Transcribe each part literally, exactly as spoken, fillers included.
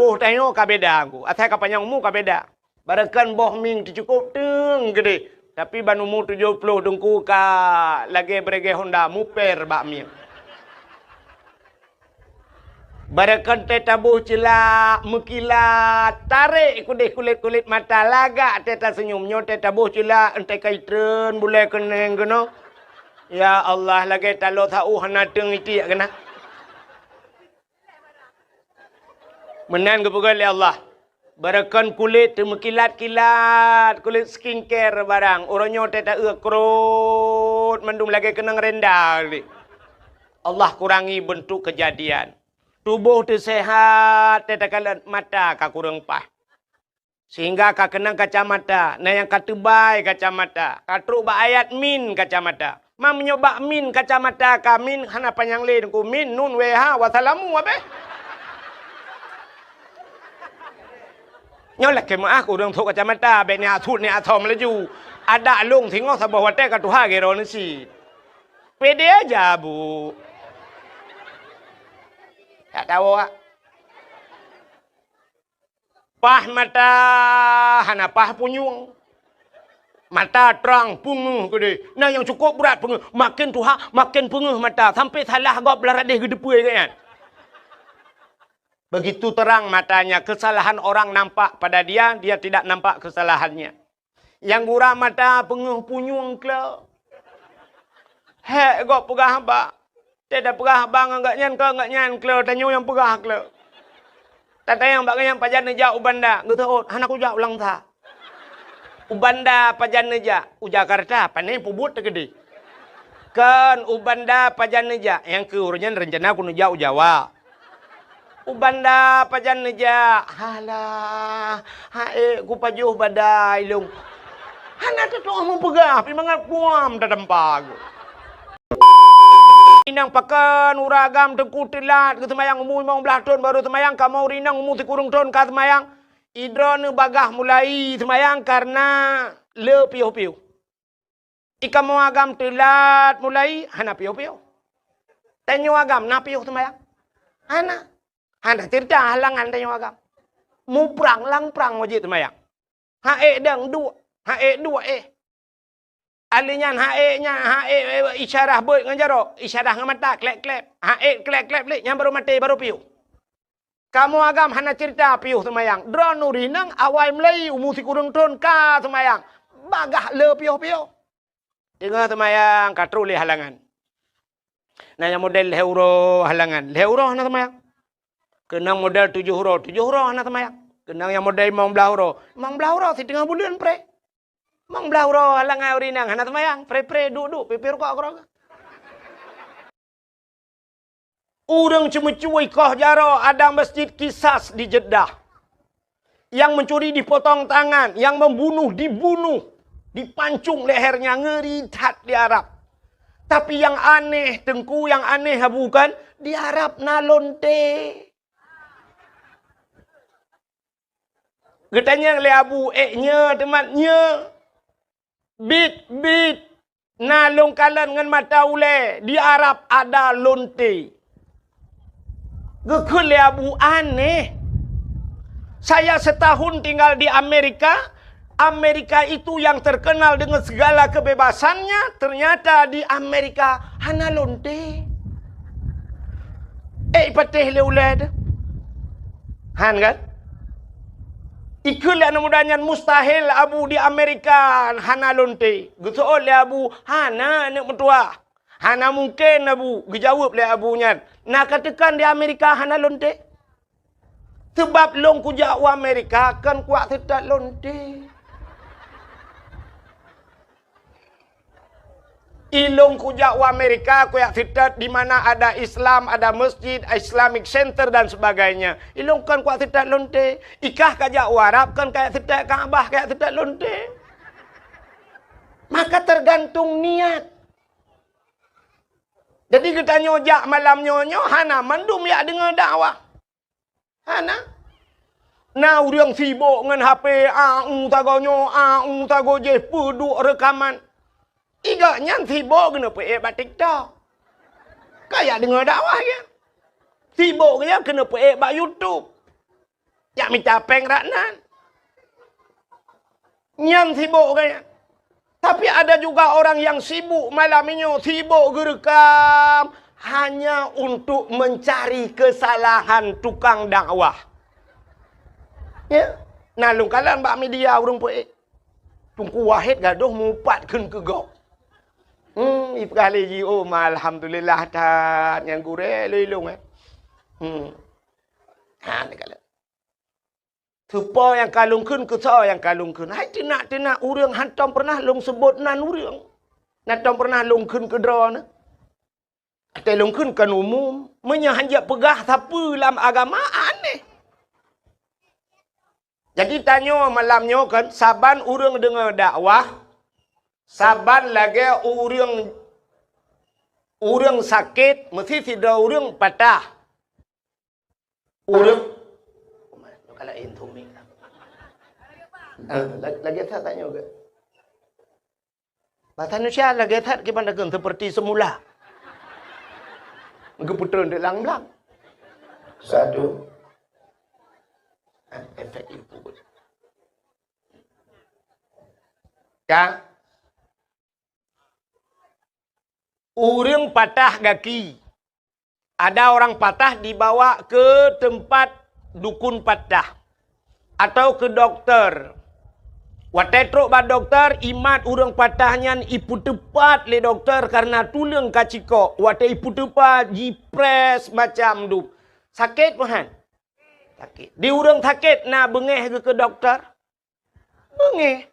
Boh tanyoe ka beda, Teungku. Asai ka panyang umu ka beda. Barokon boh mieng teucukôp teung keudeh. Tapi ban umu tujoh ploh Teungku ka lagèe beureugèh honda muper bak mieng. Barokon teuh taboh ceulak meukilat, tarek keudeh kulét-kulét mata, lagak teuh taseunyum. Nyoe teuh taboh ceulak, 'oh teuh ka itreun bulèe keuneng keunoe. Ya Allah, lagèe taloe sa-ueh hana teung itiek keunan. Meunan geupeugah lé Allah, barokon kulét teumeukilat-kilat, kulét skincare barang. Uroe nyoe teuh ta-eu krot mandum lagèe keunong renda lé. Allah kurangi beuntuk keujadian. Tuboh teuh seuhat, teuh takalon mata ka kureueng paih. Sehingga ka keunong kacamata, na nyang ka teubai kacamata, ka trok bak ayat min kacamata. Ma meunyoe bak min kacamata ka min hana panyang lé Teungku, min, nun, wee, ha, wassalamu, abéh. Nyoe lakèe meu'ah keu ureueng trok kacamata, bèk neujak sut neujak som laju. Adak lôn singoh saboh watèe ka tuha geuroe neusit. Pede aja, Bu. Tak tahu, ah. Paih mata hana paih punyueng. Mata trang, peungeuh keudeh. Na nyang cukôp brat peungeuh. Maken tuha, maken peungeuh mata. Sampai salah gob blah radeh geuteupeue gobnyan. Begitu terang matanya, kesalahan orang nampak pada dia, dia tidak nampak kesalahannya. Nyang gura mata peungeuh punyueng kle. Hék gob peugah haba. Teuh tapeugah haba ngon gobnyan, kon gobnyan kle, tanyoe nyang peugah kle. Tatanyong bak gobnyan pajan neujak u Banda, geuseuôt, hana kujak u Langsa. U Banda pajan neujak, u Jakarta, pane peubuet teukeudeh. Kon u Banda pajan neujak, nyang keu uroe nyan reuncana kuneujak u Jawa. U Banda pajan neujak? Halah, ha'ék kupajoh badai lôn. Hana teutuoh meupeugah, pih mangat puam tatampa geuh. Inong pakon ureueng agam Teungku teulat geuseumayang, umu limong blaih thon barô seumayang, kamoe ureueng inong umu sikureueng thon ka seumayang. Idroeneuh bagah mulai seumayang kareuna le piôh-piôh. Di kamoe agam teulat mulai, hana piôh-piôh. Tanyoe agam na piôh seumayang? Hana. Hana ceurita halangan tanyoe agam. Muprang lam prang wajéb seumayang. Ha'ék dang duek, ha'ék duek éh. Ahli nyan ha'ék nyan, ha'ék, eh, isyarah beuet ngon jaroe, isyarah ngon mata, klep-klep. Ha'ék klep-klep lé, nyan barô maté, barô piôh. Kamoe agam hana ceurita piôh seumayang. Droeneuh ureueng inong awai mulai umu sikureueng thon ka seumayang. Bagah le piôh-piôh. Teungoh seumayang ka trok lé halangan. Na nyang model lhèe uroe halangan. Lhèe uroe hana seumayang. Keunong model tujoh uroe, tujoh uroe hana seumayang. Keunong nyang model limong blaih uroe. Limong blaih uroe siteungoh buleuen preh. Limong blaih uroe halangan ureueng inong hana seumayang. Preh-preh, duek-duek, pih-pih rukok keudroe. Ureueng ceumeucue ikoh jaroe ada Masjid Qisas di Jeddah. Yang mencuri dipotong tangan, yang membunuh dibunuh, dipancung lehernya, ngeri that di Arab. Tapi yang aneh, Teungku, yang aneh bukan di Arab na lonte. Geutanyong lé Abu, "Ék nyoe teumat nyoe?" "Bit, bit, na lôn kalon ngon mata ulée, di Arab ada lonte." Geukheun lé Abu, "Aneh. Saya setahun tinggal di Amerika, Amerika itu yang terkenal dengan segala kebebasannya, ternyata di Amerika hana lonte." Ék patéh lé ulée teuh. Han kan? Ikheun lé aneuk muda nyan, "Mustahil, Abu, di Amerika hana lonte." Geuseuôt lé Abu, "Hana, aneuk meutuah. Hana mungken, Abu," geujaweueb lé Abu nyan. "Na ka teukan di Amerika hana lonte? Seubab lôn kujak u Amerika kon kuwak seutôt lonte." "Ilôn kujak u Amerika, kujak seutôt di mana ada Islam, ada masjid, Islamic Center dan sebagainya. Ilôn kon kujak seutôt lonte. Ikah kajak u Arab kon kajak seutôt Ka'bah, kajak seutôt lonte." Maka tergantung niat. Jadi geutanyoe jak malam nyoe, nyoe hana mandum jak deungoe dakwah. Hana. Na ureuëng sibok ngon H P, a u sagoe nyoe, a u sagoe jéh, peuduek reukaman. Igak nyan sibok keuneuk peuék bak TikTok. Kajak deungoe dakwah nyan. Sibok nyan keuneuk peuék bak YouTube. Jak mita péng rak nan. Nyan sibok gaya. Tapi ada juga orang yang sibuk malam inyoe, sibok geureukam hanya untuk mencari kesalahan tukang dakwah. Ya, na lôn kalon bak media ureuëng peuék. Teungku Wahid gadôh mupat kheun keu gob. Hmm, ipeugah lé jih, "Oh, ma alhamdulillah that nyan gurée lôn ilong, eh." Hmm. Ha, neukalon. Teupo nyang ka lôn kheun, keu soe nyang ka lôn kheun. Hai teunak-teunak ureuëng hántom peureunah lôn seubot nan ureuëng. Hántom peureunah lôn kheun keu droeneuh. Watée lôn kheun kon umum. Meunyoe hán jak peugah sapeue lam agama, aneh. Jadi tanyoe malam nyoe kan, saban ureuëng deungoe dakwah, saban lagée ureuëng, ureuëng sakét, meusi sidroe ureuëng patah. Ureuëng, kalau intu mi. Ah, la-, lagée that tanyoe ke? Bahasa Indonesia lagée that kiban dakeun seperti semula. Geupeutrön di lang-lang. Satu. Ah, efek itu. Ka? Ureuëng patah gaki. Ada orang patah dibawa ke tempat dukun patah atau ke doktor. Watée trok bak doktor, imat ureuëng patah nyan ipeuteupat lé doktor karena tuleueng ka cikok. Watée ipeuteupat, jiprés macam dup. Sakét meuhan? Sakét. Di ureuëng sakét na beungéh geuh keu doktor? Beungéh.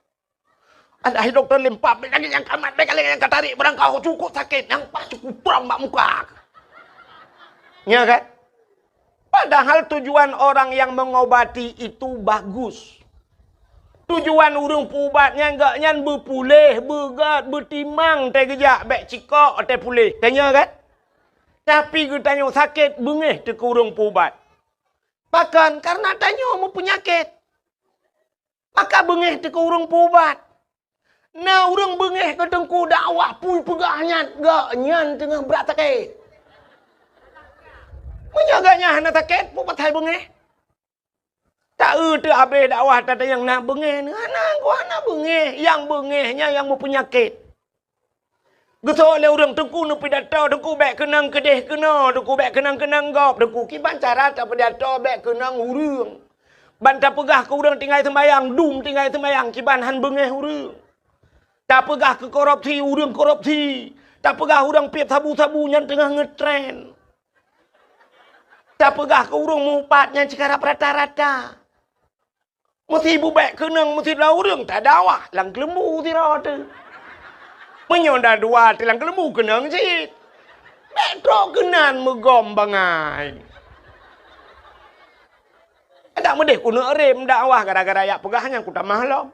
Alah, doktor lempap, bèk lagèe nyang ka mat, bèk lagèe nyang ka tarék, barang ka cukôp sakét, nyang paih cukôp prang bak muka. Nya kan? Padahal tujuan orang yang mengobati itu bagus. Tujuan ureuëng peuubat nyan, gobnyan beupuléh, beugöt, beutimang teuh geujak, bèk cikok teuh puléh. Tanya kan? Tapi geutanyoe sakét, beungéh teuh keu ureuëng peuubat. Pakon? Karena tanyoe meupeunyakét. Maka beungéh teuh keu ureuëng peuubat. Na ureuëng beungéh keu teungku dakwah, peue peugah nyan, gobnyan teungoh brat sakét. Meunyoe gobnyan hana sakét, peue pasai beungéh? Ta-eu teuh abéh dakwah tatanyong na beungéh, hana, hana beungéh. Nyang beungéh nyan nyang meupeunyakét. Geusok lé ureuëng teungku neupidato, teungku bèk keunong keudeh keunoe, teungku bèk keunong keunong gob, teungku kiban cara tapidato bèk keunong ureuëng. Ban tapeugah keu ureuëng tinggai seumbayang, dum tinggai seumbayang, kiban hán beungéh ureuëng. Tapeugah keu korupsi, ureuëng korupsi. Tapeugah ureuëng piep sabu-sabu nyan teungoh ngeutren. Tapeugah keu ureuëng meuupat nyan sikarab rata-rata. Meusi bubèk keunong meusidroe ureuëng tadakwah lam keuleumbu sidroe teuh. Meunyoe na dua teuh lam keuleumbu keunong cit. Bèk trok keunan meugom bangai. Adak meudeh keuneuk rem dakwah gara-gara jak peugah nyan kutamah lom.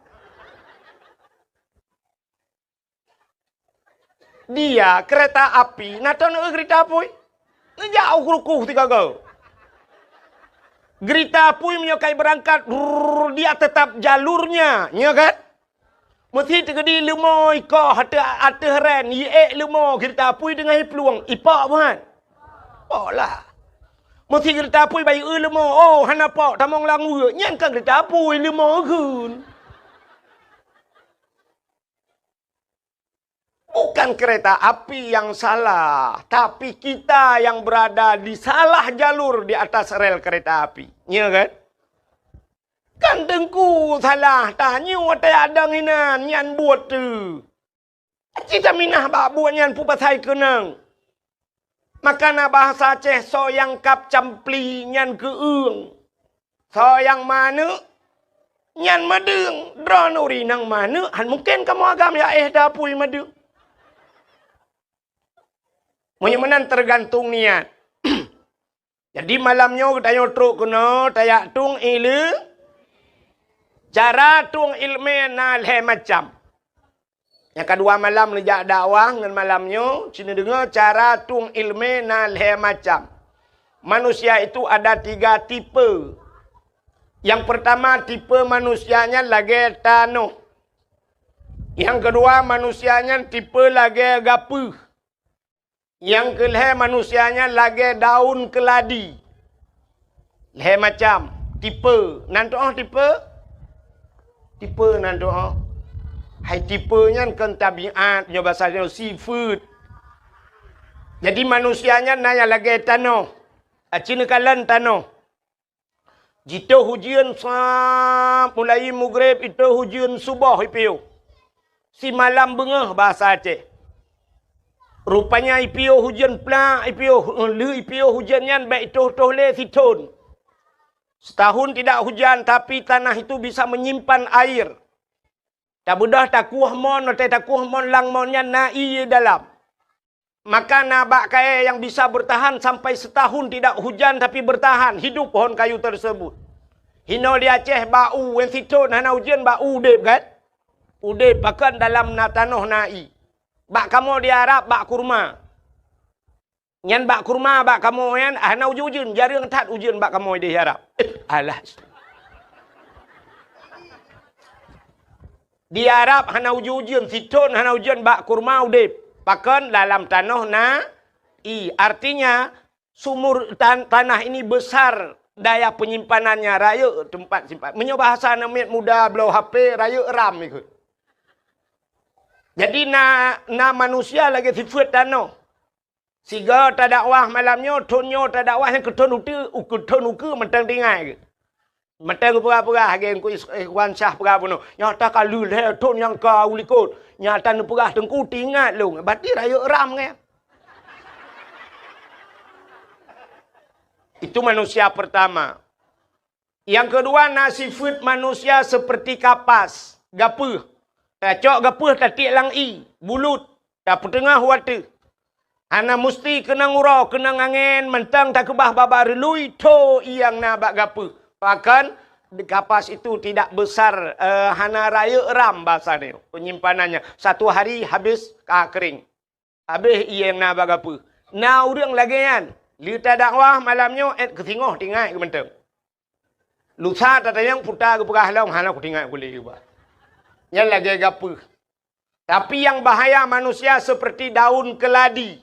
Dia kereta api, na teuh neu geurita apui. Neujak u rukoh sigoe. Geurita apui meunyoe ka ibeurangkat, brrrr, dia tetap jalurnya, nya kan? Meusi teukeudi leumo ikoh ateueh, ateueh ren, iék leumo geurita apui teungoh iplueng, ipok buhan. Pok lah. Meusi geurita apui bayeue leumo, oh, hana pok, tamong lam weue, nyan kan geurita apui leumo geun. Bukan kereta api yang salah, tapi kita yang berada di salah jalur di atas rel kereta api. Ya kan? Kan teungku salah, tanyoe watèe adong inan nyan buet teuh. Cit taminah bak buet nyan peue pasai keunong. Maka na bahasa Aceh, soe nyang kab campli nyan keueung. Soe nyang maneuk nyan madeueng. Droeneuh ureuëng nyang maneuk, hán mungken kamoe agam jak éh teuh apui madeueng. Meunyoe meunan teugantung niat. Jadi malam nyoe geutanyoe trok keunoe tajak tueng ileumèe. Cara tueng ileumèe na lhèe macam. Nyang kadua malam neujak dakwah ngon malam nyoe, ci neudeungoe cara tueng ileumèe na lhèe macam. Manusia itu ada tiga tipe. Nyang peurtama tipe manusia nyan lagèe tanoh. Nyang keudua manusia nyan tipe lagèe gapeuh. Nyang keulhèe manusia nyan lagèe daun keuladi. Lhèe macam. Tipe. Nan tu'oh tipe? Tipe nan tu'oh. Hai tipe nyan kon tabiat, nyoe basa nyoe sifeuet. Jadi manusia nyan na nyang lagèe tanoh. Aci neukalon tanoh. Jitoh ujeuen sa mulai mugreb, itoh ujeuen suboh ipiôh. Simalam beungoh basa Aceh. Rupanya ipiôh ujeuen plak, ipiôh, lheueh ipiôh ujeuen nyan bèk itoh-toh lé sithon. Setahun tidak hujan, tapi tanah itu bisa menyimpan air. Tabeudôh takueh mon, watèe takueh mon, lam mon nyan na ié dalam. Maka na bak kayèe nyang bisa bertahan sampai setahun tidak hujan tapi bertahan, hidup pohon kayu tersebut. Hinoe di Aceh bak u, wen sithon hana ujeuen bak u udeb kan? Udeb pakon dalam na tanoh na ié. Bak kamoe di Arab bak kurma. Nyan bak kurma bak kamoe nyan hana ujeuen-ujeuen, jareueng that ujeuen bak kamoe di Arab. Eh, alah. Di Arab hana ujeuen-ujeuen, sithon hana ujeuen, bak kurma udeb. Pakon? Dalam tanoh na ié. Artinya sumur tan-, tanah ini besar daya penyimpanannya, rayeuk teumpat simpan. Meunyoe bahasa aneuk miet muda bloe H P, rayeuk RAM ikôt. Jadi na, na manusia lagèe sifeuet tanoh. Sigoe tadakwah malam nyoe, thon nyoe tadakwah nyang keu thon uteue, u-, keu thon ukeue mantong tinggai geuh. Mantong geupeugah-peugah lagèe Teungku Is-, Ikhwan Syah peugah bunoe. Nyata ka lheueh lhèe thon nyang ka u likôt. Nyata neupeugah Teungku teuingat lôn. Berarti rayeuk RAM nyan. Itu manusia pertama. Nyang keudua na sifeuet manusia seperti kapas, gapeuh. Tacok gapeuh tatiek lam ié, bulut, tapeuteungoh u ateueh. Hana musti keunong uroe, keunong angèn, mantong takeubah babah reului, tho ié nyang na bak gapeuh. Pakon? Kapas itu tidak besar, eh, hana rayeuk RAM basa nyoe, penyimpanannya. Satu hari habis ka kering. Habéh ié nyang na bak gapeuh. Na ureuëng lagée nyan, lheueh tadakwah malam nyoe, ék keu singoh teuingat keu mantong. Lusa tatanyong peue geupeugah lom, hana kuteuingat keu lé bah. Nyan lagée gapeuh. Tapi nyang bahaya manusia seperti daun keladi,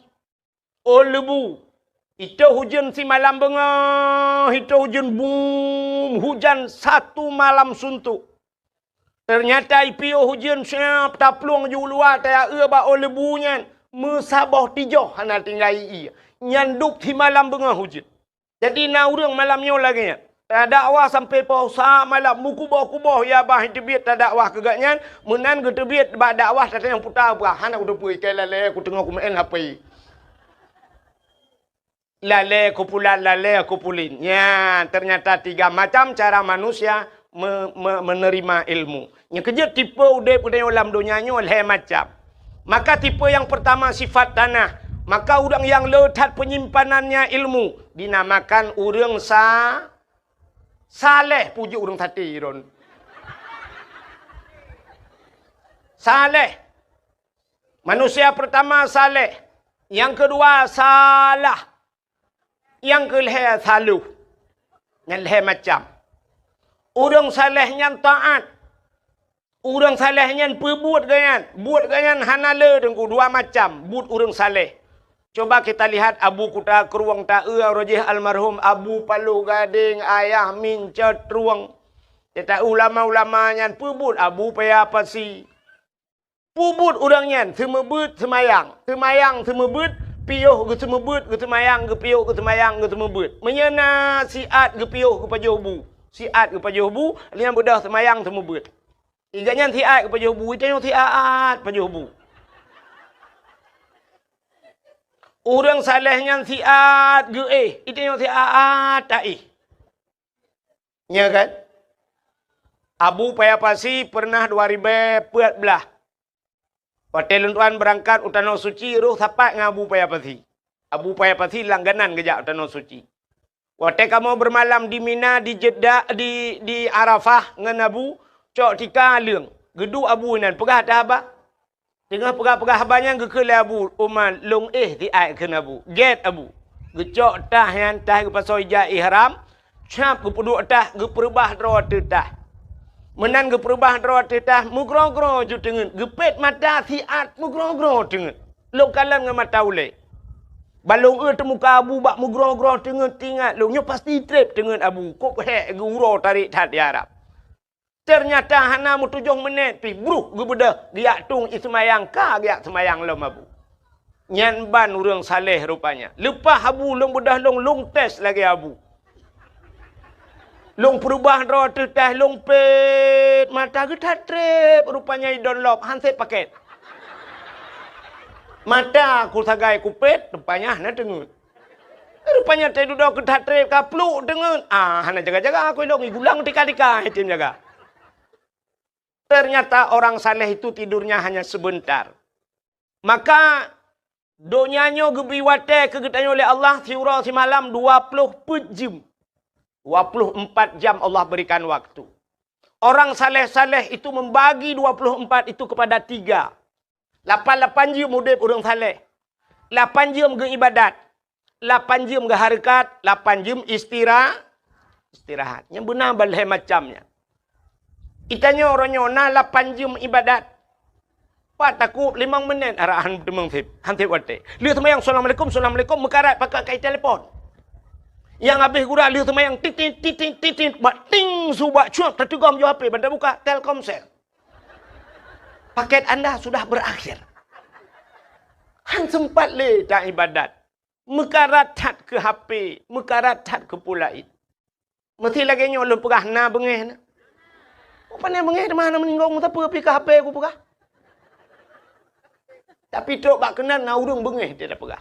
ôn leubu. Itôh ujeuen simalam beungoh, itôh ujeuen bum, hujan satu malam suntuk. Teunyata ipiôh ujeuen siab taplueng ju luwa tayaue bak ôn leubu nyan, meusaboh tijoh hana tinggai ié. Nyan dub simalam beungoh ujeuen. Jadi na ureuëng malam nyoe lagée nyan, tadakwah sampoe poh sa malam, meukuboh-kuboh ya bah teubiet tadakwah keu gobnyan, meunan geuteubiet bak dakwah tatanyong peue geupeugah, hana kuteupeue, ikai lalée kuteungoh kumeu'en hapé. Lalée kupulan, lalée kupulin. Nyan, teunyata tiga macam cara manusia me-, me-, menerima ilmu. Nyang keujeuet tipe udeb geutanyoe lam donya nyoe lhée macam. Maka tipe nyang peurtama sifat tanah. Maka ureuëng nyang le that peunyimpanan nyan ilmu dinamakan ureuëng sa-, saleh, puji ureuëng saté ron. Saleh. Manusia peurtama saleh, nyang keudua salah, nyang keulhée saloh. Nyan lhée macam. Ureuëng saleh nyan taát. Ureuëng saleh nyan peubuet gobnyan. Buet gobnyan hana le teungku, dua macam buet ureuëng saleh. Coba kita lihat Abu Kuta Krueng taeu, roh jih almarhum Abu Paloh Gadeng, Ayah Mincot Krueng. Kita ulama-ulama nyan peubuet, Abu Paya Pasi. Peubuet ureuëng nyan seumeubeuet seumayang, seumayang seumeubeuet, piôh geuseumeubeuet, geuseumayang geupiôh, geuseumayang geuseumeubeuet. Meunyoe na siat geupiôh geupajoh bu, siat geupajoh bu, nyan beudôh seumayang seumeubeuet. Iga nyan siat geupajoh bu, itanyoe siat pajoh bu. Ureuëng saleh nyan siat geuéh, itanyoe siat taéh. Nya kan? Abu Paya Pasi pernah dua ribée peuet blaih. Watée lôn tuan beurangkat u Tanoh Suci, roh sapat ngon Abu Paya Pasi. Abu Paya Pasi langganan geujak u Tanoh Suci. Watée kamoe beureumalam di Mina, di Jeddah, di, di Arafah ngon Abu, cok tika leueng. Geuduek Abu inan, peugah that haba. Teungoh peugah-peugah haba nyan geukheun lé Abu Umar, "Lôn éh siat," kheun Abu. Gét Abu. Geucok tah nyan, tah geupasoe ija ihram, cap geupeuduek tah, geupeureubah droe ateueh tah. Meunan geupeureubah droe ateueh tah, meugroe-groe ju teungeut, geupét mata siat meugroe-groe teungeut. Lôn kalon ngon mata ulée. Ban lôn eu teumuka Abu bak meugroe-groe teungeut, teuingat lôn nyoe pasti treb teungeut Abu, kok hék geuuroe tarek that di Arab. Teunyata hana meutujoh minét pih bruh geubeudôh geujak tueng ié seumayang ka geujak seumayang lom Abu. Nyan ban ureuëng saleh rupanya. Leupah Abu lôn beudôh lôn, lôn tes lagée Abu. Lôn peurubah droe teuh teh lôn pet, mata geuthat treb rupanya idon lop han sép paket. Mata ku sagai kupet, rupanya hana teungeut. Rupanya teududoe geuthat treb ka pluek teungeut. Ah, hana jaga-jaga aku ilong igulang tika-tika item jaga. Ternyata orang saleh itu tidurnya hanya sebentar. Maka donya nyoe geubri watée keu geutanyoe lé Allah siuroe simalam dua ploh peuet jeuem. Dua puluh empat jam Allah berikan waktu. Orang saleh-saleh itu membagi dua puluh empat itu kepada tiga. Lapan-lapan jeuem udeb ureuëng saleh. Lapan jeuem geuibadat. Lapan jeuem geuhareukat, lapan jeuem istira-, istirahat. Nyang beuna balhée macam nyan. Itanyoe uroe nyoe na lapan jeuem ibadat. Pat takub limong menit arahan teumeung sép, han sép watée. Lheueh seumayang, "Assalamualaikum, assalamualaikum," meukarat pakai kai telepon. Nyang habéh gura lheueh seumayang, titit, titit, titit, bak ting su bak cuak, tateugom ju H P, ban tabuka, Telkomsel. Paket anda sudah berakhir. Han sempat lé ta ibadat. Meukarat that keu H P, meukarat that keu peue laén. Meusti lagée nyoe lôn peugah na beungéh na. Pane beungéh teuma hana meuninggai meusapeue pih ka H P kupeugah. Tapi trok bak keunan na ureuëng beungéh dia peugah.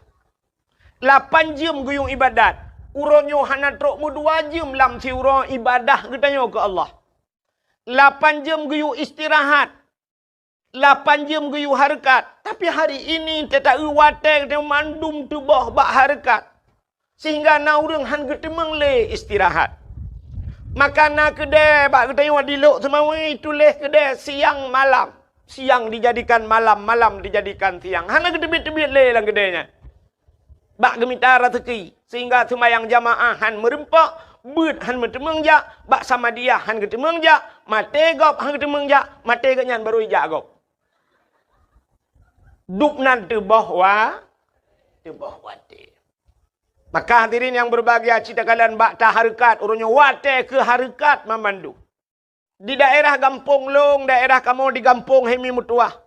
Lapan jeuem geuyue ibadat. Uroe nyoe hana trok meudua jeuem lam siuroe ibadah geutanyoe keu Allah. Lapan jeuem geuyue istirahat. Lapan jeuem geuyue hareukat, tapi hari ini teuta-eu watée geutanyoe mandum teuboh bak hareukat, sehingga na ureuëng han geuteumeung lé istirahat. Maka na keudée bak geutanyoe di Lhokseumawe tuléh keudée siang malam, siang dijadikan malam, malam dijadikan siang. Hana geuteubiet-teubiet lé lam keudée nyan. Bak geumita raseuki, sehingga seumayang jamaah han meureumpok, beuet han meuteumeung jak, bak samadiyah han geuteumeung jak, maté gob han geuteumeung jak, maté geuhnyan barô ijak gob. Dub nan teuboh wa-, teuboh watée. Maka hadirin nyang berbahagia, cit takalon bak tahareukat, uroe nyoe watée keu hareukat mamandum. Di daerah gampông lôn, daerah kamoe di gampông Hemi Meutuwah.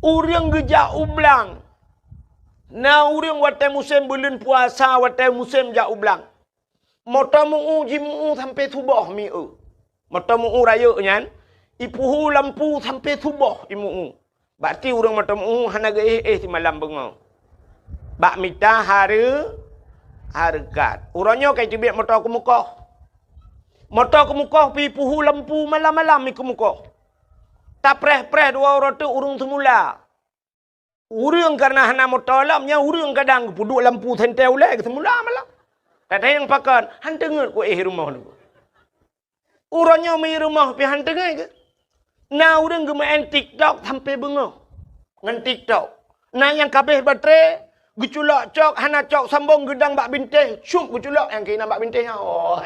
Ureuëng geujak u blang. Na ureuëng watée musém buleuen puasa, watée musém jak u blang. Moto meu-ueh, jimu-ueh sampoe suboh mi-ueh. Moto meu-ueh rayeuk nyan, ipuhu lampu sampoe suboh imu-ueh. Bak ti ureuëng moto meu-ueh hana geuéh-éh simalam beungoh. Bak mita hareu-, hareukat. Uroe nyoe ka iteubiet moto keumukoh. Moto keumukoh pih ipuhu lampu malam-malam mi keumukoh. Tapreh-preh dua uroe teuk ureuëng seumula. Ureuëng kareuna hana moto lom, nyan ureuëng kadang geupeuduek lampu sentée ulée geuseumula malam. Tatanyong pakon, han teungeut kuéh rumoh nyoe. Uroe nyoe mi rumoh pih han teungeut keu. Na ureuëng geumeu'en TikTok sampoe beungoh ngon TikTok. Na nyang kabeh baterai, geuculok cok, hana cok sambong geudang bak bintéh, cup geuculok nyang keunan bak bintéh nyan. Oh.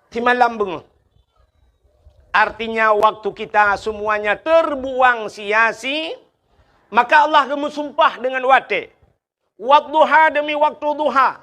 Simalam beungoh. Artinya waktu kita semuanya terbuang sia-si-, maka Allah geumeusumpah dengan watée. Wadduha demi waktu duha.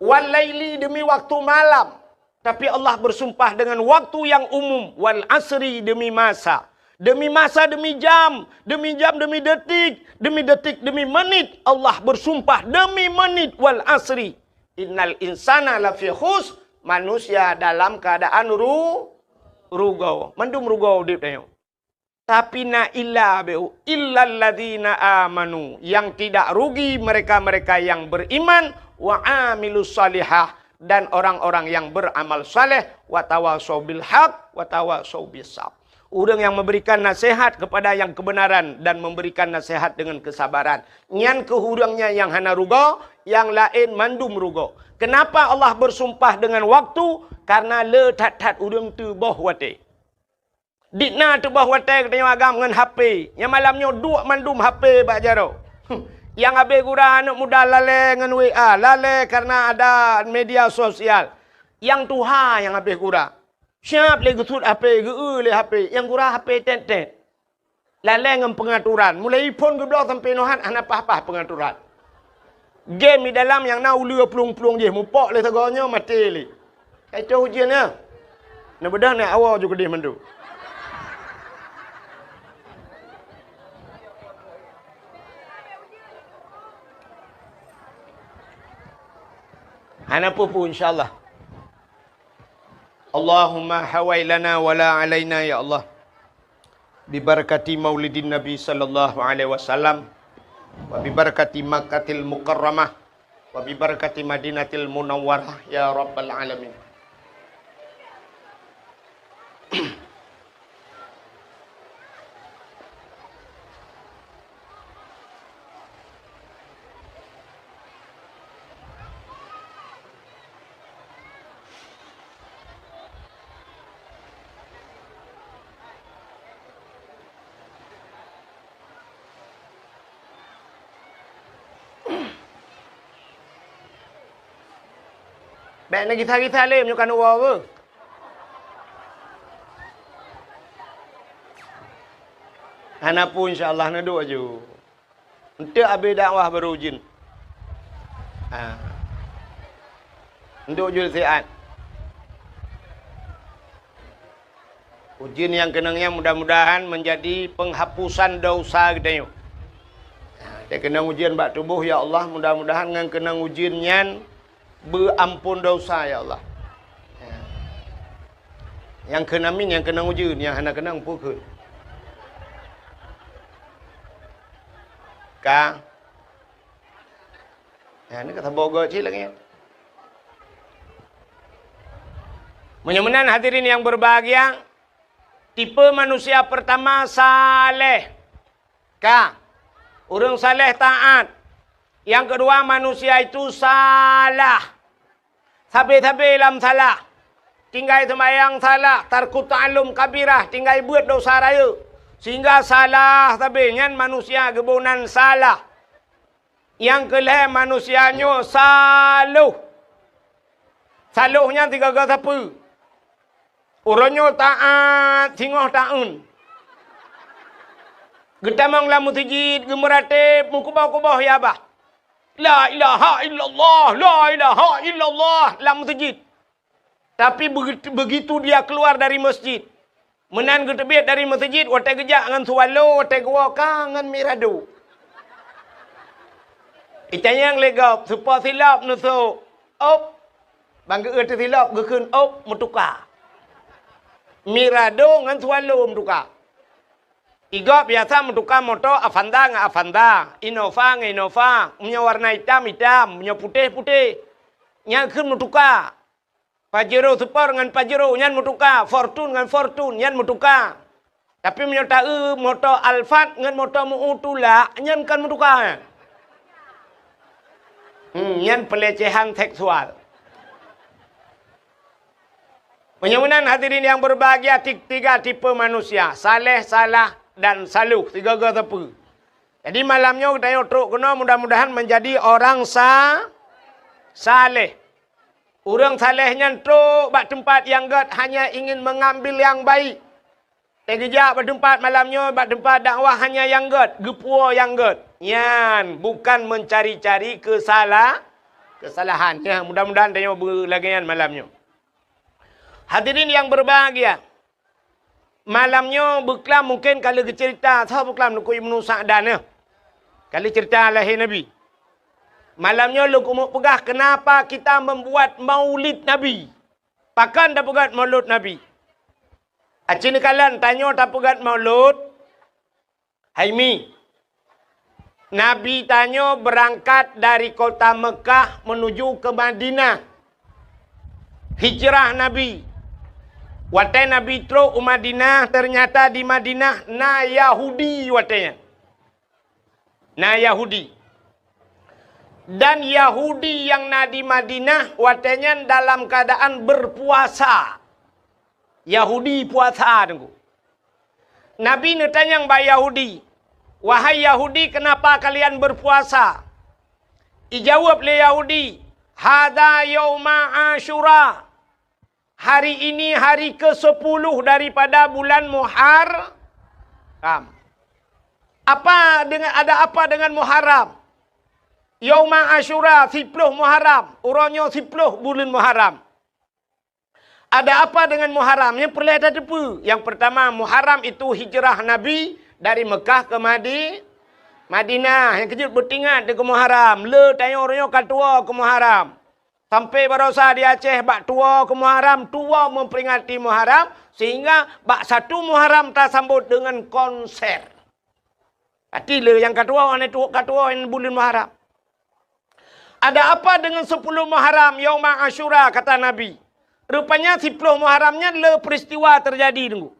Wal laili demi waktu malam. Tapi Allah bersumpah dengan waktu yang umum. Wal asri demi masa. Demi masa, demi jam. Demi jam, demi detik. Demi detik, demi menit. Allah bersumpah demi menit. Wal asri. Innal insana lafi khus. Manusia dalam keadaan ru-, rugoe. Mandum rugoe udeb tanyoe. Tapi na illa beu, illalladzina amanu, yang tidak rugi mereka-mereka yang beriman, wa amilus salihah, dan orang-orang yang beramal saleh, wa tawasau bil haq, wa tawasau bis sab. Ureuëng yang memberikan nasihat kepada yang kebenaran dan memberikan nasihat dengan kesabaran. Nyan keuh ureuëng nyan nyang hana rugoe, nyang laén mandum rugoe. Kenapa Allah bersumpah dengan waktu? Karena le that-that ureuëng teuboh watée. Di na teuboh watée geutanyoe agam ngon H P. Nyang malam nyoe duek mandum H P bak jaroe. Nyang habéh gura aneuëk muda lalée ngon W A, lalée kareuna ada media sosial. Nyang tuha nyang habéh gura. Siab lé geusut H P, geu-eu lé H P, nyang gura H P tét-tét. Lalée ngon peungaturan. Mulai iphon geubloe sampoe nohat hana paih-paih peungaturan. Game di dalam nyang na uleue plueng-plueng jih, mupok lé sagoe nyoe maté lé. Ka itoh ujeuen nyoe. Neubeudôh nyoe awoe ju keudeh mandum. Hana peue-peue, insya Allah. Allahumma hawai lana wa la alaina, ya Allah. Bibarakati maulidin Nabi sallallahu alaihi wasallam, wa bibarakati Makkatil Mukarramah, wa bibarakati Madinatil Munawwarah, ya Rabbal Alamin. Bék neugisa-gisa lé meunyoe ka neuwoe beuh. Hana peue, insya Allah, neuduek aju. Eunteuk abéh dakwah barô ujeuen. Ha. Eunteuk jeuet siat. Ujeuen nyang keunong nyan mudah-mudahan meunjadi peunghapusan desya geutanyoe. Ha, teukeunong ujeuen bak tuboh, ya Allah, mudah-mudahan ngon keunong ujeuen nyan beuamphon desya, ya Allah. Ya. Nyang kheun amin, nyang keunong ujeuen, nyang hana keunong peue kheun. Ka. Ya, ni kata bogoe cit lagée nyan. Meunyoe meunan hadirin yang berbahagia, tipe manusia pertama saleh. Ka. Ureuëng saleh taat. Yang kedua, manusia itu salah. Sabe-sabe lam salah. Tinggai seumayang salah, tarku ta'allum kabirah, tinggai beuet desya rayeuk. Sehingga salah sabe nyan manusia geuboh nan salah. Nyang keu lhée manusia nyoe saloh. Saloh nyan sigoe-goe sapeue. Uroe nyoe taát singoh taun. Geutamong lam meuseujid, geumeuratéb, meukuboh-kuboh ya bah. La ilaha illallah, la ilaha illallah lam meuseujid. Tapi begitu, begitu dia keluar dari masjid, meunan geuteubiet dari meuseujid, watée geujak ngon swallow, watée geuwoe ka ngon mirado. Itanyong lé gob, supo silop neusok, op, bang geu-eu teusilop geukheun op meutuka. Mirado ngon swallow meutuka. Igob biasa meutuka moto Avanza ngon Avanza, Innova ngon Innova, meunyoe warna itam, itam, meunyoe putéh, putéh. Nyan kheun meutuka. Pajero Sport ngon Pajero nyan meutuka, Fortune ngon Fortune nyan meutuka. Tapi meunyoe ta-eu moto Alphard ngon moto meu tulak, nyan kon meutuka. Hmm, nyan pelecehan seksual. Meunyoe meunan hadirin yang berbahagia, ti-, tiga tipe manusia, saleh, salah, dan saluh, sigoe-goe sapeue. Jadi malam nyoe geutanyoe trok keunoe mudah-mudahan menjadi orang sa-, saleh. Ureuëng saleh nyan trok bak teumpat nyang gét hanya ingin mengambil yang baik. Teugeujak bak teumpat malam nyoe, bak teumpat dakwah hanya nyang gét, geupuwoe nyang gét. Nyan bukan mencari-cari kesala-, kesalahan. Ya, mudah-mudahan tanyoe beulagée nyan malam nyoe. Hadirin yang berbahagia, malam nyoe beuklam mungken ka lheueh geuceurita, soe beuklam, Teungku Ibnu Sa'dan, ya. Ka lheueh ceurita lahé Nabi. Malam nyoe lôn keumeung peugah kenapa kita membuat maulid Nabi. Pakon tapeugét maulud Nabi? Aci neukalon tanyoe tapeugét maulud, hai mi. Nabi tanyoe beurangkat dari kota Meukah meunuju keu Madinah. Hijrah Nabi. Watée Nabi trok u Madinah, teunyata di Madinah na Yahudi watée nyan. Na Yahudi. Dan Yahudi nyang na di Madinah watée nyan dalam keuadaan beupuasa. Yahudi puasa, Teungku. Nabi neutanyong bak Yahudi, "Wahai Yahudi, kenapa kalian berpuasa?" Ijaweueb lé Yahudi, "Hadza yauma Asyura." Hari ini hari kesepuluh daripada bulan Muharram. Apa dengan, ada apa dengan Muharram? Yauma Asyura, siploh Muharram. Uroe nyoe siploh buleuen Muharram. Ada apa dengan Muharram? Nyang peureulée tateupeue. Nyang peurtama, Muharram itu hijrah Nabi dari Mekah ke Madi-, Madinah. Nyang keujeuet beutingat di keu Muharram. Le tanyoe uroe nyoe ka tuwoe keu Muharram. Sampai barosa di Aceh bak tuwoe keu Muharram, tuwoe memperingati Muharram, sehingga bak satu Muharram tasambot dengan konser. Arti le nyang ka tuwoe, hana tuwoe, ka tuwoe buleuen Muharram. Ada apa dengan sepuluh Muharram, Yauma Asyura, kata Nabi. Rupanya siploh Muharram nyan le peristiwa terjadi, Teungku.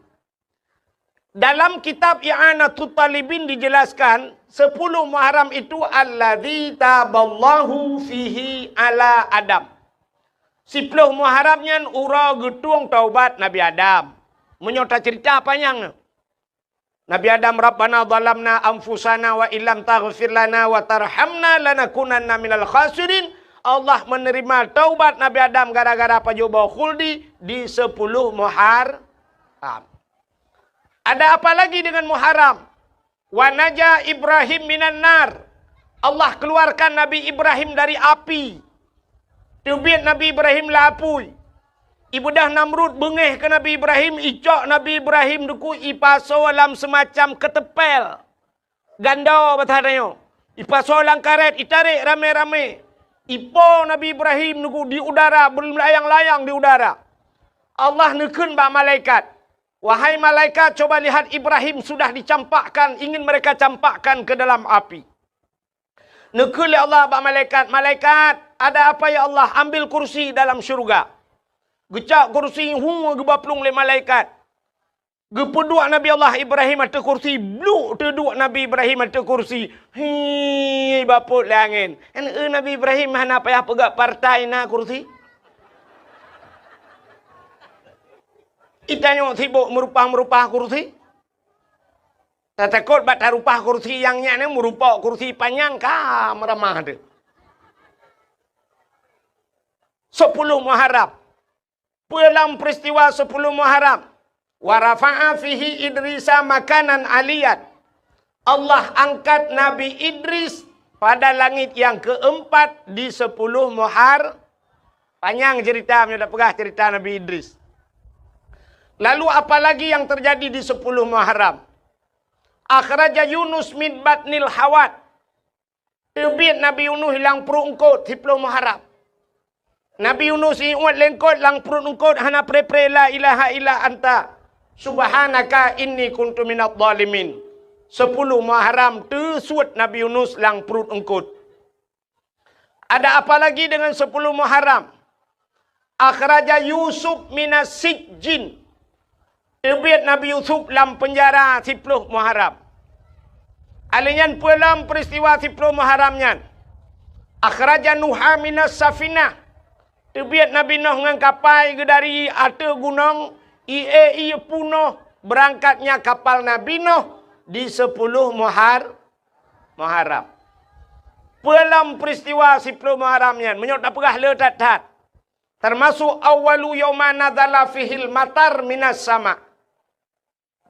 Dalam kitab I'anatut Talibin dijelaskan, sepuluh Muharram itu alladzi taballahu fihi ala Adam. Siploh Muharram nyan uroe geutueng taubat Nabi Adam. Meunyoe tacerita panyang. Nabi Adam, "Rabbana zalamna anfusana wa illam taghfir lana wa tarhamna lanakunanna minal khasirin." Allah menerima taubat Nabi Adam gara-gara pajoh boh khuldi di sepuluh Muharram. Ada apa lagi dengan Muharram? "Wa naja Ibrahim minan nar." Allah keluarkan Nabi Ibrahim dari api. Teubiet Nabi Ibrahim lam apui. Ibeudôh Namrud beungéh keu Nabi Ibrahim, icok Nabi Ibrahim dikeue ipasoe lam seumacam keuteumpél. Gando basa tanyoe. Ipasoe lam karét, itarek ramé-ramé. Ipo Nabi Ibrahim dikeue di udara, beulayang-layang di udara. Allah neukheun bak malaikat, "Wahai malaikat, coba lihat Ibrahim sudah dicampakkan, ingin mereka campakkan ke dalam api." Neukheun lé Allah bak malaikat, "Malaikat, ada apa ya Allah? Ambil kursi dalam syurga." Geucok kursi, hu, geuba plueng lé malaikat. Geupeuduek Nabi Allah Ibrahim ateueh kursi, bluk teuduek Nabi Ibrahim ateueh kursi. Hi, bapot lé angén. Kan, eh, Nabi Ibrahim hana payah peugah partai na kursi. Itanyoe sibok meurupah-meurupah kursi. Tatakot bak tarupah kursi nyang nyan, meurupok kursi panyang ka meuramah teuh. Sepuluh Muharram. Peue lam peristiwa sepuluh Muharram? "Wa rafa'a fihi Idrisa makanan aliyan." Allah angkat Nabi Idris pada langit yang keempat di sepuluh Muhar-, panyang cerita, meunyoe tapeugah cerita Nabi Idris. Lalu apa lagi yang terjadi di sepuluh Muharram? "Akhraja Yunus min batnil hawat." Teubiet Nabi Yunus lam pruet eungkot siploh Muharram. Nabi Yunus iuet lé eungkot lam pruet eungkot hana pre-pre la ilaha illa anta subhanaka inni kuntu minadh dhalimin. Sepuluh Muharram teusuet Nabi Yunus lam pruet eungkot. Ada apa lagi dengan sepuluh Muharram? "Akhraja Yusuf minas sijjin." Teubiet Nabi Yusuf lam peunjara siploh Muharram. Alèh nyan peue lom peuristiwa siploh Muharram nyan? "Akhraja Nuha minas safinah." Teubiet Nabi Nuh ngon kapai geuh dari ateueh gunong, ié-ié punoh beurangkatnya kapal Nabi Nuh di siploh Muhar-, Muharram. Peue lom peuristiwa siploh Muharram nyan? Meunyoe tapeugah le that-that. Teumasok awwalu yauma nazala fihil matar minas sama.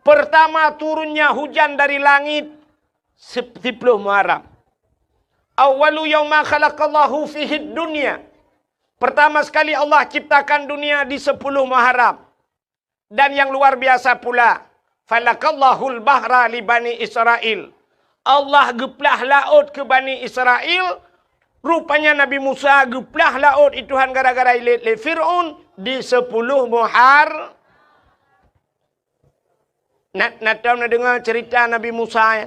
Pertama turunnya hujan dari langit sip-, siploh Muharram. Awwalu yauma khalaqallahu fihid dunya. Pertama sekali Allah ciptakan dunia di sepuluh Muharram. Dan yang luar biasa pula, falakallahul bahra li Bani Israel. Allah geuplah laôt keu Bani Israel, rupanya Nabi Musa geuplah laôt i Tuhan gara-gara ilét lé Fir'aun di sepuluh Muhar-, na, na tom na deungoe cerita Nabi Musa, ya?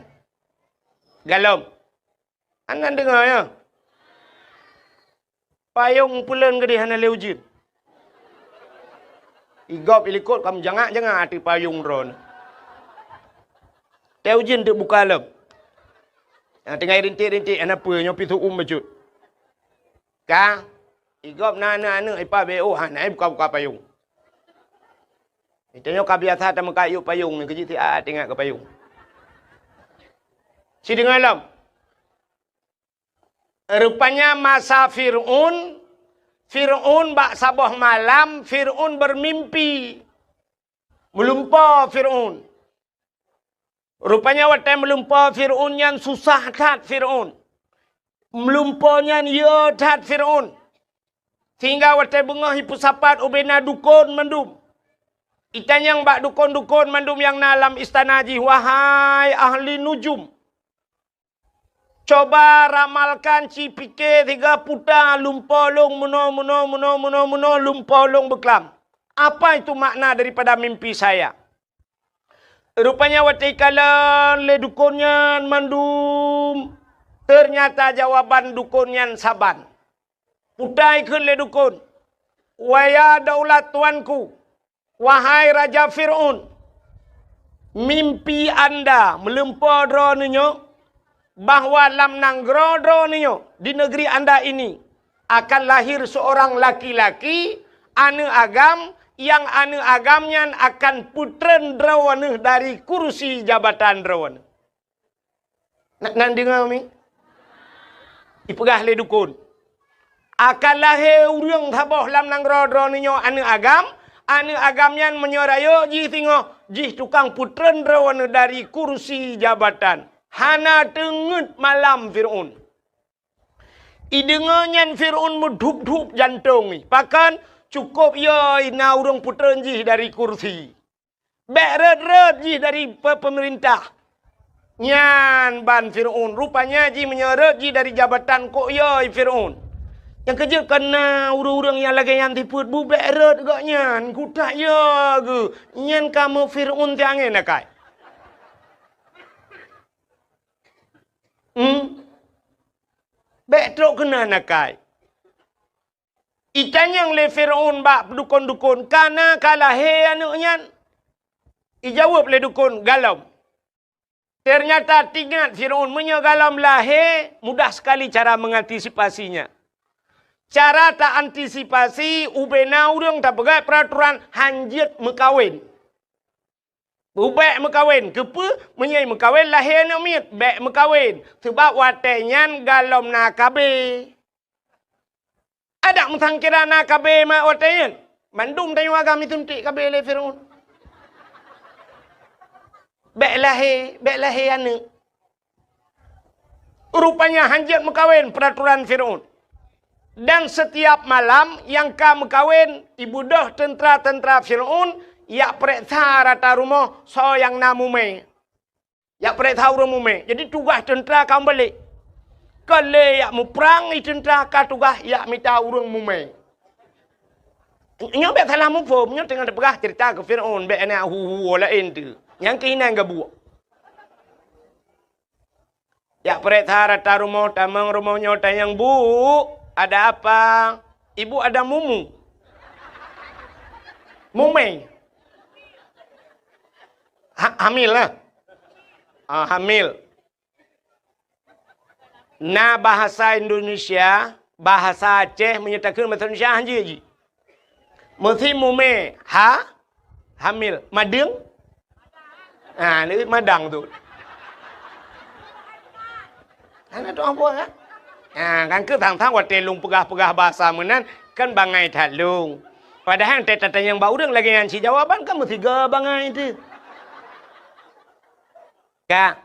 Galom. Hana deungoe, ya? Payong peuleuen geudeh hana lé ujeuen. Igob ilikot ka meujangak-jangak ateueh payong droeneuh. Tée ujeuen teuk buka lom. Nyang tinggai rintik-rintik hana peue, nyoe pih seu-uem bacut. Ka, igob na aneuk-aneuk ipa B O hana buka-buka payong. Geutanyoe ka biasa tameukat yub payong nyoe, keujeuet siat ingat keu payong. Sideungoe lom. Rupanya masa Fir'aun, Fir'aun bak saboh malam, Fir'aun beumimpi. Meulumpoe Fir'aun. Rupanya watée meulumpoe Fir'aun nyan susah that Fir'aun. Meulumpoe nyan yö that Fir'aun. Sehingga watée beungoh jipeusapat ubena dukon mandum. Itanyong bak dukon-dukon mandum nyang na lam istana jih, "Wahai ahli nujum, coba ramalkan ci pike siga puta lumpoe lôn meunoe, meunoe, meunoe, meunoe, meunoe lumpoe lôn beuklam. Apa itu makna daripada mimpi saya?" Rupanya watée ikalon lé dukon nyan mandum, teunyata jawaban dukon nyan saban. Puta ikheun lé dukon, "Waya daulat tuanku, wahai Raja Fir'aun, mimpi anda meulumpoe droeneuh nyoe bahwa lam nanggroe droeneuh nyoe, di negeri anda ini, akan lahir seorang laki-laki, aneuëk agam, nyang aneuëk agam nyan akan peutreun droeneuh dari kursi jabatan droeneuh." Na, na neudeungoe mi? Ipeugah lé dukon, "Akan lahé ureuëng saboh lam nanggroe droeneuh nyoe aneuëk agam, aneuëk agam nyan meunyoe rayeuk jih singoh, jih tukang peutreun droeneuh dari kursi jabatan." Hana teungeut malam Fir'aun. Ideungoe nyan Fir'aun meudhup-dhup jantong jih. Pakon? Cukôp yö na ureuëng peutreun jih dari kursi. Bék rhot-rhot jih dari pe-, peumeurintah. Nyan ban Fir'aun. Rupanya jih meunyoe rhot jih dari jabatan kok yö Fir'aun. Nyang keujeuet kon na ureuëng-ureuëng nyang lagée nyan sifeuet bu bék rhot gobnyan. Kutak yö geuh. Nyan kamoe Fir'aun tiangén akai. Hmm? Bék trok keunan akai. Itanyong lé Fir'aun bak dukon-dukon, "Ka na ka lahé aneuëk nyan?" Ijaweueb lé dukon, "Galom." Teunyata teuingat Fir'aun, meunyoe galom lahé, mudah sekali cara mengantisipasinya. Cara ta antisipasi, ubena ureuëng tapeugah peuraturan hanjeuet meukawen. Bék meukawen. Keupeue? Meunyoe meukawen lahé aneuëk miet, bék meukawen. Sabab watée nyan galom na kabe. Adak meusangkira na kabe mak watée nyan. Mandum tanyoe agam isuntik kabe lé Fir'aun. Bék lahé, bék lahé aneuëk. Rupanya hanjeuet meukawen peuraturan Fir'aun. Dan setiap malam nyang ka meukawen, ibeudôh teuntra-teuntra Fir'aun jak peureksa rata rumoh soe nyang na mumé. Jak peureksa ureuëng mumé. Jadi tugaih teuntra ka meubalek. Kon lé jak muprang, i teuntra ka tugaih jak mita ureuëng mumé. Nyoe bék salah muphom, nyoe teungoh teupeugah cerita keu Fir'aun, bék na hu-hu laén tu. Nyang keuinan gabuek. Jak peureksa rata rumoh, tamong rumoh nyoe tanyong, "Bu, ada apa?" "Ibu ada mumu." Mumé. Ha, hamil lah. Ah, hamil. Na bahasa Indonesia, bahasa Aceh meunyoe takheun bahasa Indonesia hanjeuet jih. Meusi mumé, ha? Hamil. Madeueng? Ha, ni madang tu. Hana tu ambo ya. Ha, kan keu sang-sang watée lôn peugah-peugah bahasa meunan kan bangai that lôn. Padahai teutatanyong bak ureuëng lagée nyan cit jawaban kan meusiga bangai tu. Ka.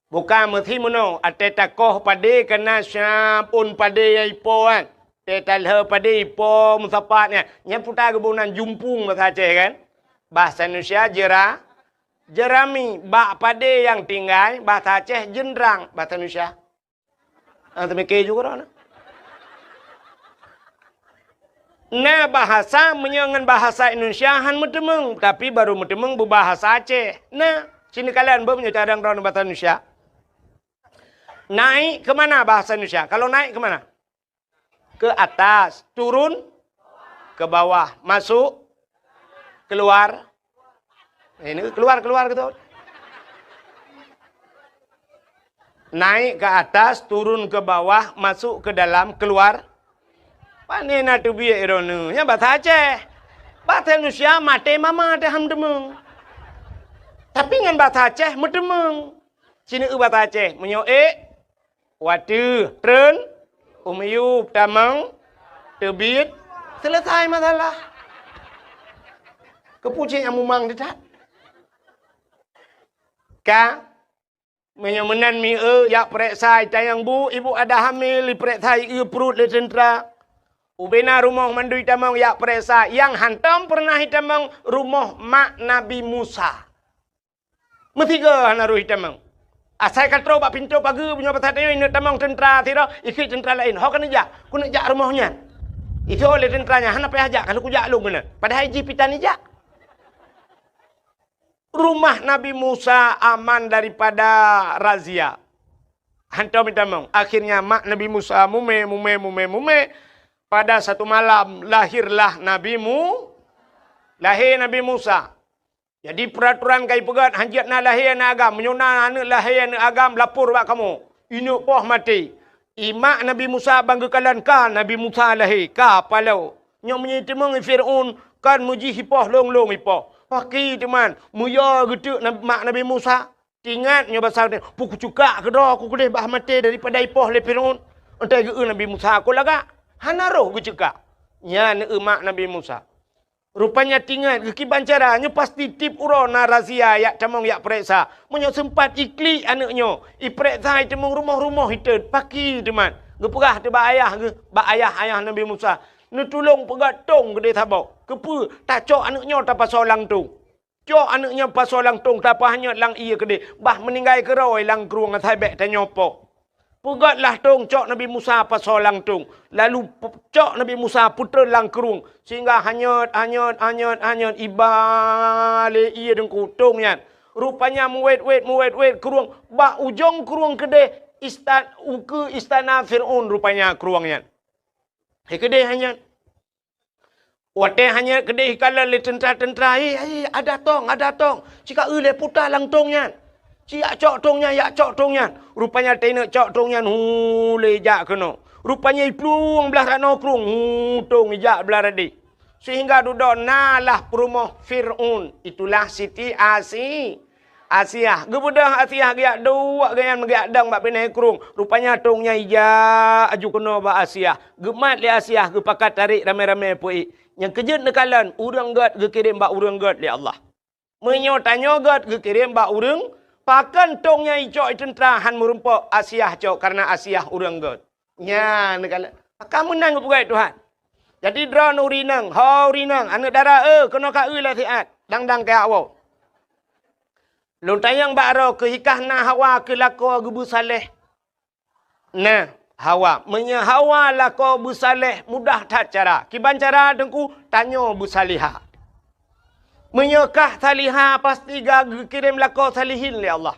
Bukan meusi meunoe, até takoh padé kana siap ôn padé nyang ipo kan. Até talheu padé ipo meusapat nyan. Nyan puta geuboh nan jumpung bahasa Aceh kan. Bahasa Indonesia jera, jerami. Bak padé nyang tinggai, bahasa Aceh jenrang, bahasa Indonesia. Ah, teumike juga dah. Na bahasa meunyoe ngon bahasa Indonesia han meuteumeung, tapi baru meuteumeung beubahasa Aceh. Na, sini kalian beu meunyoe cadang droe bahasa Indonesia. Naik ke mana bahasa Indonesia? Kalau naik ke mana? Ke atas, turun ke bawah, masuk, keluar. Ini keluar, keluar gitu. Naik ke atas, turun ke bawah, masuk ke dalam, keluar. Pane na teubiet droeneuh? Nyan bahasa Aceh. Bahasa Indonesia maté mama teuh han meuteumeung. Tapi ngon bahasa Aceh meuteumeung. Sini eu bahasa Aceh, meunyoe ék, wateuh, treun, u miyueb, tamong, teubiet, selesai masalah. Keupeue cit nyang mumang teutat? Ka? Meunyoe meunan mieu jak peureksa, itanyong bu, ibu ada hamil, ipeureksa ieu pruet lé teuntra. Ubena rumoh mandum itamong jak peureksa, nyang hantom peureunah itamong rumoh mak Nabi Musa. Meusigoe hana roh itamong. Asai ka troh bak pintoe pageue, meunyoe basa tanyoe ineuk tamong teuntra sidroe, ikheun teuntra laén, "Ho keuneuk jak, keuneuk jak rumoh nyan." Itho lé teuntra nyan, "Hana payah jak, ka lheueh kujak lôn keunoe." Padahai jih pih tan ijak. Rumah Nabi Musa aman daripada razia. Hantom itamong. Akhirnya mak Nabi Musa mumè, mumè, mumè, mumè. Pada satu malam lahirlah Nabi Mu-, lahé Nabi Musa. Jadi peuratoran ka ipeugét, hanjeuet na lahé aneuk agam. Meunyoe na aneuk lahé aneuk agam, lapor bak kamoe. Ineuk poh maté. I mak Nabi Musa ban geukalon ka Nabi Musa lahé, ka paloe. Nyoe meunyoe iteumeung Fir'aun, kan meujih ipoh lôn-lôn ipoh. Paki teuman, meuyue geuteuk nab-, mak Nabi Musa. Tingat nyoe basa, "Peu kuceukak keudroe ku keudeh bah maté daripada ipoh lé Fir'aun." Entai geu Nabi Musa, "Ku lagak." Hana roh geuceukak. Nyan eu mak Nabi Musa. Rupanya tingat geukiban cara, nyoe pasti tiep uroe na razia jak tamong jak peureksa. Meunyoe seumpat iklik aneuk nyoe, ipeureksa iteumeung rumoh-rumoh itot, paki teuman. Geupeugah teuh bak ayah geuh, bak ayah-ayah Nabi Musa, "Neutulông peugöt tông keudeh saboh. Keupeue? Tacok aneuk nyoe tapasoe lam tông." Cok aneuk nyan pasoe lam tông, tapahanyot lam ié keudeh, bah meuninggai keudroe lam krueng asai bèk tanyoe poh. Peugötlah tông, cok Nabi Musa pasoe lam tông, lalu pe-, cok Nabi Musa peutrön lam krueng, sehingga hanyot, hanyot, hanyot, hanyot, iba lé ié deungku tông nyan. Rupanya meuwét-wét, meuwét-wét krueng, bak ujong krueng keudeh istan-, ukeue istana Fir'aun rupanya krueng nyan. Hai keudeh hanyot. Watèe hanyot keudeh ikalon lé teuntra-teuntra, "Hei, hei, ada tông, ada tông! Cika eu lé puta lam tông nyan! Ci jak cok tông nyan, jak cok tông nyan!" Rupanya teuneuk cok tông nyan, hu, lé jak keunoe. Rupanya iplueng blah ranoe krueng, hu, tông ijak blah radeh. Sehingga dudoe na lah peurumoh Fir'aun, itulah Siti Asi-, Asiah. Geubeudôh Asiah geujak duek gobnyan, geujak dong bak binéh krueng. Rupanya tông nyan ijak aju keunoe bak Asiah. Geumat lé Asiah, geupakat tarek ramé-ramé peuék. Nyang keujeuet neukalon, ureueng gét geukirém bak ureueng gét lé Allah. Meunyoe tanyoe gét geukirém bak ureueng, pakon tông nyan icok i teuntra han meurumpok, Asiah cok, kareuna Asiah ureueng gét. Nyan neukalon. Maka meunan geupeugah Tuhan. Jadi droeneuh ureueng inong, ho ureueng inong, aneuk dara, eh, keunoe ka eu lé siat, dang-dang keu awak. Lôn tanyong bak droe, keuhikah na Hawa keu lakoe geubeusaléh? Nah, Hawa. Meunyoe Hawa lakoe beusaléh, mudah that cara. Kiban cara Teungku, tanyoe beusalihah. Meunyoe kah salihah, pasti ka geukirém lakoe salihin lé Allah.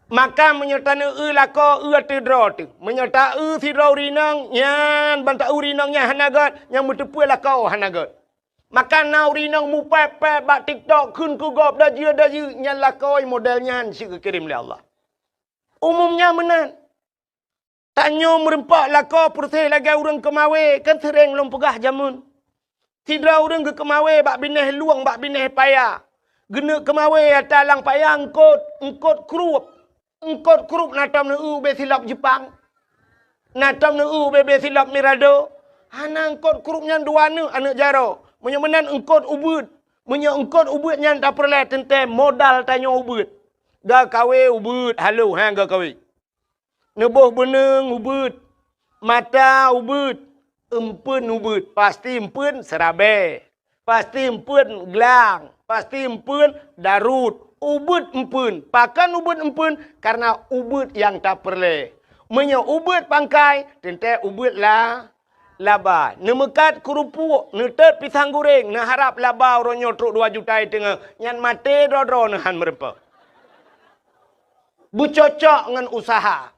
Maka meunyoe taneuk eu lakoe, eu ateueh droe teuh. Meunyoe ta eu sidroe ureueng inong, nyan ban ta eu ureueng inong nyan hana gét, nyang meuteupeue lakoe hana gét. Maka na ureueng inong mupèp-pèp bak TikTok kheun keu gob dajeu-dajeu, nyan lakoe model nyan cit geukirém lé Allah. Umumnya meunan. Tanyoe meurumpok lakoe peureséh lagèe ureueng keumawé, kan seuréng lôn peugah jameun. Sidroe ureueng geukeumawé bak binéh lueng, bak binéh paya. Geuneuk keumawé ata lam paya eungkôt, eungkôt krup. Eungkôt krup na tom neu-eu ubé silop Jeupang. Na tom neu-eu ubé-bé silop Mirado. Hana eungkôt krup nyan dua neuk aneuk jaroe. Meunyoe meunan eungkôt ubeuet. Meunyoe eungkôt ubeuet nyan tapeureulèe teuntèe modal tanyoe ubeuet. Geukawé ubeuet halo, ha, geukawé. Neuboh beuneung ubeuet, mata ubeuet, eumpeuen ubeuet, pasti eumpeuen seurabèe, pasti eumpeuen glang, pasti eumpeuen darut, ubeuet eumpeuen. Pakon ubeuet eumpeuen? Kareuna ubeuet nyang tapeureulèe. Meunyoe ubeuet pangkai, teuntèe ubeuet la-, laba. Neumeukat keurupuk, neutot pisang guréng, neuharap laba uroe nyoe trok dua juta i teungoh, nyan maté droe-droe neuh han meurumpok. Beucocok ngon useuha.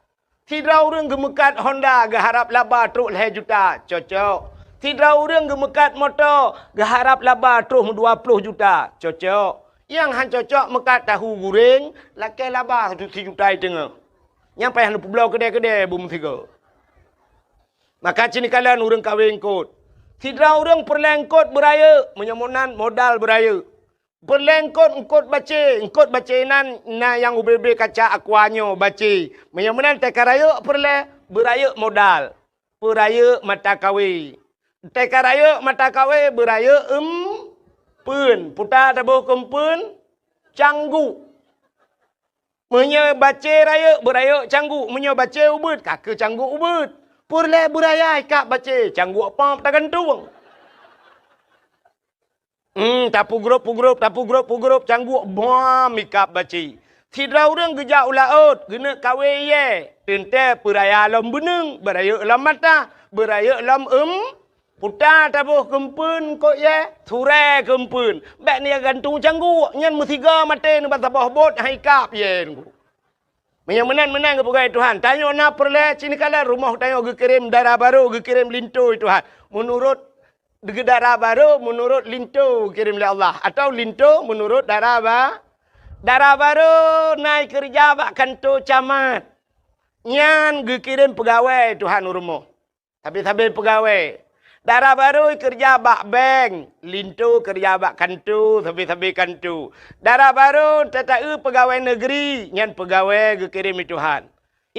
Sidroe ureueng geumeukat Honda geuharap laba trok lhèe juta, cocok. Sidroe ureueng geumeukat moto geuharap laba trok dua ploh juta, cocok. Nyang han cocok meukat tahu guréng, lakèe laba sijuta i teungoh. Nyang payah neupeubloe keudè-keudè beumeusigoe. Maka cit neukalon ureueng kawé eungkôt. Sidroe ureueng peureulèe eungkôt beurayeuk, meunyoe meunan modal beurayeuk. Peureulèe eungkôt, eungkôt bacé. Eungkôt bacé nan na nyang ubé-bé kaca aqua nyoe bacé. Meunyoe meunan teuh ka rayeuk peureulèe, beurayeuk modal. Peurayeuk mata kawé. Teuh ka rayeuk mata kawé, beurayeuk eumpeuen. Puta taboh keu eumpeuen. Cangguk. Meunyoe bacé rayeuk, beurayeuk cangguk. Meunyoe bacé ubeuet, ka keu cangguk ubeuet. Peureulée beuraya ikab bacé, cangguk pop tagantung. Hmm, tapeugrôp-peugrôp, tapeugrôp-peugrôp, cangguk bom ikab bacé. Sidroe ureuëng geujak u laôt, geuneuk kawé iyée. Teuntée peuraya lom beuneung, beurayeuk lom mata, beurayeuk lom eum, puta taboh keumpeuen kot iyée, surée keumpeuen. Bék ni gantung cangguk, nyan meusigoe maté neuba saboh bot hai kab iyée nunggu. Meunyoe meunan-meunan geupeugah Tuhan, tanyoe na peureulée cit neukalon rumoh tanyoe geukirém dara barô, geukirém linto Tuhan. Meunurot dara barô, meunurot linto geukirém lé Allah, atawa linto meunurot dara ba-, dara barô na ikeureuja bak kanto camat. Nyan geukirém peugawée Tuhan u rumoh. Sabe-sabe peugawée. Dara barô keureuja bak bank, linto keureuja bak kanto, sabe-sabe kanto. Dara barô tata-eu peugawée negeri, nyan peugawée geukirém lé Tuhan.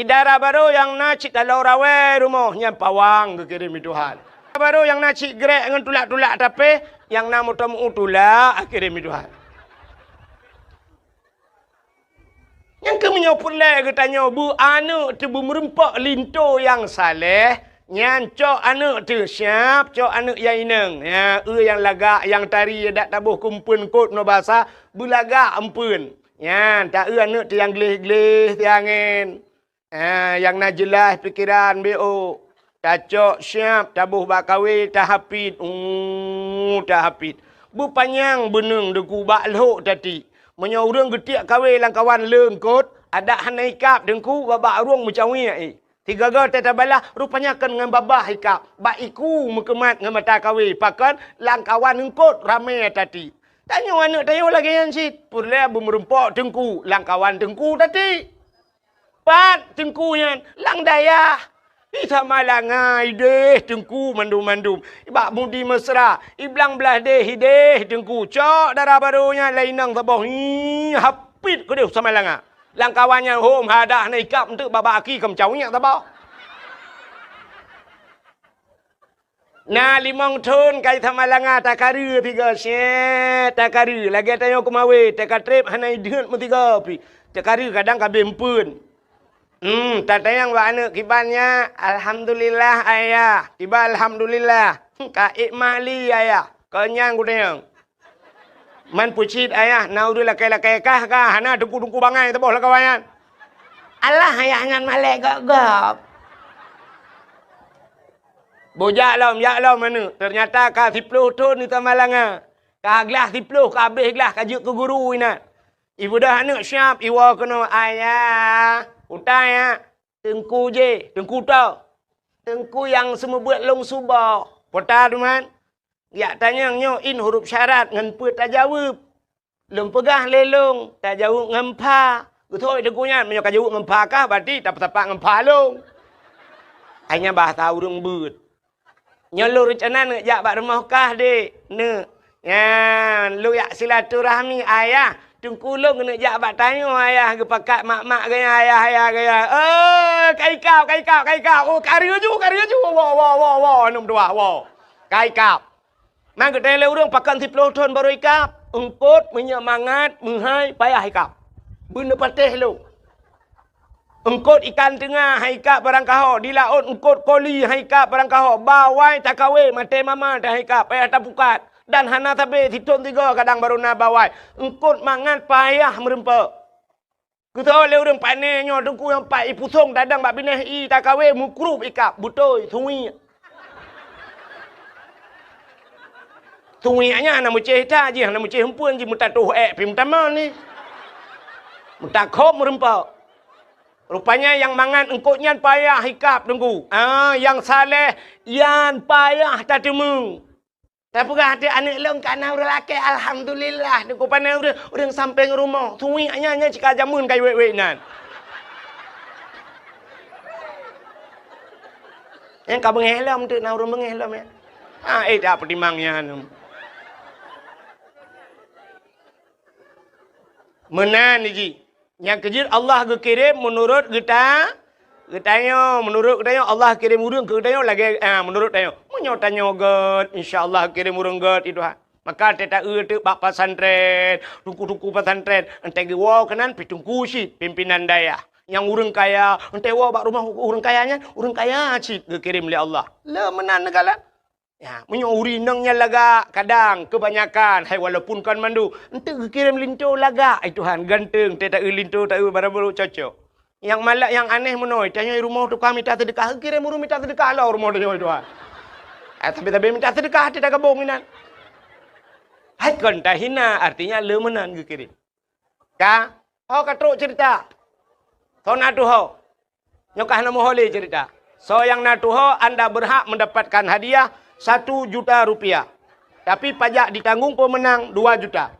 Dara barô nyang na cit taloe rawée rumoh, nyan pawang geukirém lé Tuhan. Dara barô nyang na cit grek ngon tulak-tulak tapéh, nyang na moto meu tulak geukirém lé Tuhan. Nyang keuh meunyoe peureulée geutanyoe beu aneuëk teuh beumeurumpok linto nyang saleh, nyan cok aneuëk teuh siab, cok aneuëk nyang inong. Ya, eu nyang lagak, nyang tari, dak taboh keumpeuen kot ngon basa, beulagak eumpeuen. Nyan, ta eu aneuëk teuh nyang gleh-gleh siangén. Ah, nyang na jeulaih pikeran B O. Tacok siab, taboh bak kawé, tahapit. Uh, tahapit. Beupanyang beuneung Teungku bak lhok tati. Meunyoe ureuëng geutiek kawé lam kawan leungkot, adak hana ikab Teungku, babah ureuëng meucawiek, eh. Sigoe-goe teuh tabalah, rupanya kon ngon babah ikab. Bak iku meukeumat ngon mata kawé, pakon lam kawan leungkot ramé tati. Tanyoe aneuëk tanyoe lagée nyan cit. Peureulée beumeurumpok Teungku, lam kawan Teungku tati. Pat Teungku nyan? Lam dayah. Di Samalanga ideh Teungku mandum-mandum. Bak Mudi Mesra, i blang blaih deh ideh Teungku. Cok dara barô nyan lam inong saboh. Hi, hapit keudeh Samalanga. Lam kawan nyan hom hadah na ikab enteuk babah aki keu meucawiek saboh. Na limong thon ka i Samalanga takareue sigoe, syeh, takareue. Lagée tanyoe keumawé, teuka treb hana ideuet meusigoe pih. Takareue kadang ka abéh eumpeuen. Hmm, tatanyong bak aneuëk kiban nyak, "Alhamdulillah, Ayah." Kiban alhamdulillah. Hmm, ka ék mali, Ayah. Kon nyan kutanyong. Man peucit, Ayah, na ureuëng lakée-lakée kah ka, hana teungku-teungku bangai saboh lam kawan nyan. Alah, Ayah nyan malée gob-gob. Bujak lom, jak lom aneuëk. Teunyata ka siploh thon di Samalanga. Ka glah siploh, ka abéh glah, ka jeuet keu guru inan. Ibeudôh aneuëk siab, iwoe keunoe, "Ayah, utai, ya." "Teungku jih, Teungku toh?" "Teungku nyang seumeubeuet lôn suboh." "Peue ta teuma?" "Jak tanyong nyoe in huruf syarat ngon peue tajaweueb." "Lôn peugah lé lôn, tajaweueb ngon pha." "Geuthôi Teungku nyan, meunyoe ka jaweueb ngon pha kah, berarti tapeusapat ngon pha lôn." Hanya bahasa ureuëng beuet. "Nyoe lôn reuncana neuk jak bak rumoh kah, Dek, neuk. Nyan, lôn jak silaturahmi, Ayah. Teungku lôn keuneuk jak bak tanyoe, Ayah, geupakat mak-mak gaya, Ayah, Ayah gaya." "Oh, ka ikab, ka ikab, ka ikab. Oh, kareue ju, kareue ju. Woe, woe, woe, woe, aneuk meutuah, woe. Ka ikab." Man geutanyong lé ureuëng, "Pakon siploh thon barô ikab?" "Eungkot, meunyoe mangat, meuhai, payah ikab. Beuneupatéh lôn." Eungkot ikan teunga han ikab barangkaho, di laôt eungkot koli han ikab barangkaho, bawai takawé maté mama han ikab, payah tapukat, dan hana sabe sithon sigoe kadang barô na bawai. Eungkot mangat payah meurumpok. Geutanyong lé ureuëng, "Pane nyoe Teungku nyang pat ipusong tadong bak binéh ié takawé meukrub ikab, beutôi, suwiek." Suwiek nyan hana meucéh that jih, hana meucéh eumpeuen jih, meutatoh ék pih meutamong ni. Meutakhob meurumpok. Rupanya nyang mangat eungkot nyan payah ikab Teungku. Ah, nyang saleh nyan payah tateumeung. Tapeugah até aneuk lôn ka na ureuëng lakée, alhamdulillah. Teungku pane ureuëng, ureuëng sampéng rumoh. Suwiek nyan, nyan cit ka jameun ka wék-wék nyan. Nyan ka beungéh lom teuk na ureuëng beungéh lom nyan. Ah, eh, tak peutimang nyan. Meunan jih. Nyang keujeuet Allah geukirém meunurot geuta-, geutanyoe. Meunurot geutanyoe, Allah kirém ureuëng keu geutanyoe lagée, ah, meunurot tanyoe. Meunyoe tanyoe gét, insya Allah kirém ureuëng gét, i Tuhan. Maka teuta eu teuk bak pesantren, teungku-teungku pesantren, entée geuwoe keunan pi teungku cit, pimpinan dayah. Nyang ureuëng kaya, entée woe bak rumoh ureuëng kaya nyan, ureuëng kaya cit geukirém lé Allah. Le meunan neukalon. Ya, meunyoe ureuëng inong nyan lagak, kadang kebanyakan, hai walaupun kon mandum, enteuk geukirém linto lagak, ai Tuhan, ganteng, teuta eu linto, ta eu barang barô cocok. Nyang malak, nyang aneh meunoe, tanyoe rumoh tukang mita seudeukah, geukirém ureuëng mita seudeukah lom rumoh tanyoe, ai Tuhan. Eh, tapi, tapi mita seudeukah, teuta gabong inan. Hai kon tahina, artinya le meunan geukirém. Ka, ho ka trok cerita. Soe na tuho? Nyoe ka hana meuho lé cerita. Soe nyang na tuho, anda berhak mendapatkan hadiah satu juta rupiah. Tapi pajak ditanggung pemenang dua juta.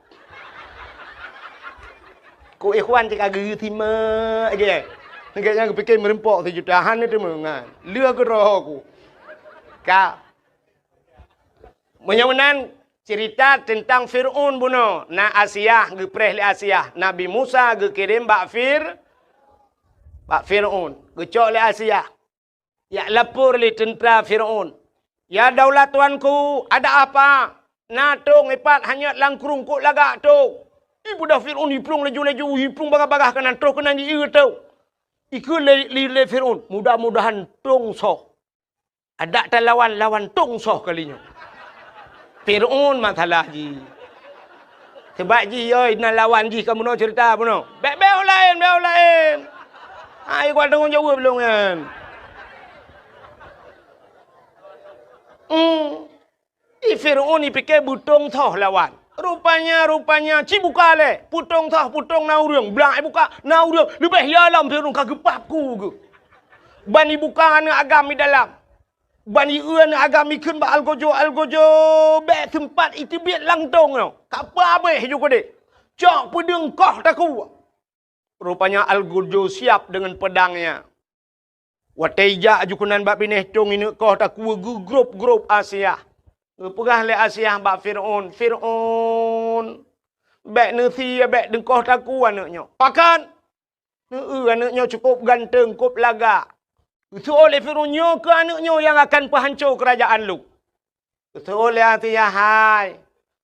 Ku ikhwan cit ka geusimak lagée nyan. Lagée nyan geupike meureumpok sijuta, hana teumeungan. Lheueh keudroe ku. Ka. Meunyoe meunan, cerita teuntang Fir'aun bunoe. Na Asiah, geupreh lé Asiah. Nabi Musa geukirém bak Fir-, bak Fir'aun. Geucok lé Asiah. Jak lapor lé teuntra Fir'aun. "Ya daulat tuanku, ada apa? Na tong ipat hanyot lam krueng, kok lagak tong?" Ibeudôh Fir'aun, iplueng laju-laju, iplueng bagah-bagah keunan, troh keunan jieu tong. Ikheun lé, lé, lé Fir'aun, "Mudah-mudahan tong soh." Adak talawan, lawan tong soh kali nyoe. Fir'aun masalah jih. Sabab jih, yoi, na lawan jih ka bunoe cerita bunoe. Bék, bék laén, bék laén. Hai, kuat tanggong jaweueb lôn nyan. Hmm. Di Fir'aun ipike beutong soh lawan. Rupanya, rupanya, ci buka lé. Peutong soh, peutong na ureuëng. Blang ibuka, na ureuëng. Leubeh ya lam Fir'aun ka geupap ku geuh. Ban ibuka aneuëk agam di dalam. Ban ieu aneuëk agam ikheun bak algojo-algojo, bék seumpat iteubiet lam tong nyoe. Ka peuhabéh ju keudeh. Cok peudeueng koh takue. Rupanya algojo siap deungon peudangnya. Watée ijak aju keunan bak binéh tong, aneuëk koh takue geugrôp-grôp Asiah. Geupeugah lé Asiah bak Fir'aun, "Fir'aun, bék neusie, bék deueng koh takue aneuëk nyoe." Pakon? Heu, aneuëk nyoe cukup ganteng, kôp lagak. Geuseuôt lé Fir'aun, "Nyoe keuh aneuëk nyoe nyang akan peuhanco keurajaan lôn." Geuseuôt lé Asiah, "Hai,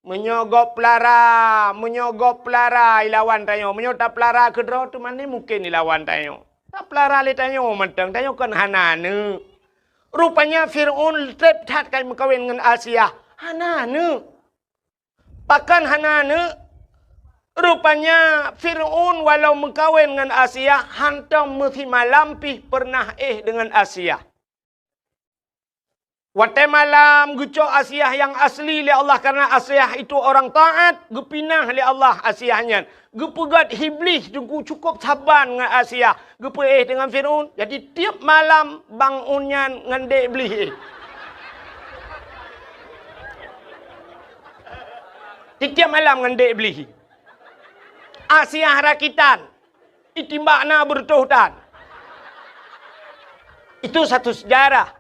meunyoe gob peulara, meunyoe gob peulara ilawan tanyoe, meunyoe tapeulara keudroe teuma ni mungken ilawan tanyoe. Tapeulara lé tanyoe mantong, tanyoe kon hana aneuëk." Rupanya Fir'aun treb that ka meukawen ngon Asiah, hana aneuëk. Pakon hana aneuëk? Rupanya Fir'aun walau meukawen ngon Asiah, hantom meusimalam pih peureunah éh deungon Asiah. Watée malam geucok Asiah nyang asli lé Allah, kareuna Asiah itu orang taat, geupinah lé Allah Asiah nyan. Geupeugét Iblih teungku cukup saban ngon Asiah, geupeuéh deungon Fir'aun. Jadi, tieb malam Bang Un nyan ngon Dek Iblih éh. Tieb-tieb malam ngon Dek Iblih. Asiah rakitan, itimbak na beureutoh tan. Itu satu sejarah.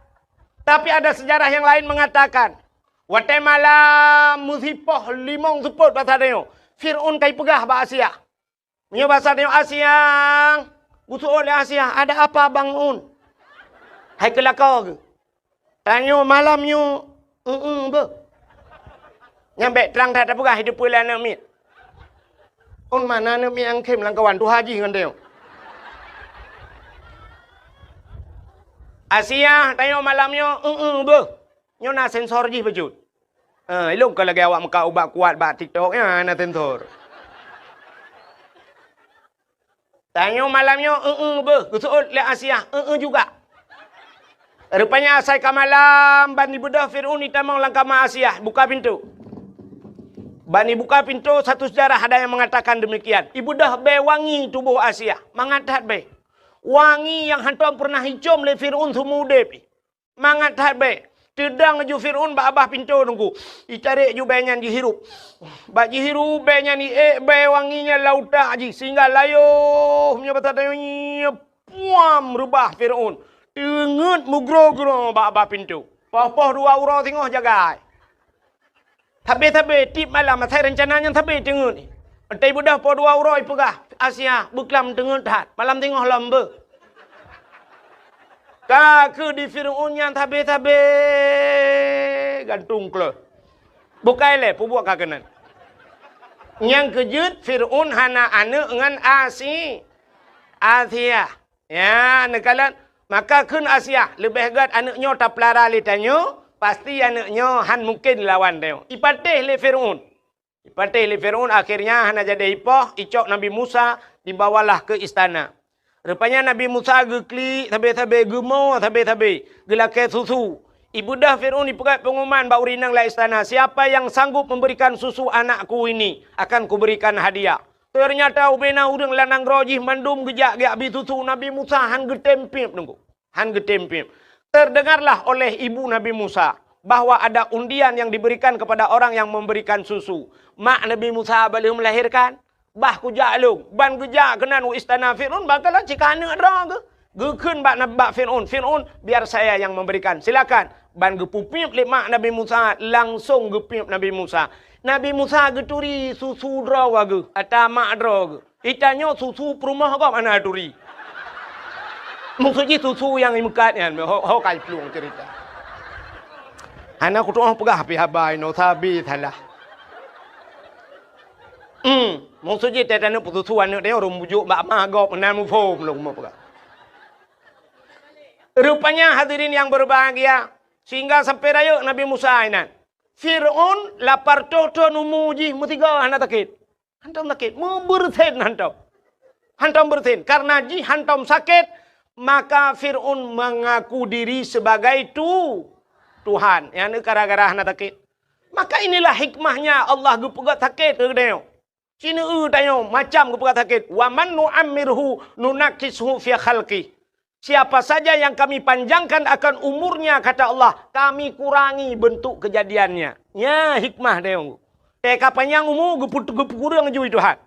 Tapi ada sejarah yang lain mengatakan, watée malam meusipoh limong seupôt basa tanyoe, Fir'aun ka ipeugah bak Asiah. Meunyoe basa tanyoe, "Asiah, geusu'ôt lé Asiah, ada apa Bang Un?" Hai keulakée geuh. Tanyoe malam nyoe, eu-eu beuh. Nyan bék trang that tapeugah, hideue peue lé aneuk miet. Un mana aneuk miet nyang khém lam kawan tuha jih ngon tanyoe. Asiah, tanyoe malam nyoe, eu-eu beuh. Nyoe na sensor jih bacut. Eh, ilong ka lagée awak meukat ubat kuat bak TikTok nyan na sensor. Tanyoe malam nyoe, eu-eu beuh, geusu'ôt lé Asiah, eu-eu juga. Rupanya asai ka malam, ban ibeudôh Fir'aun itamong lam kama Asiah, buka pintoe. Ban ibuka pintoe, satu sejarah ada yang mengatakan demikian. Ibeudôh bée wangi tuboh Asiah, mangat that bée. Wangi nyang hántom peureunah icom lé Fir'aun seumeu udeb. Mangat that bée. Teudong ju Fir'aun bak babah pintoe teungku. Itarek ju bée nyan jihirup. Bak jihirup bée nyan iék bée wangi nyan lam utak jih sehingga layoh meunyoe basa tanyoe nyoe puam reubah Fir'aun. Teungeut meugroe-groe bak babah pintoe. Poh-poh dua uroe singoh jagai. Sabe-sabe tieb malam asai reuncana nyan sabe teungeut. Watée ibeudôh poh dua uroe ipeugah, "Asiah, beuklam teungeut that, malam singoh lom beuh." Ka keuh di Fir'aun nyan sabe-sabe gantung kleuh. Bukai lé, peubuet ka keunan. Nyang keujeuet, Fir'aun hana aneuëk ngon Asi-, Asiah. Ya, neukalon, maka kheun Asiah, leubeh gét aneuëk nyoe tapeulara lé tanyoe, pasti aneuëk nyoe han mungken lawan tanyoe. Ipatéh lé Fir'aun. Ipatéh lé Fir'aun, akhirnya hana jadi ipoh, icok Nabi Musa, dibawalah ke istana. Rupanya Nabi Musa geuklik sabe-sabe, geumo sabe-sabe, geulakée susu. Ibeudôh Fir'aun ipeugét pengumuman bak ureuëng inong lam istana, "Siapa yang sanggup memberikan susu anakku ini, akan kuberikan hadiah." Ternyata ubena ureuëng lam nanggroe jih mandum geujak geubri susu, Nabi Musa han geutem piep, Teungku. Han geutem piep. Terdengarlah oleh ibu Nabi Musa bahwa ada undian yang diberikan kepada orang yang memberikan susu. Mak Nabi Musa bah lheueh melahirkan, bah kujak lôn, ban geujak keunan u istana Fir'aun, bah kalon cit ka aneuëk droe geuh. Geukheun bak, bak Fir'aun, "Fir'aun, biar saya yang memberikan. Silakan." Ban geupeupiep lé mak Nabi Musa, langsong geupiep Nabi Musa. Nabi Musa geuturi susu droe geuh, ata mak droe geuh. Itanyoe susu peurumoh gob hana turi. Maksud jih susu nyang imeukat nyan, ho, ho ka iplueng cerita. Hana kutu'oh peugah pih haba inoe sabe salah. Hmm, maksud jih teutanyoe peususu aneuëk tanyoe rhom bujok bak ma gob meunan muphom lôn peugah. Rupanya hadirin yang berbahagia, sehingga sampai rayeuk Nabi Musa inan. Fir'aun lapar toh thon umu jih meusigoe hana sakét. Hantom sakét, meubeureusen hantom. Hantom beureusen. Karena jih hantom sakét, maka Fir'aun mengaku diri sebagai tu-, Tuhan. Nyang gara-gara hana sakét. Maka inilah hikmahnya Allah geupeugét sakét keu geutanyoe. Sineue tanyoe macam geupeugét sakét. "Wa man nu'ammirhu nunakkishu fi khalqih." Siapa saja yang Kami panjangkan akan umurnya, kata Allah, Kami kurangi bentuk kejadiannya. Nya hikmah tanyoe. Teuka panyang umu geupeu-, geupeukureueng ju Tuhan.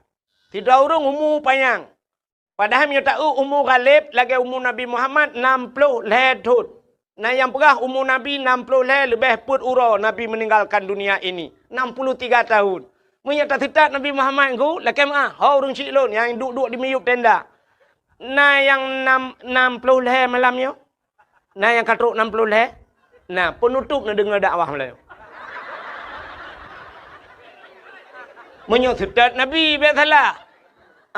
Sidroe ureuëng umu panyang. Padahai meunyoe taeu umu ghaleb lagée umu Nabi Muhammad nam ploh lhée thon. Na nyang peugah umu Nabi nam ploh lhée leubeh peuet uroe Nabi meninggalkan dunia ini, enam puluh tiga tahun. Meunyoe tateutab Nabi Muhammad ngon lakée meuah, ho ureuëng chik lôn nyang duek-duek di miyueb tenda. Na nyang nam, nam ploh lhée malam nyoe? Na nyang ka trok nam ploh lhée? Na, peunutôb neudeungoe dakwah malam nyoe. Meunyoe seutôt Nabi bék salah.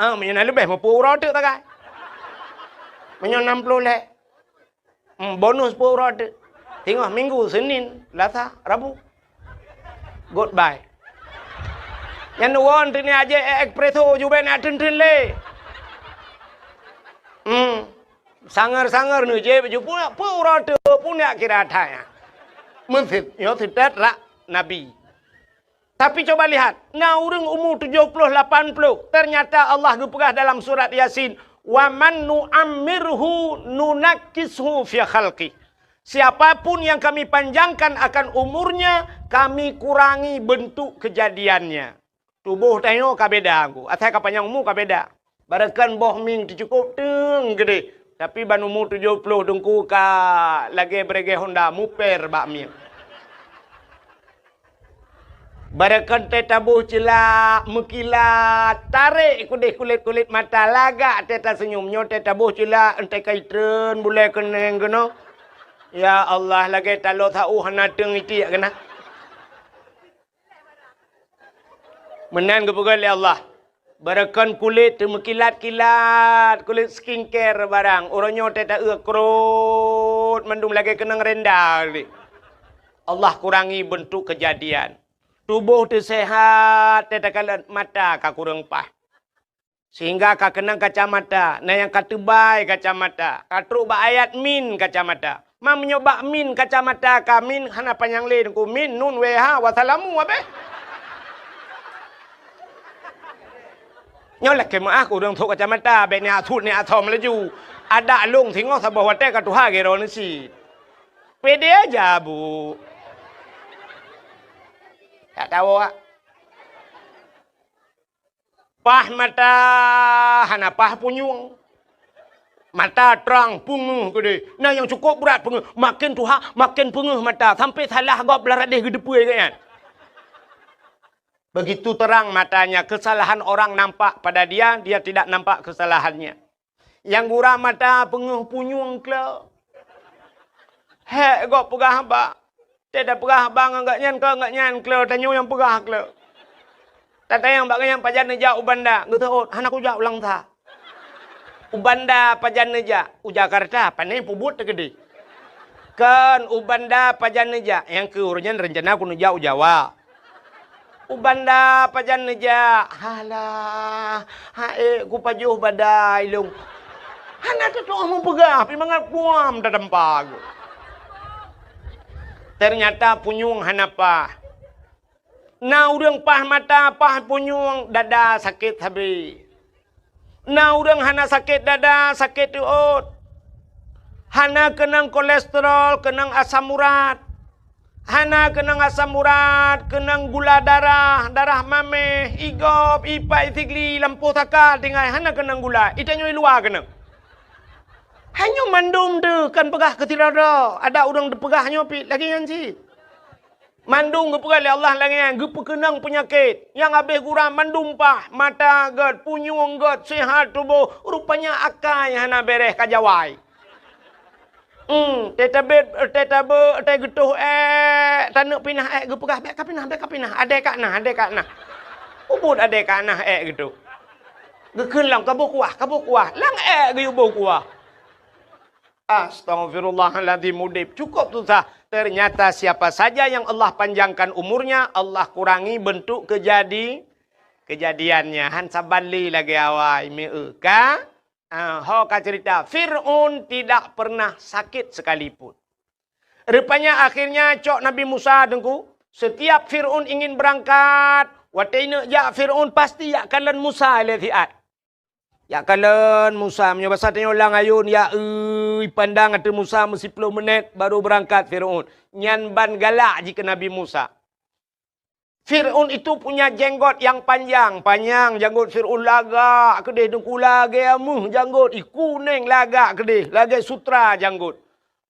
Ah, meunyoe na leubeh meupeu uroe teuk tagai. Meunyoe nam ploh lhée. Hmm, bonus peuet uroe teuk. Singoh minggu, Senin, Selasa, Rabu. Goodbye. Nyan won teuk ni aje espresso jubek nak teun-teun lé. Hmm. Sanger-sanger neujép ju pun, peuet uroe teuk pun nak kira that nyan. Meuseut, nyoe seutôt rak Nabi. Tapi coba lihat, na ureuëng umu tujoh ploh, lapan ploh, ternyata Allah geupeugah dalam surat Yasin, "Wa man nu'ammirhu nunakkishu fi khalqih." Siapapun yang Kami panjangkan akan umurnya, Kami kurangi bentuk kejadiannya. Tuboh tanyoe ka beda, Teungku. Asai ka panyang umu ka beda. Barangkan boh mieng teucukôp teung geudeh, tapi ban umu tujoh ploh Teungku ka lagée beureuguih honda muper bak mieng. Barangkan teuh taboh ceulak meukilat, tarek keudeh kulét-kulét mata, lagak teuh taseunyum. Nyoe teuh taboh ceulak, enteuk ka itreun bulée keuneng keunoe. Ya Allah, lagée taloe saôh hana teung itiek keunan. Meunan geupeugah lé Allah, "Barangkan kulét teumeukilat-kilat, kulét skincare barang, uroe nyoe teuh taeu krot mandum lagée keunong renda lé." Allah kurangi bentuk kejadian. Tuboh teuh seuhat, teuh takalon, mata ka kureueng paih. Sehingga ka keunong kacamata, na nyang ka teubai kacamata, ka trok bak ayat min kacamata. Ma meunyoe bak min kacamata ka min hana panyang lé Teungku, min, nun, wéh, ha, wassalamu, abéh. Nyoe lakée meuah ureuëng trok kacamata, bék ni asut ni asom laju. Adak lông singoh saboh watée ka tuha geuroe neusi. Pede aja, Bu. Tak tahu, ah. Paih mata hana paih punyueng. Mata trang peungeuh keudeh. Na nyang cukôp brat peungeuh. Maken tuha, maken peungeuh mata. Sampai salah gob blah radeh geuteupeue gobnyan. Begitu terang matanya, kesalahan orang nampak pada dia, dia tidak nampak kesalahannya. Nyang gura mata peungeuh punyueng klo. Hék gob peugah haba. Teuh tapeugah bang ngon gobnyan, keu gobnyan kleu, tanyoe nyang peugah kleu. Tatanyong bak gobnyan, "Pajan neujak u Banda?" Geuteuôt, "Hana kujak u Langsa." "U Banda pajan neujak?" "U Jakarta, pane peubuet teukeudeh." "Kon, u Banda pajan neujak?" "Nyang keu uroe nyan reuncana kuneuk jak u Jawa." "U Banda pajan neujak?" "Halah, han ék kupajoh badai lôn." Hana teutuoh meupeugah, pih mangat kuam tatampa geuh. Teunyata punyueng hana paih. Na ureuëng paih mata, paih punyueng, dada sakét sabe. Na ureuëng hana sakét dada, sakét teuôt. Hana keunong kolesterol, keunong asam urat. Hana keunong asam urat, keunong gula darah, darah maméh, igop, ipat, isigli, lampôh saka, tinggai hana keunong gula. Itanyoe i luwa keunong. Hanyoe mandum teuh kan peugah keu sidroe-droe. Ada ureuëng teupeugah nyoe pih lagée nyan cit. Mandum geupeugah lé Allah lagée nyan, geupeukeunong peunyakét nyang habéh gura mandum paih, mata gét, punyueng gét, seuhat tuboh, rupanya akai hana béréh ka jawai. Hmm, teutabét, teutabeuet, teugeutôh ék, taneuk pinah ék, geupeugah, "Bék kapinah, bék kapinah, adé ka na, adé ka na." Ubit adé ka na ék geutôh. Geukheun lom, "Kaboh kuah, kaboh kuah." Lam ék geuyue boh kuah. Astaghfirullahaladzim, udeb cukup susah. Ternyata siapa saja yang Allah panjangkan umurnya, Allah kurangi bentuk kejadi-, kejadiannya. Han saban lé lagée awai, meu ka? Ah, ho ka cerita, Fir'aun tidak pernah sakit sekalipun. Rupanya akhirnya cok Nabi Musa teungku, setiap Fir'aun ingin berangkat, watée neuk jak Fir'aun pasti jak kalon Musa lé siat. Jak kalon Musa, meunyoe basa tanyoe lam ayôn, ya, eu, ipandang ateueh Musa meusiplôh meunét baru beurangkat Fir'aun. Nyan ban galak jih keu Nabi Musa. Fir'aun itu punya jenggot yang panjang, panyang janggot Fir'aun, lagak keudeh teungku, lagée meuh janggot, i kuneng lagak keudeh, lagée sutra janggot.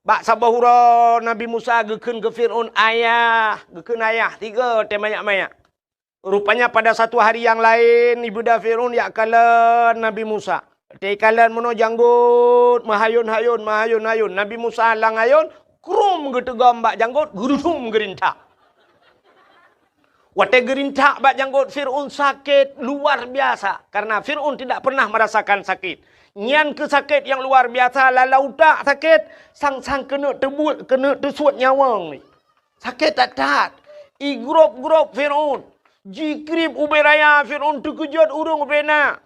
Bak saboh uroe Nabi Musa geukheun keu Fir'aun, "Ayah," geukheun ayah, tiga teuh manyak-manyak. Rupanya pada satu hari yang laén, ibeudôh Fir'aun jak kalon Nabi Musa. Watée ikalon meunoe janggot, meuhayôn-hayôn, meuhayôn-hayôn. Nabi Musa lam ayôn, krum geuteugom bak janggot, geurudum geurintak. Watée geurintak bak janggot Fir'aun sakét luar biasa, karena Fir'aun tidak pernah merasakan sakit. Nyan keuh sakét nyang luar biasa, lam utak sakét, sang-sang keuneuk teubuet, keuneuk teusuet nyawöng. Sakét that-that. Igrôb-grôb Fir'aun. Jikrieb ubé raya, Fir'aun teukeujot ureuëng ubé na.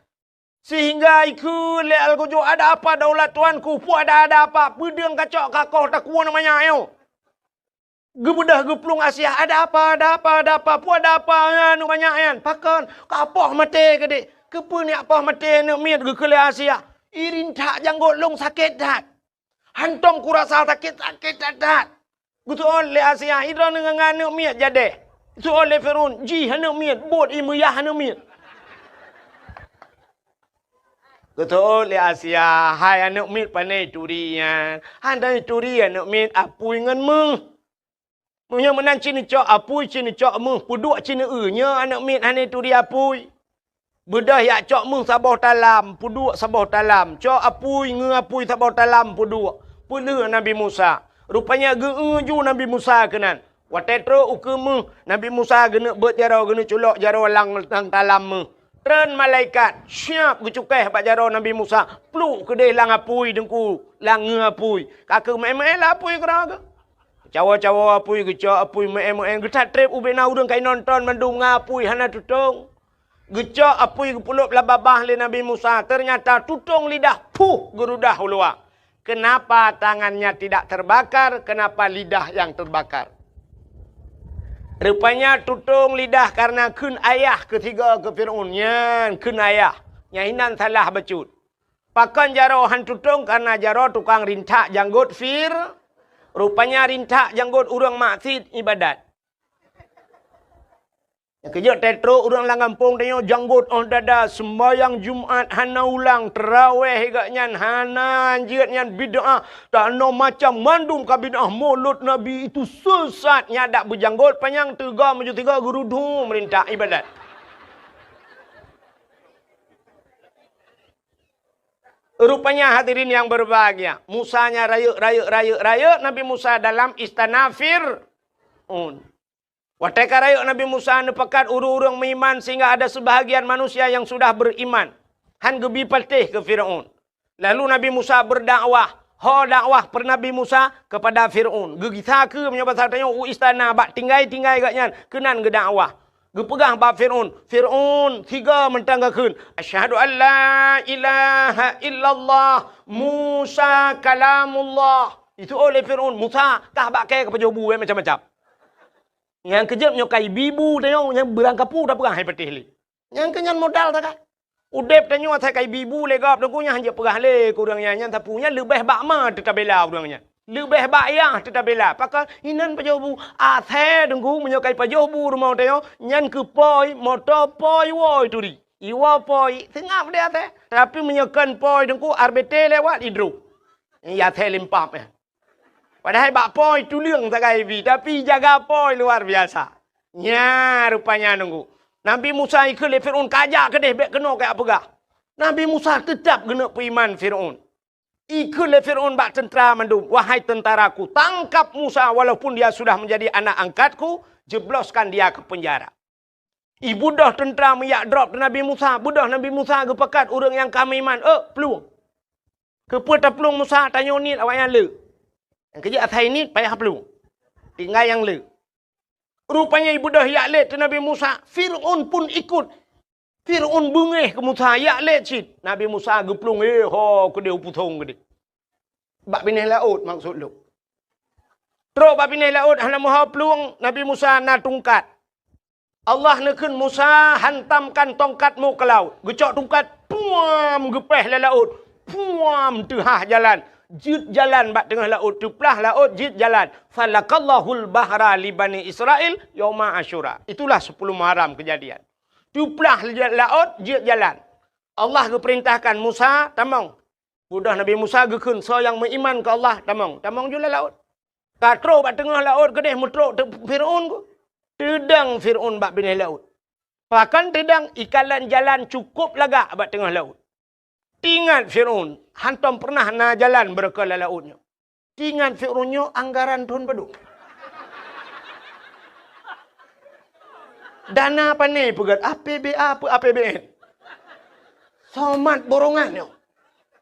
Sehingga ikheun lé algojo, "Ada apa daulat tuanku? Peue ada, ada apa? Peudeueng kacok kakoh takue aneuk manyak nyoe?" Geubeudôh geuplueng Asia, "Ada apa, ada apa, ada apa? Peue ada apa, aneuk manyak nyan? Pakon? Ka poh maté keudeh?" "Keupeue neujak poh maté aneuk miet?" geukheun lé Asia. "Irintak janggot lôn sakét that. Hantom kurasa sakét, sakét that-that." Geuseuôt lé Asia, "Idroe ngon aneuk miet jadeh?" Seuôt lé Fir'aun, "Jih aneuk miet, buet imeuyah aneuk miet." Geuseuôt lé Asia, "Hai aneuk miet, pane turi nyan?" "Hana turi aneuk miet, apui ngon méuh." Meunyoe meunan ci neucok apui, ci neucok méuh, peuduek ci neueu, nyoe aneuk miet hana turi apui. Beudôh jak cok méuh saboh talam, peuduek saboh talam, cok apui, ngeu apui saboh talam, peuduek, peulheueh Nabi Musa. Rupanya geu-eu ju Nabi Musa keunan. Watée trok ukeue méuh, Nabi Musa geuneuk beuet jaroe, geuneuk culok jaroe lam, lam talam méuh. Treun malaikat, siab geucukéh bak jaroe Nabi Musa, pluek keudeh lam apui teungku, lam ngeu apui. Ka keuh meu'én-meu'én lam apui keudroe geuh. Cawoe-cawoe apui, geucok apui, meu'én-meu'én, geutatreb ubé na ureuëng ka inonton mandum ngon apui hana tutong. Geucok apui geupeulop lam babah lé Nabi Musa, teunyata tutong lidah, puh, geurudah u luwa. Kenapa tangannya tidak terbakar? Kenapa lidah yang terbakar? Rupanya tutong lidah karena kheun ayah keu sigoe keu Fir'aun nyan, kheun ayah. Nyan inan salah bacut. Pakon jaroe han tutong? Karena jaroe tukang rintak janggot Fir-, rupanya rintak janggot ureuëng maksiet ibadat. Nyang keujeuet teutro ureuëng lam gampông tanyoe janggot óh dada, seumbahyang Jumat hana ulang, teurawéh gobnyan hana, jeuet nyan bid'ah, tanoh macam mandum ka bid'ah, mulod Nabi itu sesat, nyan dak beujanggot panyang teuga meujeuet teuga geurudum rintak ibadat. Rupanya hadirin yang berbahagia, Musa nya rayeuk, rayeuk, rayeuk, rayeuk Nabi Musa dalam istana Fir-, Fir'aun. Watée ka rayeuk Nabi Musa neupakat ureuëng-ureuëng meuiman sehingga ada sebahagian manusia yang sudah beriman, han geubi patéh keu Fir'aun. Lalu Nabi Musa berdakwah, ho dakwah per Nabi Musa kepada Fir'aun. Geugisa keu meunyoe basa tanyoe u istana bak tinggai-tinggai gobnyan keunan geudakwah. Geupeugah bak Fir'aun, "Fir'aun, sigoe mantong geukheun, 'Asyhadu an la ilaha illallah, Musa kalamullah.'" Itu oleh Fir'aun, "Musa, kah bak kée keupajoh bu, eh, macam-macam." Nyang keujeuet nyoe kai bibu tanyoe nyang beurangkapu tapeugah hai patéh lé. Nyang keu nyan modal takai. Udeb tanyoe asai kai bibu lé gob teungku nyan hanjeuet peugah lé keu ureuëng nyan, nyan sapeue nyan leubeh bak ma teutabela ureuëng nyan. Leubeh bak yah teutabela. Pakon inan pajoh bu asai teungku meunyoe kai pajoh bu rumoh tanyoe nyan keu poi, moto poi woi turi. Iwoe poi seungab deh asai. Tapi meunyoe kon poi teungku R B T lewat idroh. Ya asai limpap ya. Padahai bak poi tuleueng sagai bi, tapi jaga poi luar biasa. Nya rupanya nunggu. Nabi Musa ikheun lé Fir'aun, "Kajak keudeh, bék keunoe kajak peugah." Nabi Musa teutap geuneuk peuiman Fir'aun. Ikheun lé Fir'aun bak teuntara mandum, "Wahai tentaraku, tangkap Musa walaupun dia sudah menjadi anak angkatku, jebloskan dia ke penjara." Ibeudôh teuntara meuyak drob teuh Nabi Musa, beudôh Nabi Musa geupakat ureuëng nyang ka meuiman, "Ôk, plueng!" Keupeue taplueng Musa, tanyoe niet awaknyan le. Nyang keujeuet asai niet payah plueng. Tinggai nyang le. Rupanya ibeudôh yak lét teuh Nabi Musa, Fir'aun pun ikut. Fir'aun beungéh keu Musa, yak lét cit. Nabi Musa geuplueng, eh, ho keudeh u pusong keudeh. Bak binéh laôt maksud lôn. Trok bak binéh laôt hana meuho plueng, Nabi Musa na tungkat. Allah neukheun Musa, "Hantamkan tongkatmu ke laut." Geucok tungkat, puam, geupéh lam laôt. Puam, teuhah jalan. Jeuet jalan bak teungoh laôt, teuplah laôt, jeuet jalan. "Falakallahul bahra li Bani Israil yauma Asyura." Itulah sepuluh Muharram kejadian. Teuplah laôt, jeuet jalan. Allah geupeurintahkan Musa, "Tamong." Beudôh Nabi Musa geukheun, "Soe nyang meuiman keu Allah, tamong." Tamong ju lam laôt. Ka trok bak teungoh laôt keudeh meutrok teu-, Fir'aun ku. Teudong Fir'aun bak binéh laôt. Pakon teudong, ikalon jalan cukôp lagak bak teungoh laôt. Teuingat Fir'aun, hantom peureunah na jalan beureukat lam laôt nyoe. Teuingat Fir'aun nyoe anggaran thon padum. Dana pané peugét, A P B A peu A P B N. Somat borongan nyoe.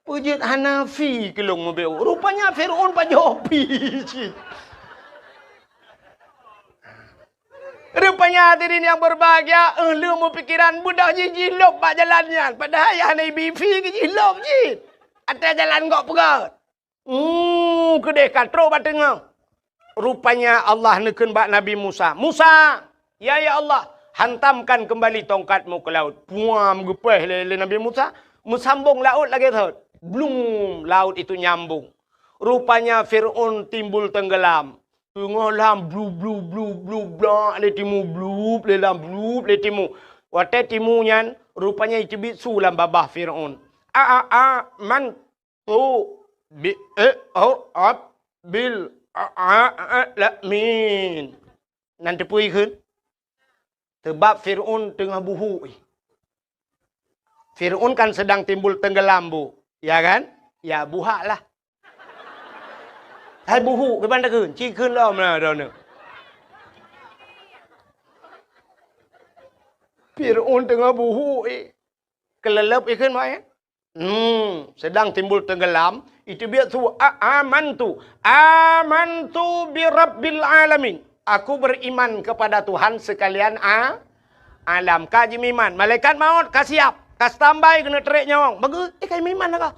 Peujeuet hana fi keu lôn meubeuet. Rupanya Fir'aun pajoh fi cit. Rupanya hadirin yang berbahagia, eh, lheueh meupikiran beudôh jih jilôb bak jalan nyan. Padahai hana ibi fi keu jilôb jih. Até jalan gok peugét. Hmm, keudeh ka trok bak teungoh. Rupanya Allah neukheun bak Nabi Musa, "Musa, ya, ya Allah, hantamkan kembali tongkatmu ke laut." Puam, geupéh lé, lé Nabi Musa, meusambong laôt lagée thot. Blum, laut itu nyambung. Rupanya Fir'aun timbul tenggelam. Teungoh lam blu, blu, blu, blu, blak lé timu, blup lé lam, blup lé timu. Watée timu nyan, rupanya iteubiet su lam babah Fir'aun. A, a, a, man tu bi, eh, oh, ab, bil, a, a, a, la, min. Nan teupeue ikheun? Teubab Fir'aun teungoh buhuk. Fir'aun kan sedang timbul tenggelam bu. Ya kan? Ya, buhak lah. Hai buhuk, kiban takheun? Cikheun lom lah droeneuh. Fir'aun teungoh buhuk, eh. Keuleuleub ikheun, Mak, ya? Hmm, sedang timbul tenggelam, iteubiet su, a, amantu, amantu bi rabbil alamin. Aku beriman kepada Tuhan sekalian a, alam. Ka jimeuiman, malaikat maut ka siap, ka standby keuneuk trek nyawong. Bagus, eh, ka jimeuiman dah ka.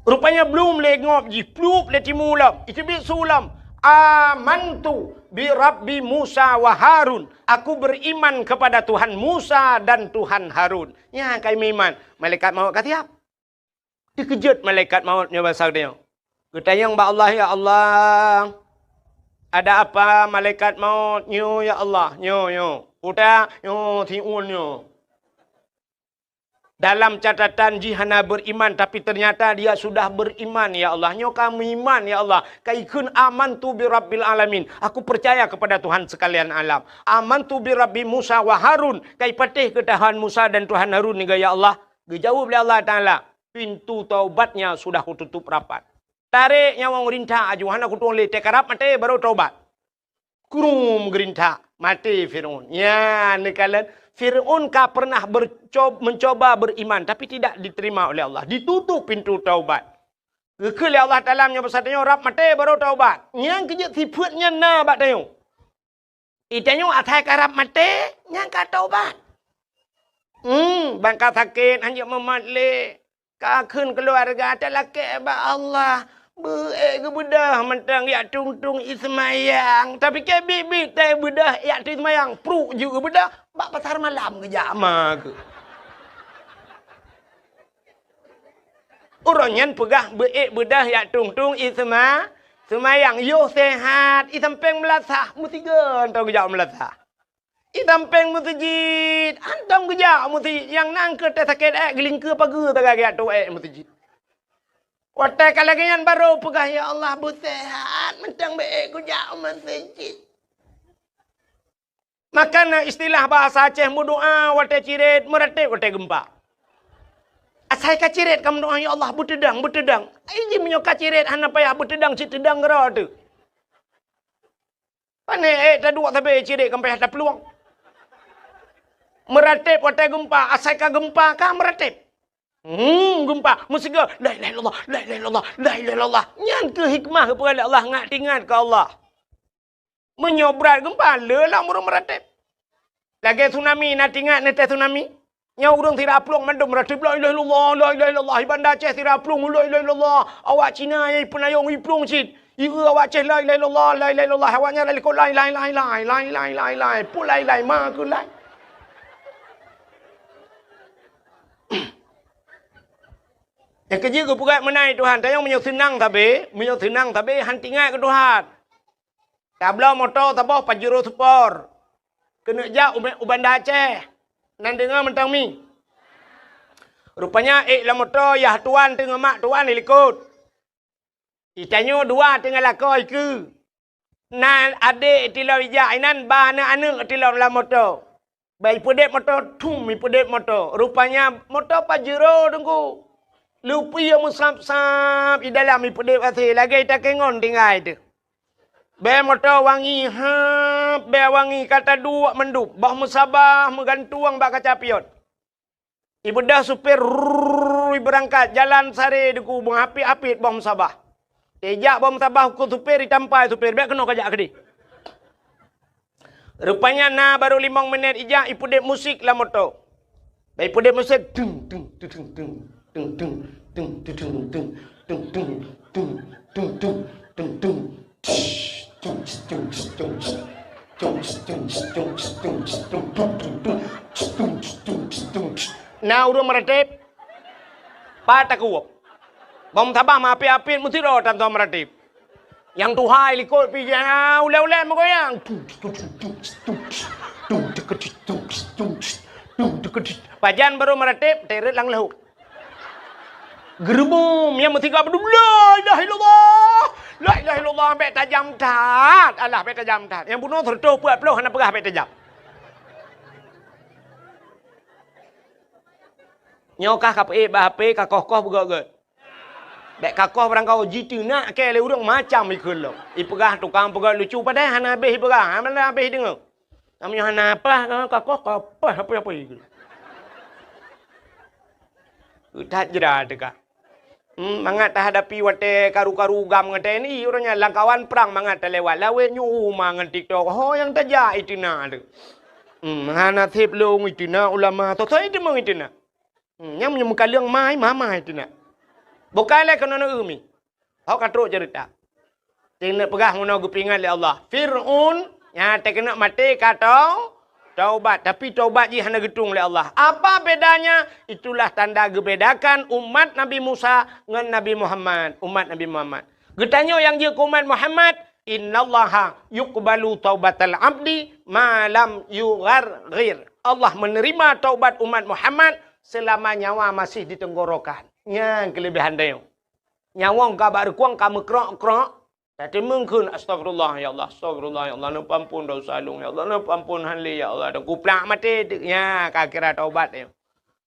Rupanya blum lé ngob jih, plup lé timu lom, iteubiet su lom. Amantu bi rabbi Musa wa Harun. Aku beriman kepada Tuhan Musa dan Tuhan Harun. Nyan ka jimeuiman, malaikat maut ka siap. Teukeujot malaikat maut nyoe basa geutanyoe. Geutanyong bak Allah, "Ya Allah, ada apa malaikat maut nyoe, ya Allah?" "Nyoe, nyoe. Utak nyoe, siun nyoe. Dalam catatan jih hana beriman, tapi ternyata dia sudah beriman, ya Allah. Nyoe ka meuiman, ya Allah. Ka ikheun amantu bi rabbil alamin. Aku percaya kepada Tuhan sekalian alam. Amantu bi rabbi Musa wa Harun." Ka ipatéh keu Tuhan Musa dan Tuhan Harun nyoe, ya Allah. Geujaweueb lé Allah Taala, "Pintu taubatnya sudah kututup rapat." Tarek nyawong rinta aju, hana kutueng lé, teukarab maté baru taubat. Krum geurintak, maté Fir'aun. Nyan neukalon, Fir'aun ka pernah berco-, mencoba beriman, tapi tidak diterima oleh Allah. Ditutup pintu taubat. Geukheun lé Allah Taala meunyoe basa tanyoe rab maté baru taubat. Nyang keujeuet sifeuet nyan na bak tanyoe. Di tanyoe asai ka rab maté, nyan ka taubat. Hmm, ban ka sakét, hanjeuet mumat lé. Ka kheun keuluwarga talakée bak Allah, beu-ék geubeudôh mantong jak tueng-tueng ie seumayang. Tapi keu biet-biet teubeudôh jak tueng seumayang, pruek jeuet geubeudôh, bak pasar malam geujak ma geuh. Uroe nyan peugah beu-ék beudôh jak tueng-tueng ie seuma-, seumayang, yoh seuhat, ie sampéng meulasah, meusigoe mantong geujak meulasah. Ie sampéng meuseujid, hantom geujak meuseujid, nyang na keu teuh sakét ék geulingkeue pageue sagai geujak tueng ék meuseujid. Watée ka lagée nyan barô peugah, "Ya Allah, beuseuhat, mantong beu-ék kujak meuseujid." Maka na istilah bahasa Aceh meudoá watée cirét, meuratéb watée geumpa. Asai ka cirét ka meudoá, "Ya Allah, beuteudang, beutedang." Ai jih meunyoe ka cirét hana payah beuteudang, cit teudang keudroe teuh. Pane ék taduek sabe cirét ka payah taplueng. Meuratéb watée geumpa, asai ka geumpa ka meuratéb. Hmm, geumpa, meusigoe, "La ilaha illallah, la ilaha illallah, la ilaha illallah." Nyan keuh hikmah geupeugah lé Allah, ngat teuingat keu Allah. Meunyoe brat geumpa, le lam ureuëng meuratéb. Lagée tsunami, na teuingat neuteuh tsunami? Nyoe ureuëng sira plueng mandum meuratéb, "La ilaha illallah, la ilaha illallah." Di Banda Aceh sira plueng, "La ilaha illallah." Awak Cina nyang ipeunayong iplueng cit. Ieu awak Aceh, "La ilaha illallah, la ilaha illallah." Awak nyan lalikot, "Lai, lai, lai, lai, lai, lai, lai, lai." Peue lai, lai, ma keuh lai. Nyang keujeuet geupeugah meunan Tuhan, tanyoe meunyoe seunang sabe, meunyoe seunang sabe, han teuingat keu Tuhan. Tabloe moto saboh Pajero Sport. Keuneuk jak u, u Banda Aceh. Nan deungoe mantong mi. Rupanya ék lam moto yah tuan teungoh mak tuan dilikot. Di tanyoe dua teungoh lakoe ikeue. Na adék tilom ijak inan ba aneuëk-aneuëk tilom lam moto. Bah ipeudeb moto, thum, ipeudeb moto. Rupanya moto Pajero teungku. Lupi meusab-sab di dalam ipeudeb asée lagée takengon tinggai teuh. Bée moto wangi, hab, bée wangi ka taduek mandum, boh meusabah meugantueng bak kaca pion. Ibeudôh supir, rrrr, ibeurangkat, jalan sare teungku, meuhapit-hapit boh meusabah. Ijak boh meusabah keu supir, itampai supir, bék keunoe kajak keudeh. Rupanya na barô limong minét ijak ipeudeb musik lam moto. Bah ipeudeb musik, tung, tung, tung, tung, tung. Na ureuëng meuratéb, pat takuwöb. Boh meusabah meuhapit-hapit meusidroe tan soe meuratéb. Nyang tuha likot pih ulée-ulée meugoyang. Pajan barô meuratéb, teuret lam leuhok. Geureubum, nyang meusigoe beudum, "La ilaha illallah! La ilaha illallah!" Bék tajam that. Alah, bék tajam that. Nyang bunoe seureutôh peuet ploh hana peugah bék tajam. Nyoe kah ka peuék bak H P, ka koh-koh beugöt-göt. Bék ka koh barangkaho jiteunak kée lé ureuëng macam ikheun lom. Ipeugah tukang peugöt lucu padahai hana habéh ipeugah, hana habéh ideungoe. Meunyoe hana paih, ka koh, ka paih, apa-apa ikheun. That jra teuka. Hmm, mangat tahadapi watée karu-karu GAM ngon T N I, uroe nyan lam kawan prang mangat talewat lawét nyoe uma ngon TikTok. Ho nyang tajak iteunak teuh. Hmm, hana sép lôn iteunak ulama, soe-soe iteumeung iteunak. Hmm, nyang meunyoe meukaleueng mai, mama iteunak. Bukai lé keunoe neu mi. Ho ka trok ceurita. Teuneuk peugah meunoe geupeuingat lé Allah. Fir'aun nyang teukeunok maté ka tau-, taubat, tapi taubat jih hana geutueng lé Allah. Apa bedanya? Itulah tanda geubedakan umat Nabi Musa ngon Nabi Muhammad, umat Nabi Muhammad. Geutanyoe nyang jeuet keu umat Muhammad, "Innallaha yuqbalu taubatal abdi ma lam yugharghir." Allah menerima taubat umat Muhammad selama nyawa masih di tenggorokan. Nyan keulebihan tanyoe. Nyawöng ka bak reukueng ka meukrok-krok, tateumeung kheun, "Astagfirullah, ya Allah, astagfirullah, ya Allah, neupeuampon desya lôn, ya Allah, neupeuampon han lé, ya Allah." Dan kuplak maté teuk, nya ka kira taubat nyoe.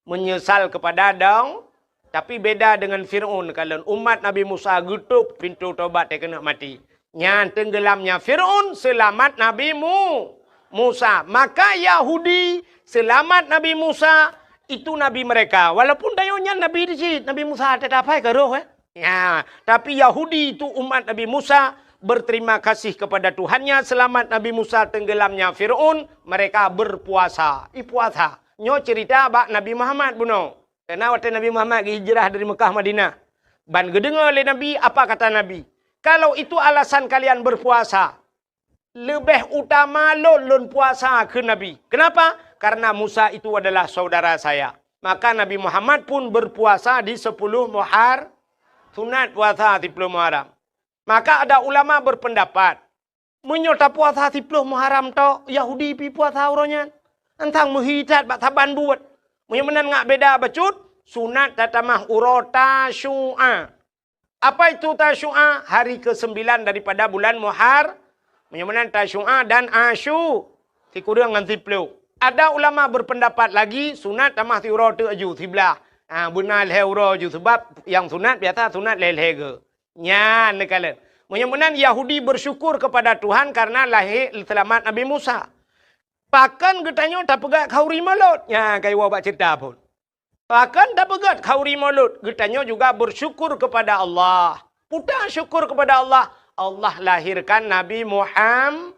Menyesal kepada dong, tapi beda dengan Fir'aun, kalon umat Nabi Musa geutôp pintoe taubat teukeunok maté. Nyan teunggelamnya Fir'aun, seulamat Nabi Mu-, Musa. Maka Yahudi seulamat Nabi Musa, itu nabi mereka. Walaupun tanyoe nyan nabi di cit, Nabi Musa teutab hai ka roh, eh. Ya, tapi Yahudi itu umat Nabi Musa, berterima kasih kepada Tuhannya, seulamat Nabi Musa teunggelamnya Fir'aun, mereka berpuasa. I puasa. Nyoe cerita bak Nabi Muhammad bunoe. Karena watée Nabi Muhammad geuhijrah dari Mekah Madinah, ban geudeungoe lé Nabi, apa kata Nabi? "Kalau itu alasan kalian berpuasa, leubeh utama lôn, lôn puasa," kheun Nabi. Kenapa? "Karena Musa itu adalah saudara saya." Maka Nabi Muhammad pun berpuasa di sepuluh Muhar-, sunat puasa sepuluh Muharram. Maka ada ulama berpendapat, meunyoe tapuasa siploh Muharram tok, Yahudi pi puasa uroe nyan. Antang meuhi that bak saban buet. Meunyoe meunan ngat beda bacut, sunat tatamah uroe Tasyu'a. Apa itu Tasyu'a? Hari kesembilan daripada bulan Muhar-, meunyoe meunan Tasyu'a dan Asyu, sikureueng ngon siploh. Ada ulama berpendapat lagi, sunat tamah siuroe teuk aju, siblah. Ha, beuna lhée uroe aju, sebab nyang sunat biasa sunat lhée-lhée geu. Nyan neukalon. Meunyoe meunan Yahudi bersyukur kepada Tuhan karena lahé seulamat Nabi Musa. Pakon geutanyoe tapeugét khauri Maulud? Nyan ka iwoe bak ceurita phon. Pakon tapeugét khauri Maulud? Geutanyoe juga bersyukur kepada Allah. Peue ta syukur kepada Allah? Allah lahirkan Nabi Muham-,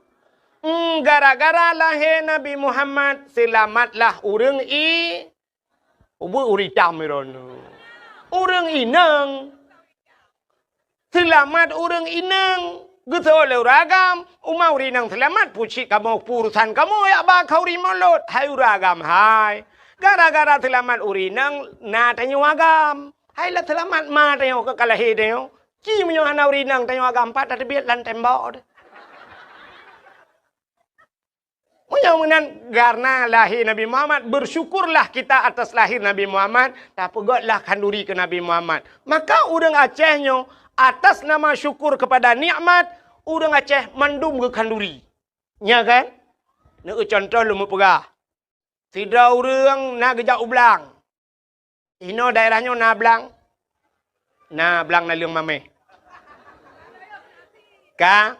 Hmm, gara-gara lahé Nabi Muhammad, seulamatlah ureuëng i-, Ubeuet ureuëng itam droeneuh. Ureuëng inong. Seulamat ureuëng inong. Geusoe lé ureuëng agam. Uma ureuëng inong seulamat, peue cit kamoe, peue urusan kamoe jak ba khauri Maulud. Hai ureuëng agam hai. Gara-gara seulamat ureuëng inong, na tanyoe agam. Hai lah seulamat ma tanyoe ka lahé tanyoe. Ci meunyoe hana ureuëng inong tanyoe agam, pat tateubiet lam tembok. Meunyoe meunan, karena lahé Nabi Muhammad, bersyukurlah kita atas lahir Nabi Muhammad, tapeugötlah khanduri keu Nabi Muhammad. Maka ureuëng Aceh nyoe, atas nama syukur kepada nikmat, ureuëng Aceh mandum geukhanduri. Nya kan? Neueu contoh lôn meupeugah. Sidroe ureuëng na geujak u blang. Inoe daerah nyoe na blang? Na blang naleueng mamèh. Ka,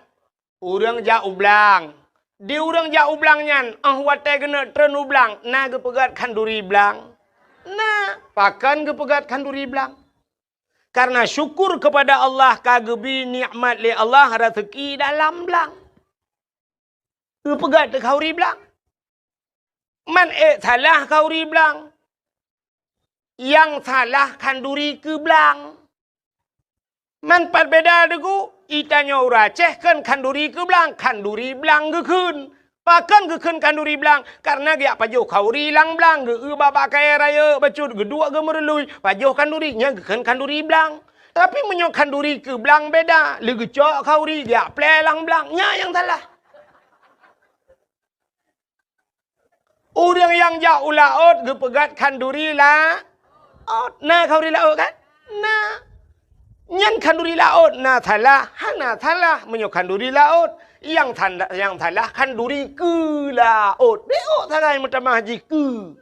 ureuëng jak u blang. Di ureuëng jak u blang nyan, óh watèe geuneuk treun u blang, na geupeugöt khanduri blang? Na, pakon geupeugöt khanduri blang? Karena syukur kepada Allah ka geubri nikmat lé Allah raseuki dalam blang. Geupeugöt khanduri blang. Man ék salah khanduri blang. Nyang salah khanduri keu blang. Man pat beda deungon, i tanyoe ureuëng Aceh kheun khanduri keu blang, khanduri blang geukheun. Pakon geukheun khanduri blang? Karena geujak pajoh khanduri lam blang, geueu bak-bak kayèe rayeuk bacut, geuduek geumeurului, pajoh khanduri, nyan geukheun khanduri blang. Tapi meunyoe khanduri keu blang beda, lé geucok khanduri geujak plè lam blang, nyan nyang salah. Ureuëng nyang jak u laôt geupeugöt khanduri laôt. Na khanduri laôt kan? Na. Nyan khanduri laôt na salah, hana salah meunyoe khanduri laôt. Nyang sanda-, nyang salah khanduri keu laôt. Beuôt sagai meutamah jih keu.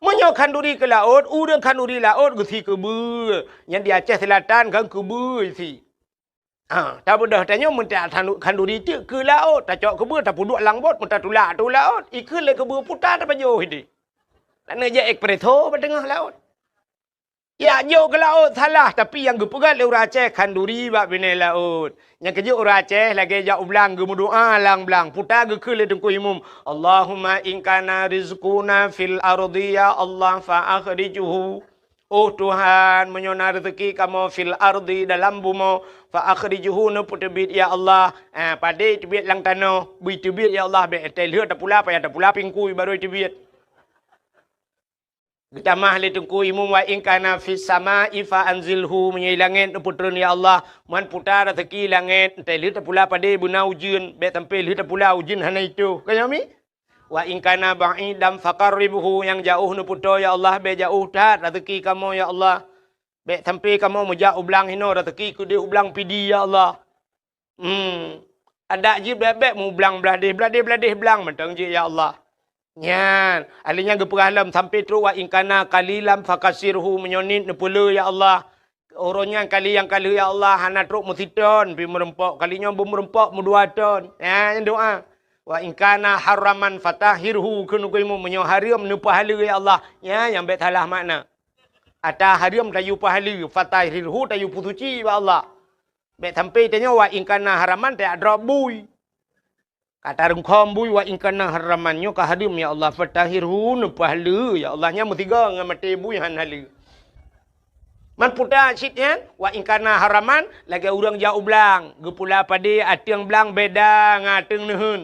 Meunyoe khanduri keu laôt, ureuëng khanduri laôt geusi keubeue. Nyan di Aceh Selatan kan keubeue isi. Ha, tabeudôh tanyoe meuntak khanduri teuk keu laôt, tacok keubeue, tapeuduek lam bot, meutatulak ateueh laôt, ikheun lé keubeue puta tapajoh idéh. Taneuk jak espresso bak teungoh laôt. Jak jok keu laôt salah, tapi nyang geupeugöt lé ureuëng Aceh khanduri bak binéh laôt. Nyang keujeuet ureuëng Aceh lagèe jak u blang geumeudoá lam blang, puta geukheun lé Teungku Imum, "Allahumma in kana rizquna fil ardi ya Allah fa akhrijhu." Oh Tuhan, meunyoe na reuzeuki kamoe fil ardi dalam bumoe, fa akhrijhu neupeuteubiet ya Allah. Ah, padé teubiet lam tanoh, bri teubiet ya Allah, bèk teuh lheueh tapula, payah tapula pingkui barô teubiet. Geutamah lé Teungku Imum, wa in kana fis sama'i fa anzilhu, meunyoe langèt neupeutreun ya Allah, man puta reuzeuki langèt, teuh lheueh tapula padé beuna ujeuen, bèk sampai lheueh tapula ujeuen hana itôh. Ka nyoe mi? Wa in kana ba'idan faqarribhu, nyang jaoh neupeutoe ya Allah, bèk jaoh that reuzeuki kamoe ya Allah. Bèk sampai kamoe meujak u blang hinoe, reuzeuki keudéh u blang Pidie ya Allah. Hmm. Adak jih bèk-bèk meublang blah déh, blah déh, blah déh blang mantong jih ya Allah. Nyan, ahli nyan geupeugah lom sampai trok wa in kana qalilan fakatsirhu, meunyoe niet neupeule ya Allah. Uroe nyan kali nyang ka lheueh ya Allah hana trok meusiton pih meurumpok, kali nyoe beumeureumpok meudua ton. Nyan doa. Wa in kana haraman fatahhirhu, kheun geuimu, meunyoe hareuem neupeuhaleue ya Allah. Nyan nyang bèk salah makna. Ata hareuem tayue peuhaleue, fatahhirhu tayue peusuci bak Allah. Bèk sampai tanyoe wa in kana haraman tajak drob bui. Ka tareungkhom bui wa in kana haraman, nyoe ka hareuem ya Allah, fatahhirhu, neupeuhaleue ya Allah, nyan meusigoe ngon maté bui han haleue. Man puta cit nyan, wa in kana haraman, lagèe ureueng jak u blang, geupula padé ateueng blang beda ngon ateueng neuheun.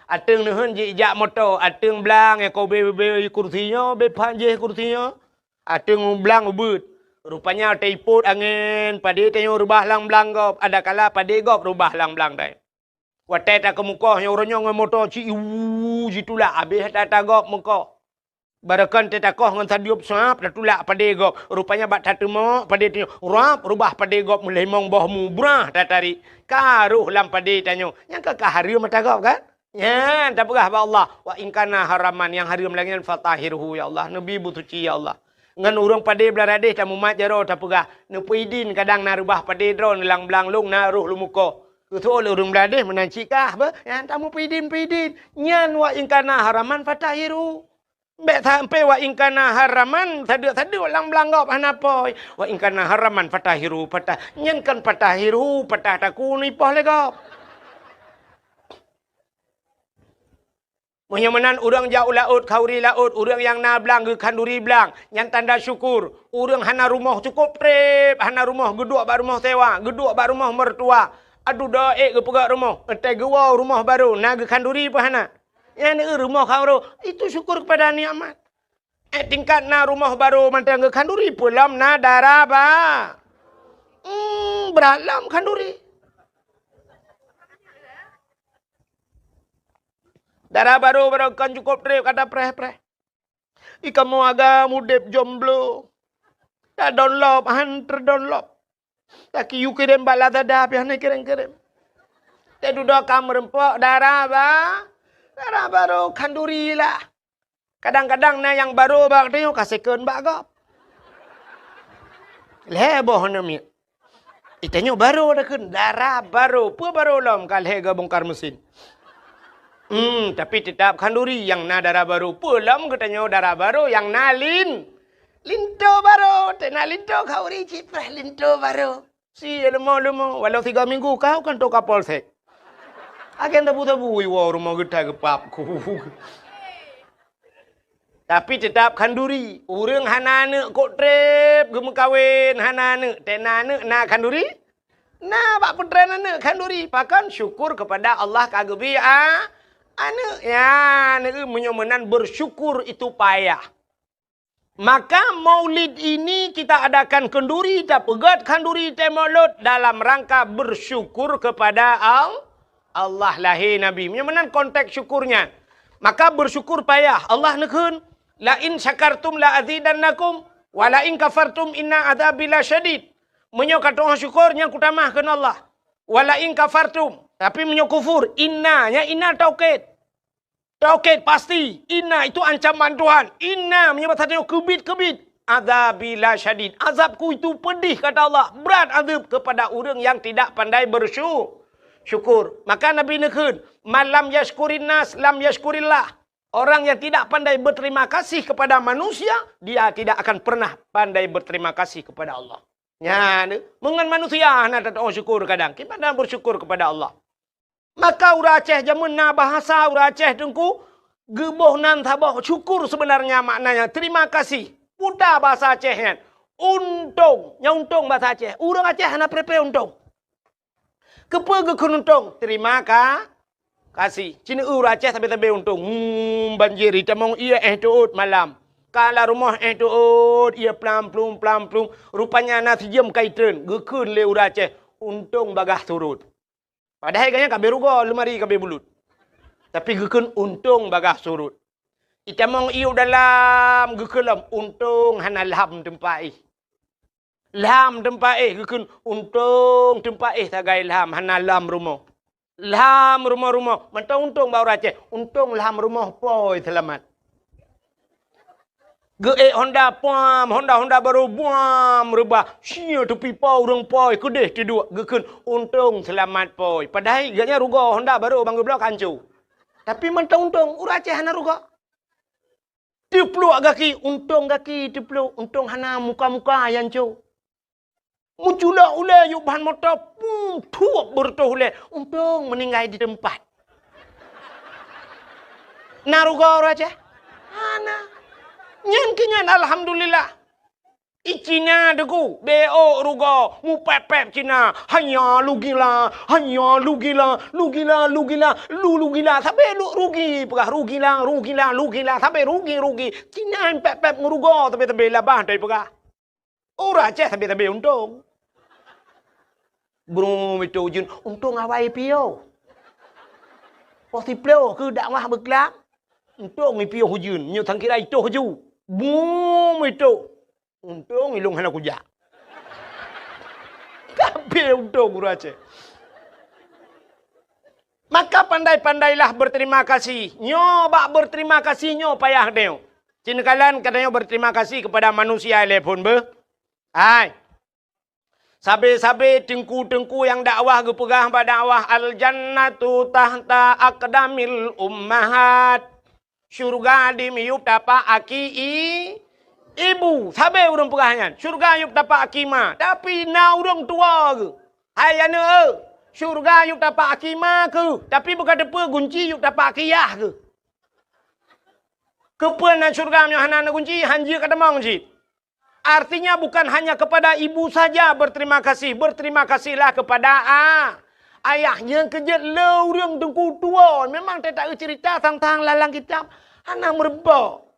Ateueng neuheun jijak moto, ateueng blang nyang ka ubé, ubé kursi nyoe, ubé phan jéh kursi nyoe. Ateueng blang ubeuet. Rupanya teuipot angén, padé tanyoe reubah lam blang gob, adakala padé gob reubah lam blang dai. Watèe takeumeukoh nyoe uroe nyoe ngon moto ci-, iwu, jitulak, abéh that-that gob meukoh. Barokon teuh takoh ngon sadeueb sab, tatulak padé gob. Rupanya bak tateumok padé tanyoe, rab, reubah padé gob meulimong boh mu, brah, tatarék. Ka roh lam padé tanyoe. Nyan ka, ka hareuem ata gob kan? Nyan tapeugah bak Allah, "Wa in kana haraman," nyang hareuem lagèe nyan, "fatahhirhu," ya Allah, neubi beusuci, ya Allah. Ngon ureueng padé Blang Radéh tamumat jaroe tapeugah, neupeuidin kadang na reubah padé droeneuh lam blang lôn na roh lôn meukoh. Keu soe lé ureueng Blang Radéh meunan cit kah beuh, nyan tameupeuidin-peuidin. Nyan wa in kana haraman fatahhirhu. Bèk sampai wa in kana haraman, sadeuk-sadeuk lam blang gob hana pôi. Wa in kana haraman fatahhirhu, patah. Nyan kon fatahhirhu, patah takue neuipoh lé gob. Meunyoe meunan ureueng jak u laôt, khanduri laôt, ureueng nyang na blang geukhanduri blang, nyan tanda syukur. Ureueng hana rumoh cukôp trép, hana rumoh geuduek bak rumoh sewa, geuduek bak rumoh mertua. Aduh, doa ék geupeugöt rumoh, watèe geuwoe rumoh barô, na geukhanduri peue hana? Nyan rumoh khanduri, itu syukur kepada nikmat. Eh, tingkat na rumoh barô mantong geukhanduri, peue lom na dara ba-, hmm, brat lom khanduri. Dara barô, barô kon cukôp trép ka tapreh-preh. Di kamoe agam udép jomblo. Tadonlop, han teudonlop. Takiyue kirém bak Lazada, pih hana kirém-kirém. Teududoe ka meurumpok dara ba-, dara barô khanduri lah. Kadang-kadang na nyang barô bak tanyoe ka second bak gob. Lhèe boh aneuk miet. Itanyoe barô takheun, dara barô. Peue barô lom ka lhèe geubongkar mesin. Hmm, tapi teutap khanduri nyang na dara barô. Peue lom geutanyoe dara barô nyang na lin-, linto barô. Teuh na linto khanduri cit preh linto barô. Si leumo-leumo, walau tiga minggu kau kan to Kapolsek. Agen tabu-tabu iwoe rumoh geuta geupap ku. Tapi teutap khanduri, ureueng hana aneuk kok trép geumeukawen, hana aneuk, teuh na aneuk na khanduri? Na bak peutren aneuk khanduri, pakon syukur kepada Allah ka geubri a-, aneuk. Ya, aneuk meunyoe meunan bersyukur itu payah. Maka maulid ini kita adakan khanduri, tapeugöt khanduri teuh maulud dalam rangka bersyukur kepada Al-, Allah lahé Nabi. Meunyoe meunan konteks syukurnya. Maka bersyukur payah. Allah neukheun, "La in syakartum la azidannakum, wa la in kafartum inna adzabi lasyadid." Meunyoe ka tu'oh syukur, nyan kutamah kheun Allah. "Wa la in kafartum." Tapi meunyoe kufur, inna, nyan inna taukid. Taukid pasti, inna itu ancaman Tuhan. Inna meunyoe basa tanyoe keubit-keubit. Adzabi lasyadid. Azabku itu pedih, kata Allah. Brat azab kepada ureueng nyang tidak pandai bersyu-, syukur. Maka Nabi neukheun, "Man lam yashkurin nas, lam yashkurillah." Orang yang tidak pandai berterima kasih kepada manusia, dia tidak akan pernah pandai berterima kasih kepada Allah. Nyan, meungon manusia hana tatu'oh syukur kadang. Kiban hana bersyukur kepada Allah. Maka ureueng Aceh jameun na bahasa ureueng Aceh teungku, geuboh nan saboh syukur sebenarnya maknanya, terima kasih. Puta bahasa Aceh nyan. Untông, nyan untông bahasa Aceh. Ureueng Aceh hana preh-preh untông. Keupeue geukheun untông? Terima ka-, kasih. Ci neu ureueng Aceh sabe-sabe untông. Hmm, banjir, itamong ié éh teuôt malam. Ka lam rumoh éh teuôt, ié plam-plum, plam-plum. Rupanya na sijeuem ka itreun. Geukheun lé ureueng Aceh, untông bagaih surot. Padahai gobnyan ka abéh rugoe, leumari ka abéh bulut. Tapi geukheun untông bagaih surot. Itamong ié u dalam, geukheun lom, untông hana lham teumpat éh. Lham teumpat éh, geukheun untông teumpat éh sagai lham, hana lham rumoh. Lham rumoh-rumoh, mantong untông bak ureueng Aceh, untông lham rumoh pôi seulamat. Geuék honda, puam, honda-honda barô, buam, reubah. Sia teupipa ureuëng pôi, keudeh teuduek, geukheun, "Untông seulamat pôi." Padahai gobnyan rugoe honda barô ban geubloe ka ancô. Tapi mantong untông, ureuëng Aceh hana rugoe. Teupluek gaki, untông gaki teupluek, untông hana muka-muka nyang ancô. Meuculok ulée yub ban moto, pum, thuep beureutoh ulée. Untông meuninggai di teumpat. Na rugoe ureuëng Aceh? Hana. Nyan keuh nyan, alhamdulillah. I Cina deungoe, beuôk rugoe, mupép-pép Cina. Hanya lugila, hanya lugila, lugila, lugila, lu lugila. Sabe lu rugi, peugah rugila, rugila, lugila. Sabe rugi, rugi. Cina pép-pép ngon rugoe, sabe-sabe labah tai peugah. Ureuëng Aceh sabe-sabe untông. Brum itu ujeuen, untông awai piôh. Poh siplôh keu dakwah beuklam, untông i piôh ujeuen, nyoe sangkira itoh ju. Brum itu, untông ilông hana kujak. Tapi untông ureuëng Aceh. Maka pandai-pandailah berterima kasih. Nyoe bak berterima kasih nyoe payah deuh. Cit neukalon geutanyoe berterima kasih kepada manusia ilée phon beuh. Hai. Sabe-sabe teungku-teungku nyang dakwah geupeugah bak dakwah, "Al-jannatu tahta aqdamil ummahat." Syurga di miyueb tapak aki i-, ibu. Sabe ureuëng peugah nyan, syurga yueb tapak aki ma. Tapi na ureuëng tuwoe geuh. Hai aneuëk, syurga yueb tapak aki ma keuh. Tapi beuka teupeue gunci yueb tapak aki yah keuh. Keupeue na syurga meunyoe hana na gunci, hanjeuet ka tamong cit. Artinya bukan hanya kepada ibu saja berterima kasih, berterima kasihlah kepada a-, ayah. Nyang keujeuet le ureuëng teungku tuwoe. Memang teuta cerita tentang lalang kitab hana meureubok.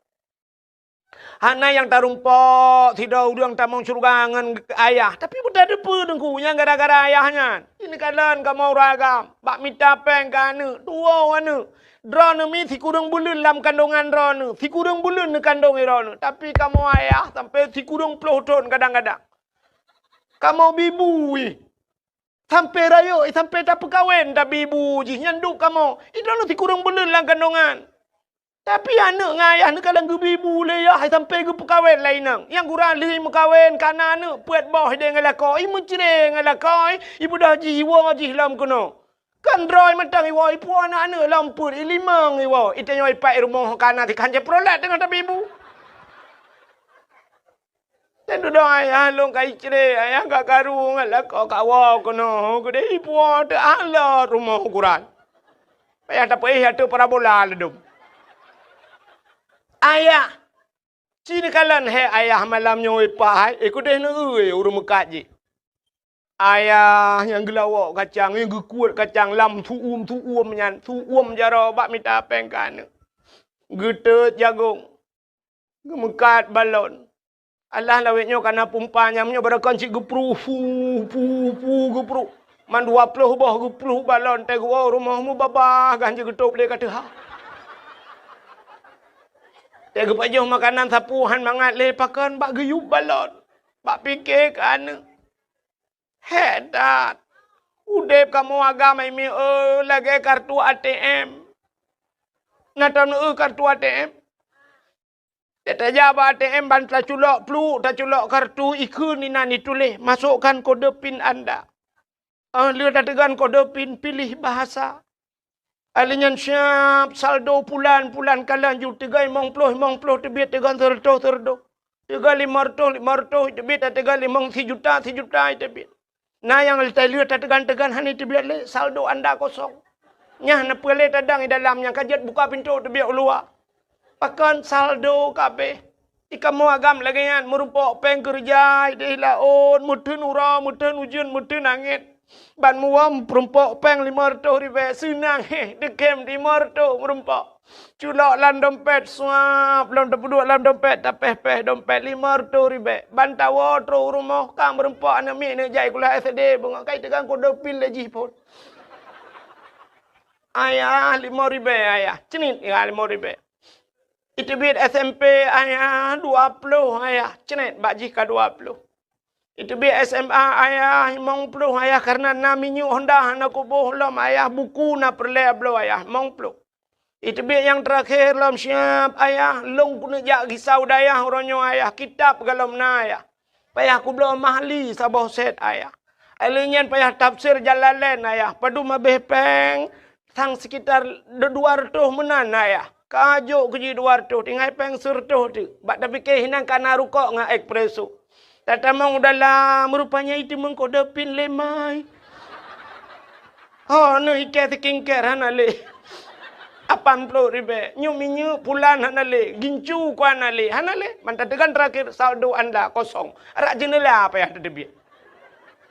Hana nyang tarumpok sidroe ureuëng tamong syeuruga ngon ayah, tapi beuteupeue teungku nyang gara-gara ayah nyan. Ini kalon kamoe ureuëng agam, bak mita péng keu aneuëk, tuwoe aneuëk. Droeneuh mi sikureueng buleuen lam kandongan droeneuh, sikureueng buleuen neukandong droeneuh, tapi kamoe ayah sampai sikureueng ploh thon kadang-kadang. Kamoe bibu ih. Sampai rayeuk, sampai tapeukawen tabibu jih nyan duek kamoe. Idroeneuh sikureueng buleuen lam kandongan. Tapi aneuëk ngon ayah neukalon geubibu lé yah sampai geupeukawen lé inong. Nyang gura lheueh meukawen kana aneuëk peuet boh ideh ngon lakoe, i meucre ngon lakoe, i beudôh jih iwoe jih lom keunoe. Kan droe mantong iwoe, ipuwoe aneuëk-aneuëk lom peuet, i limong iwoe, i tanyoe ipat i rumoh kana sikan jeuet peureulèe teungoh tabibu. Teududoe ayah lôn ka icre, ayah ka karu ngon lakoe kawoe keunoe, keudeh ipuwoe teuh alot rumoh ukuran. Payah tapeuéh ateueh parabola ladôm. Ayah, ci neukalon hé ayah malam nyoe ipat hai, eh keudeh neueu ureuëng meukat jih. Ayah nyang geulawok kacang, nyang geukuet kacang lam su'uem-su'uem nyan, su'uem jaroe bak mita péng keu aneuëk. Geuteut jagong. Geumeukat balon. Alah lawét nyoe kana pumpa nyang nyoe barokon cit geupruh, pu, pu, pu, geupruh. Man dua ploh boh geupruh balon, teuh geuwoe rumoh mubabah gan jeuet geutôb lé ka teuhah. Teuh geupajoh makanan sapeue han mangat lé pakon bak geuyub balon. Bak pike keu aneuëk. Hék that! Udeb kamoe agam hai mié lagée kartu A T M. Na taneuk kartu A T M? Tajak bak A T M ban taculok pluek, taculok kartu, ikheun inan ituléh, "Masukkan kode pin Anda." Ah, lheueh tateugon kode pin, pilih bahasa. Alheuh nyan siab saldo pulan, pulan ka laju teugon limong ploh, limong ploh teubiet teugon seureutôh, seureutôh. Teugon limong reutôh, limong reutôh teubiet, teugon limong sijuta, sijuta teubiet. Na nyang lheueh tateugon-teugon hana teubiet lé, saldo anda kosong. Nyan na peue lé tadong i dalam nyang ka jeuet buka pintoe teubiet u luwa. Pakon saldo kabeh. Di kamoe agam lagée nyan, meurumpok péng keureuja ideh laôt, meutheun uroe, meutheun ujeuen, meutheun angén. Ban muwöm peurumpok péng limong reutôh ribée, seunang héh, deukem limong reutôh meurumpok. Culok lam dompet, suap, lom tapeuduek lam dompet, tapéh-péh dompet limong reutôh ribée. Ban tawoe trok u rumoh, ka meurumpok aneuk miet neuk jak sikula S D, beungoh ka iteugang kode pin lé jih phon. Ayah, limong ribée, ayah. Cenit, ya, limong ribée. Iteubiet S M P, ayah, dua ploh, ayah. Cenit, bak jih ka dua ploh. Iteubiet S M A, ayah, limong ploh, ayah, karena na minyeuk honda hana kuboh lom, ayah, buku na peureulée bloe, ayah, limong ploh. Iteubiet nyang teurakhé lom siab, "Ayah, lôn keuneuk jak gisa u dayah uroe nyoe, Ayah. Kitab galom na, Ayah. Payah kubloe mahli saboh sét, Ayah. Lheueh nyan payah tafsir Jalalain, Ayah. Padum habéh péng, sang sekitar dua reutôh meunan, Ayah. Ka jok keu jih dua reutôh, tinggai péng sireutôh teuk. Bak tapike hinan ka na rukok ngon espresso." Tatamong u dalam, rupanya iteumeung kode pin lé mai. Ho, neu ikée skincare hana lé. Lapan ploh ribée. Nyoe minyeuk pulan hana lé. Gincu ku hana lé. Hana lé. Mantong teugan terakhir saldo anda kosong. Arak jeundela payah teuteubiet.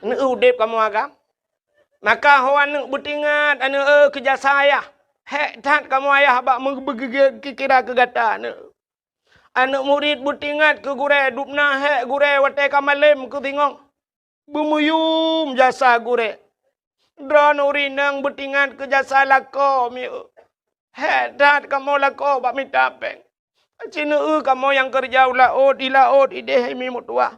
Neu udeb kamoe agam. Maka ho aneuk beutingat, aneuk, eh, keu jasa ayah. Hék that kamoe ayah bak meubeugeugét kira keu gata, aneuk. Aneuk murit beutingat keu gurée, dubna hék gurée watée ka malém keu singoh. Beumuyum jasa gurée. Droeneuh ureueng inong beutingat keu jasa lakoe mieu. Hék that kamoe lakoe bak mita péng. Aci neueu kamoe nyang keureuja u laôt, di laôt ideh imi meutuwah.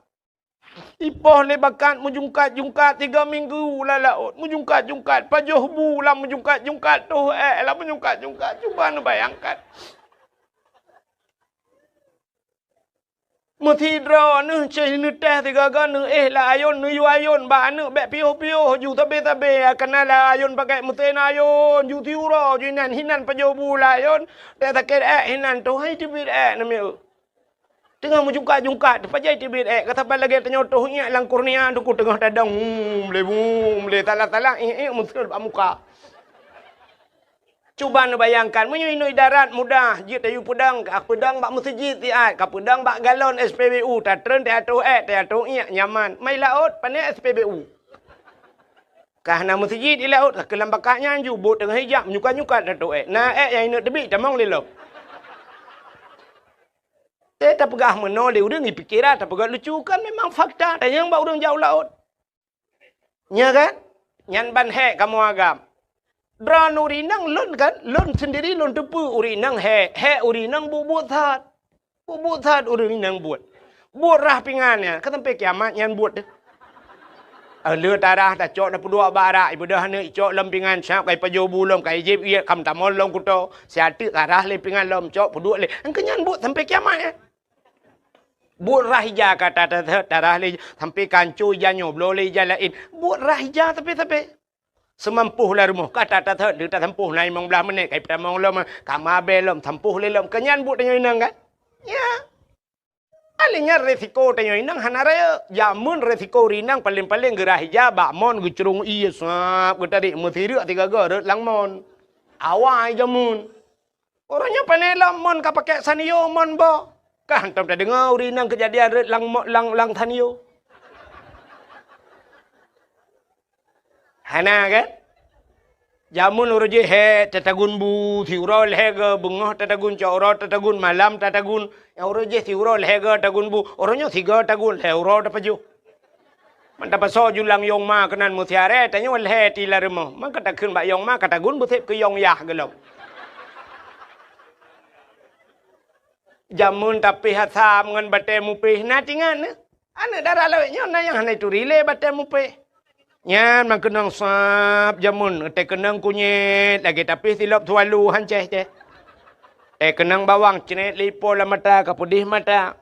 Ipoh lé bakat meujungkat-jungkat tiga minggu lam laôt, meujungkat-jungkat, pajoh bu lam meujungkat-jungkat, toh ék lam meujungkat-jungkat. Cuba neubayangkan. Meusidroe neuh ceh neuteh sigaga neuéh lam ayôn, neuyue ayôn bak aneuk bék piôh-piôh ju sabe-sabe, kana lam ayôn pakai meusén ayôn, ju siuroe ju inan hinan pajoh bu lam ayôn, teuh sakét ék hinan toh hai teubiet ék namiet. Teungoh meujungkat-jungkat, teupajai teubiet ék, ka saban lagée tanyoe toh iék lam kurnia, duku teungoh tadong, hmm, lé bum, lé salah-salah, iék-iék meuseuet bak muka. Cuba neubayangkan, meunyoe inoe idarat mudah, jeuet tayue peudong, ka peudong bak meuseujid siat, ka peudong bak galon S P B U, tatreun teuatoh ék, teuatoh iék, nyaman. Mai laôt, pané S P B U. Ka hana meuseujid di laôt, ka keulam bakat nyan ju, bot teungoh ijak, menyukat-nyukat teuatoh ék. Na ék nyang ineuk teubiet, tamong lé lom. Teuh tapeugah meunoe lé ureueng, ipikeran tapeugah lucu, kan memang fakta, tanyong bak ureueng jak u laôt. Nya kan? Nyan ban hék kamoe agam. Droeneuh ureueng inong lôn kan, lôn sendiri lôn teupeue ureueng inong hék, hék ureueng inong buet-buet that. Buet-buet that ureueng inong buet. Buet rhah pingan nyan, ka sampai kiamat nyan buet deh. Eh, le tarhah tacok tapeuduek bak arak, ibeudôh aneuk icok lom pingan, siap ka ipajoh bu lom, ka ijieb iék, ka meutamong lom kuto, siat teuk tarhah lé pingan lom, cok peuduek lé. Engkeu nyan buet sampai kiamat nyan. Buet rhah ija ka ta-, ta-, ta-, tarhah lé, sampai ka ancô ija nyoe, bloe lé ija laén. Buet rhah ija sabe-sabe. Seumampoh lam rumoh, ka ta-, ta-, ta-, tasampôh na limong blaih menit, ka ipeutamong lom, ka mabée lom, sampôh lé lom. Keu nyan buet tanyoe inong kan? Ya. Akhé nyan resiko tanyoe inong hana rayeuk. Jameun resiko ureueng inong paleng-paleng geurhah ija bak mon geucrông ié sab geutarék meusireuk sigaga rot lam mon. Awai jameun. Uroe nyoe pane lom mon ka pakai Sanyo mon boh. Ka hantom tadeungoe ureueng inong keujadian rot lam mo-, lam, lam Sanyo. Hana kan? Jameun uroe jih hék tatagun bu, siuroe lhée goe, beungoh tatagun, cot uroe tatagun, malam tatagun. Nyang uroe jih siuroe lhée goe tagun bu, uroe nyoe sigoe tagun, lhée uroe tapajoh. Man tapasoe ju lam yong ma keunan meusiaré, tanyoe lhée ti lam rumoh. Man ka takheun bak yong ma, ka tagun beuseb keu yong yah gohlom. Jameun tapéh asam ngon batée mupéh na tingan nyoe. Aneuk dara lawét nyoe na nyang hana ituri lé batée mupéh. Nyan man keunong sab jameun, teukeunong kunyét lagée tapéh silop sualu hancéh céh. Teukeunong bawang cret lé ipo lam mata ka peudeh mata.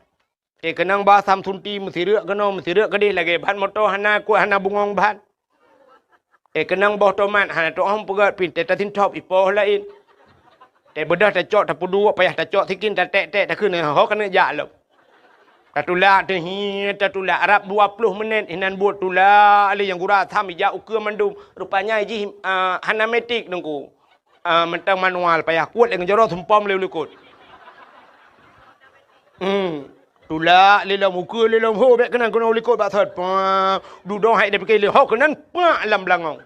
Teukeunong bak asam sunti meusireuk keunoe meusireuk keudeh lagée ban moto hana kuek hana bungong ban. Teukeunong boh tomat hana teuoh peugét pih teuh tasintop ipoh laén. Teubeudôh tacok tapeuduek payah tacok sikin taték-ték takheun ho keuneuk jak lom. Tatulak teuh hi tatulak rab dua ploh menit inan buet tulak lé nyang gura asam ija ukeue mandum. Rupanya jih, ah, hana metik teungku. Ah, mantong manual payah kuet lé ngon jaroe sumpom lé u likot. Hmm. Tulak lé lom ukeue lé lom ho bék keunan keunoe u likot bak thot. Pah, dudoe hai dipike lé ho keunan pak lam beulangong.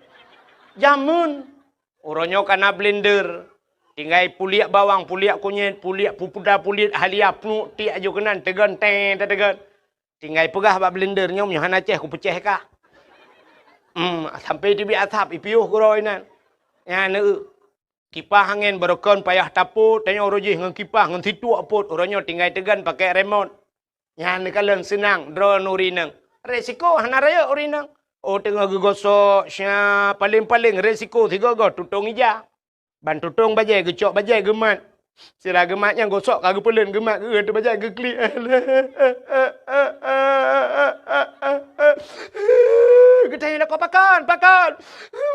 Jameun. Uroe nyoe ka na blender. Tinggai puliek bawang, puliek kunyét, puliek pupuda, puliek halia, pnuek tiek aju keunan teugon tée tateugon. Tinggai peugah bak blender nyoe meunyoe hana céh kupeucéh kah. Hmm, sampai teubiet asap ipiôh keudroe inan. Nyan eu. Kipah angén barokon payah tapot, tanyoe uroe jih ngon kipah ngon situek pot, uroe nyoe tinggai teugon pakai remot. Nyan neukalon seunang droeneuh ureueng inong. Resiko hana rayeuk ureueng inong. Oh teungoh geugosok, sya, paleng-paleng resiko sigoe-goe tutong ija. Ban tutong bajée geucok, bajée geumat. Sira geumat nyang gosok ka geupeuleuen, geumat geueu teuh bajée geuklik. Geutanyoe lakoe pakon, pakon.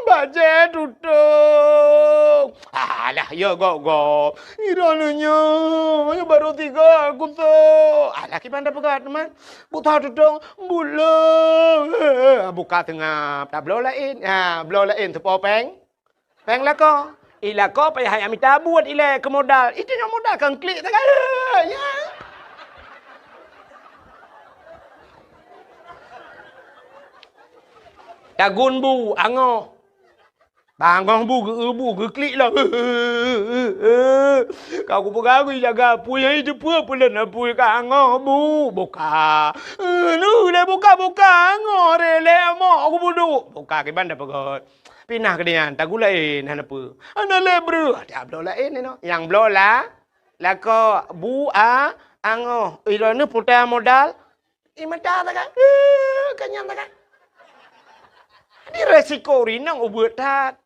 Bajée tutong. Alah, ya gop-gop. Droeneuh nyoe, nyoe barô tiga kusok. Alah, kiban tapeugah teuma. Bukon tutong, bulo. Buka teungab, tabloe laén. Ha, bloe laén teupo péng. Péng lakoe. I lakoe payah jak mita buet ilée keu modal. Itu nyoe modal kan klik sagai. Ya. Tagun bu, angoh. Bangoh bu, geu-, bu, geuklik lah. Ka kupeugah gui jaga apui, hai teupeue peuleuen apui ka angoh bu. Buka. Nu lé buka-buka, angoh re lé amok kubudu. Buka kiban tapeugah. Pinah keudeh nyan, tagulaén hana peue. Hana lé breuh. Tiap bloe laén inoe. Nyang bloe la, lakoe bu a, angoh. Droeneuh puta modal. I mata sagai. Eh, kenyang sagai. Di resiko rinong ubeuet that.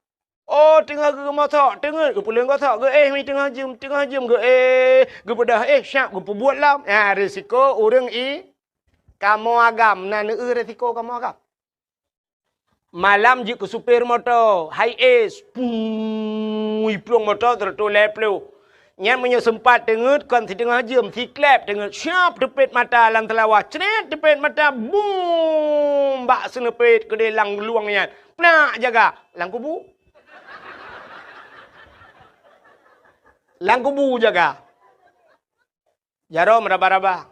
Oh, teungoh geumosok, teungeut geupeuleuen gosok, geuéh mi teungoh jeuem, teungoh jeuem geuéh, geupeudah éh, siap geupeubuet lom. Ya, resiko ureuëng i kamoe agam, na neueu resiko kamoe agam. Malam jeuet keu supir moto, high ace, puu, iplueng moto seratus lhèe ploh. Nyan meunyoe seumpat teungeut kon siteungoh jeuem, siklep teungeut, siap teupet mata lam teulawah, cret teupet mata, bum, bak seuneupet keudeh lam luwang nyan. Plak jaga, lam kubu. Lam kubu jaga. Jaroe meuraba-raba.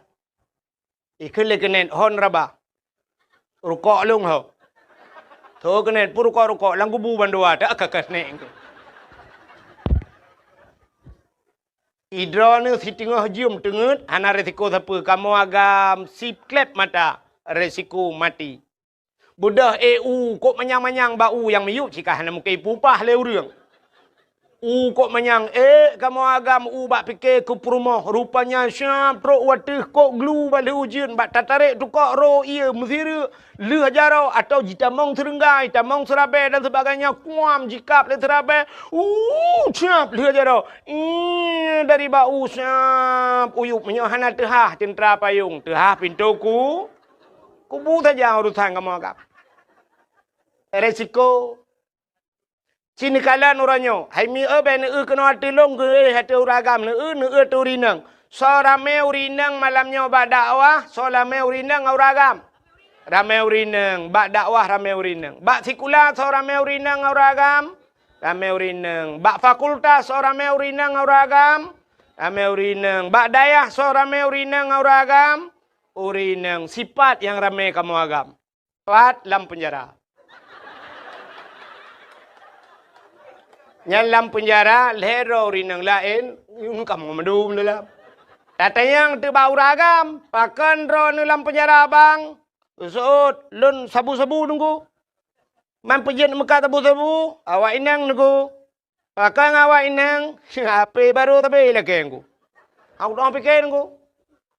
Ikheun lé keuneuk hon raba. Rukok lôn ho. Tho keuneuk pun rukok-rukok lam kubu bandua tak ka keuneuk. Idroeneuh siteungoh jeuem teungeut hana resiko sapeue, kamoe agam siklep mata resiko mati. Beudôh éh u kok manyang-manyang bak u nyang miyueb cit ka hana mungken ipupah lé ureuëng. U kok manyang ék kamoe agam u bak pike keu peurumoh, rupanya siap trok wateueh kok glu bak lheueh ujeuen bak tatarek tukok ro ié meusireuk lheueh jaroe atau jitamong seureunggai, tamong seurabée dan sebagainya kuam jikab lé seurabée. U siap lheueh jaroe. Ih, dari bak u siap uyueb meunyoe hana teuhah ceuntra payong, teuhah pintoe ku. Kubu saja urusan kamoe agam. Resiko. Ci neukalon uroe nyoe, hai mi eu bèk neueu keunoe ateueh lôn geuéh ateueh ureuëng agam neueu, neueu ateueh ureuëng inong. Soe ramé ureuëng inong malam nyoe bak dakwah, soe ramé ureuëng inong ngon ureuëng agam. Ramé ureuëng inong, bak dakwah ramé ureuëng inong. Bak sikula soe ramé ureuëng inong ngon ureuëng agam. Ramé ureuëng inong. Bak fakultas soe ramé ureuëng inong ngon ureuëng agam. Ramé ureuëng inong. Bak dayah soe ramé ureuëng inong ngon ureuëng agam. Ureuëng inong sipat nyang ramé kamoe agam. Pat lam peunjara. Nyan lam peunjara lhèe droe ureuëng inong laén, nyoe kamoe mandum dalam. Tatanyong teuk bak ureuëng agam, pakon droeneuh lam peunjara bang? Seuôt, lôn sabu-sabu teungku. Man peujeuet meukat sabu-sabu, awak inong teungku. Pakon awak inong, H P barô sabe ilakée teungku. Aku tuang pike teungku.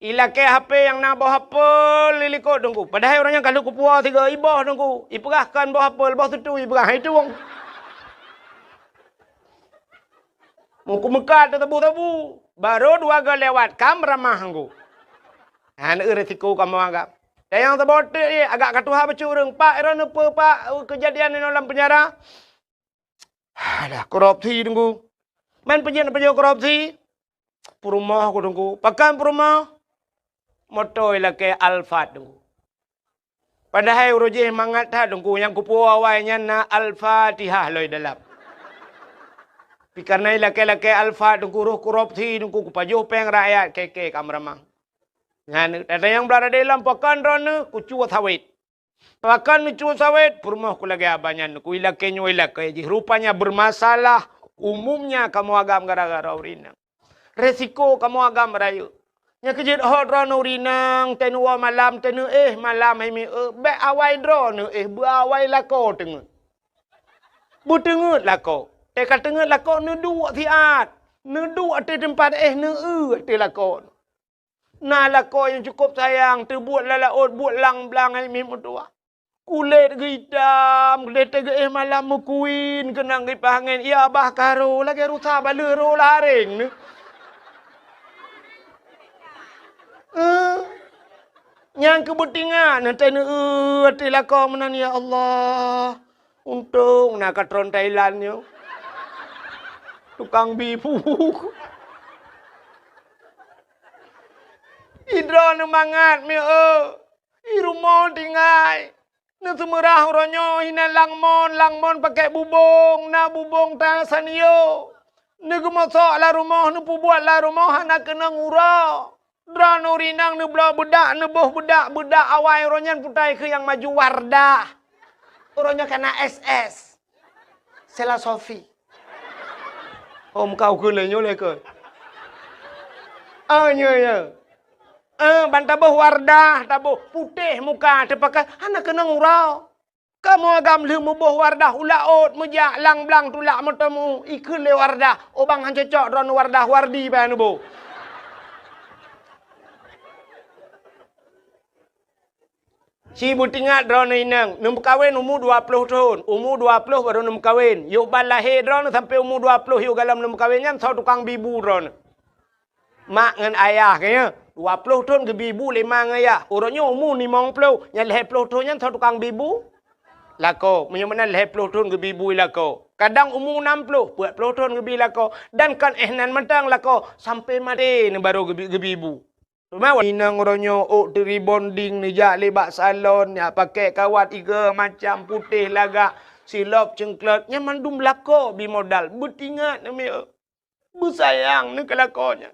Ilakée H P nyang na boh apel di likot teungku. Padahai ureuëng nyan ka lheueh kupuwoe sigoe iboh teungku. Ipeugah kon boh apel, boh sutui ipeugah hai tueng. Muku meukat teutabu-tabu. Barô dua goe lewat kam ramah teungku. Hana eu resiko kamoe agam. Dan nyang saboh teuk agak ka tuha bacut ureuëng. Pak, droeneuh peue pak keujadian inoe lam peunjara? Alah, korupsi teungku. Man peujeuet-peujeuet korupsi? Peurumoh ku teungku. Pakon peurumoh? Moto ilakée Alphard teungku. Padahai uroe jih mangat that teungku, nyang kupuwoe awai nyan na Al-Fatihah lom dalam. Pi kareuna ilakée-lakée Alphard teungku roh korupsi teungku kupajoh péng rakyat keke ka meuramah. Nyan, tanyong blah radé lom pakon droeneuh kucue sawét. Pakon neucue sawét, peurumoh ku lagée abah nyan, ku ilakée nyoe ilakée jih. Rupanya bermasalah, umumnya kamoe agam gara-gara ureuëng inong. Resiko kamoe agam rayeuk. Nyang keujeuet ho droeneuh ureuëng inong, teuh neuwoe malam, teuh neuéh malam hai mi eu, bék awai droeneuh éh, beuawai lakoe teungeut. Beuteungeut lakoe. Teuh ka teungeut lakoe neuduek siat. Neuduek ateueh teumpat éh, neueu ateueh lakoe. Na lakoe nyang cukôp sayang, teubuet lam laôt, buet lam blang hai mi meutuwah. Kulét geuitam, kulét geuéh malam meukuin, keunong gipah angén, ya bah karo, lagée rusa baleueh roh laréng nyoe. Eh, nyang keu beutingat, nyan teuh neu-eu até lakoe meunan, ya Allah. Untông na katron Thailand nyoe. Tukang bi bu. Idroe neumangat mieu. I rumoh tinggai. Neuseumeurah uroe nyoe hinan langmon, langmon pakèk bubông, na bubông ta sanio. Neugeumosok lam rumoh, neupeubuet lam rumoh hana keunong uroe. Droeneuh rinang neubloe beudak, neuboh beudak, beudak awai uroe nyan putai keu nyang maju Wardah. Uroe nyoe kana S S. Sela Sofi. Oh, meuka ukeue lé nyoe lé keu. Ah, nyoe, nyoe. Eh, ban taboh Wardah, taboh putéh muka, teupakai hana keunong uroe. Kamoe agam lheueh muboh Wardah u laôt meujak lang blang tulak meuteumu, ikheun lé Wardah, oh bang han cocok droeneuh Wardah, Wardi bah neuboh. Ci beutingat droeneuh inong, neumeukawen umu dua ploh thon, umu dua ploh barô neumeukawen. Yôh ban lahé droeneuh sampoe umu dua ploh yôh galom neumeukawen nyan soe tukang bi bu droeneuh. Mak ngon ayah geuh nyoe, dua ploh thon geubi bu lé ma ngon ayah. Uroe nyoe umu limong ploh, nyang lhèe ploh thon nyan soe tukang bi bu? Lakoe, meunyoe meunan lhèe ploh thon geubi bu lakoe. Kadang umu nam ploh, peuet ploh thon geubi lakoe. Dan kon éh nan mantong lakoe, sampoe maté neuh barô geubi, geubi bu. Teuma inong uroe nyoe ôk teuh rebonding neujak lé bak salon, nyak pakèk kawat iga macam putéh lagak, silop ceungklot, nyan mandum lakoe bi modal. Beutingat neuh mieu. Beusayang neuh keu lakoe nyan.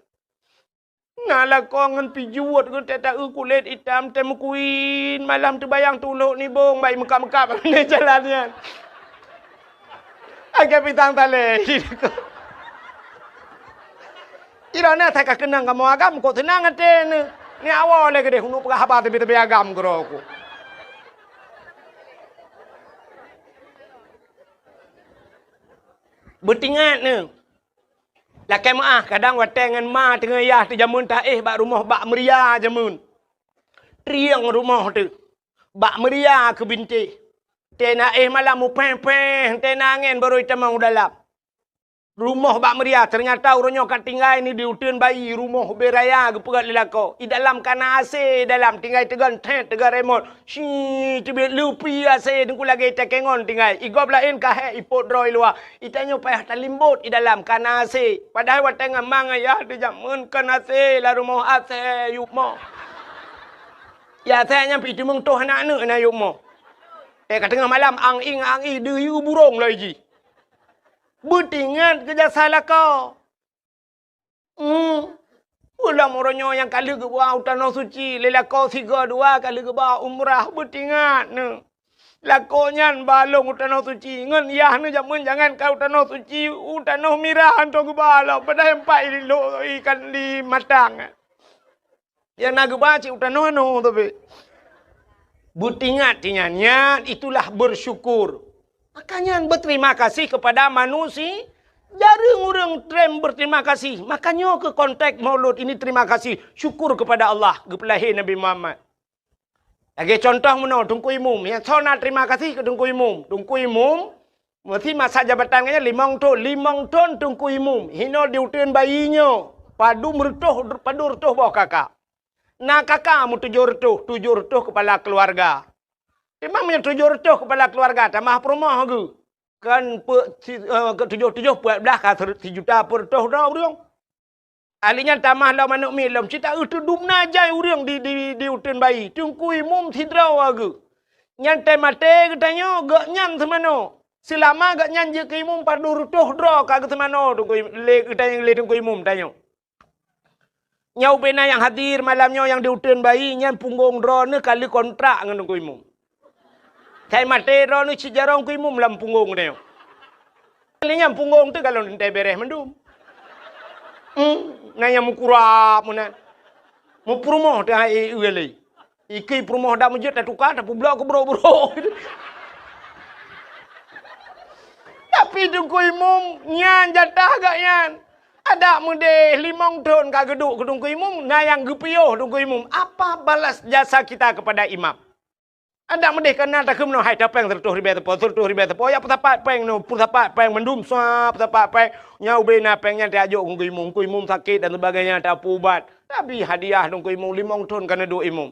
Na lakoe ngon pijuet geuh teuta-eu kulét itam teuh meukuin, malam teubayang tulok nibong bai meukab-meukab lé jalan nyan. Agak pisang talé. Iroh na that ka keunong kamoe agam, kok seunang até neuh. Ni awai lé keudeh uneuk peugah haba teubi-teubi agam keudroe ku. Beutingat neuh. Lakèe meuáh, kadang watèe ngon ma teungoh yah teuh jameun taéh bak rumoh bak meuria jameun. Trieng rumoh teuh. Bak meuria keu bintéh. Teuh na éh malam mupéh-péh, teuh na angén barô itamong u dalam. Rumoh bak meuria, teunyata uroe nyoe ka tinggai ni di uteuen bayi, rumoh ubé raya geupeugöt lé lakoe. I dalam ka na AC, i dalam tinggai teugon thét, teugon remot. Shi, teubiet lupi AC, teungku lagèe itakèe ngon tinggai. I gob laén ka hék ipot droe i luwa. Itanyoe payah talimbot i dalam ka na AC. Padahai watèe ngon ma ngon yah teuh jameun kon AC, lam rumoh AC yup mo. Ya, AC nyan pih teumeung toh aneuk-aneuk na yup mo. Eh, ka teungoh malam, ang-ing, ang-ing, deuyue burông loi jih. Beutingat keu jasa lakoe. Hmm. Ulôn uroe nyoe nyang ka lheueh geuba u Tanoh Suci, lé lakoe sigoe dua ka lheueh geuba umrah, beutingat neuh. Lakoe nyan ba lôn u Tanoh Suci, ngon yah neuh jameun jangan ka u Tanoh Suci, u Tanoh Mirah hantom geuba lom, padahai empat i lo-, ikan di Matang. Nyang na geuba cit u tanoh-tanoh tapi. Beutingat nyan, nyan itulah bersyukur. Maka nyan berterima kasih kepada manusia. Jareueng ureueng treb berterima kasih. Maka nyoe keuh konteks Maulud ini terima kasih, syukur kepada Allah, geupeulahé Nabi Muhammad. Lagèe contoh meunoe, Teungku Imum. Nyang soe na terima kasih keu Teungku Imum. Teungku Imum Meusi masa jabatan geuh nyan limong thon, limong thon Teungku Imum. Hinoe di uteuen bayi nyoe, padum reutôh, padum reutôh boh kaka. Na kaka meutujoh reutôh, tujoh reutôh keupala keuluwarga. Teuma meunyoe tujoh reutôh keupala keuluwarga, tamah peurumoh geuh. Kan peu-, si-, eh, keu tujoh-tujoh peuet blah ka seureut-, sijuta peuet reutôh droe ureueng. Ahli nyan tamah lom aneuk miet lom, cit taeu teudum na jai ureueng di, di, di uteuen bayi. Teungku Imum sidroe geuh. Nyan teuh maté geutanyoe, gobnyan seumanoe. Seulama gobnyan jeuet keu imum padum reutôh droe ka geuseumanoe Teungku Im-, lé geutanyoe, lé Teungku Imum tanyoe. Nyoe ubé na nyang hadir malam nyoe nyang di uteuen bayi, nyan punggong droeneuh ka lheueh kontrak ngon Teungku Imum. Sai maté droeneuh cit jaroe Teungku Imum lam punggong tanyoe. Lé nyan punggong teuh galon teuntèe bèrèh mandum. Hmm, na nyang meukurab meunan. Meupeurumoh teuh hai, eh, eh, lé. Ikei peurumoh dak meujeuet tatuka, tapeubloe keu brok-brok. Tapi Teungku Imum nyan jatah gobnyan. Adak meudeh limong thon ka geuduek keu Teungku Imum, na nyang geupiôh Teungku Imum. Apa balas jasa kita kepada imam? Adak meudeh ka na takheun meunoe, hai tapéng seratus ribèe sapo, seratus ribèe sapo, ya peusapat péng nyoe, peusapat péng mandum, sa peusapat péng. Nyan ubé na péng nyan tajok keu imum, keu imum sakét dan sebagainya, tapeuubat. Tapi hadiah dong keu imum, limong thon ka neuduek imum.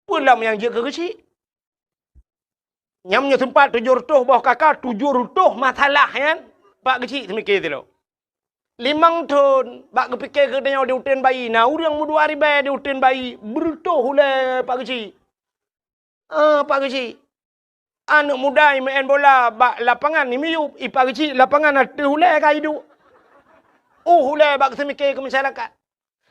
Peue lom nyang jeuet keu geuchik? Nyang meunyoe seumpat tujoh reutôh boh kaka, tujoh reutôh masalah nyan, Pak Geuchik seumiké sidroe. Limong thon, bak geupike keu tanyoe di uteuen bayi, na ureueng meudua ribèe di uteuen bayi, beureutôh ulèe Pak Geuchik. Ah, Pak Geuchik. Aneuk muda imeu'en bola bak lapangan imiyup, i Pak Geuchik lapangan ateueh ulèe ka iduek. Uh, ulèe bak geuseumiké keu masyarakat.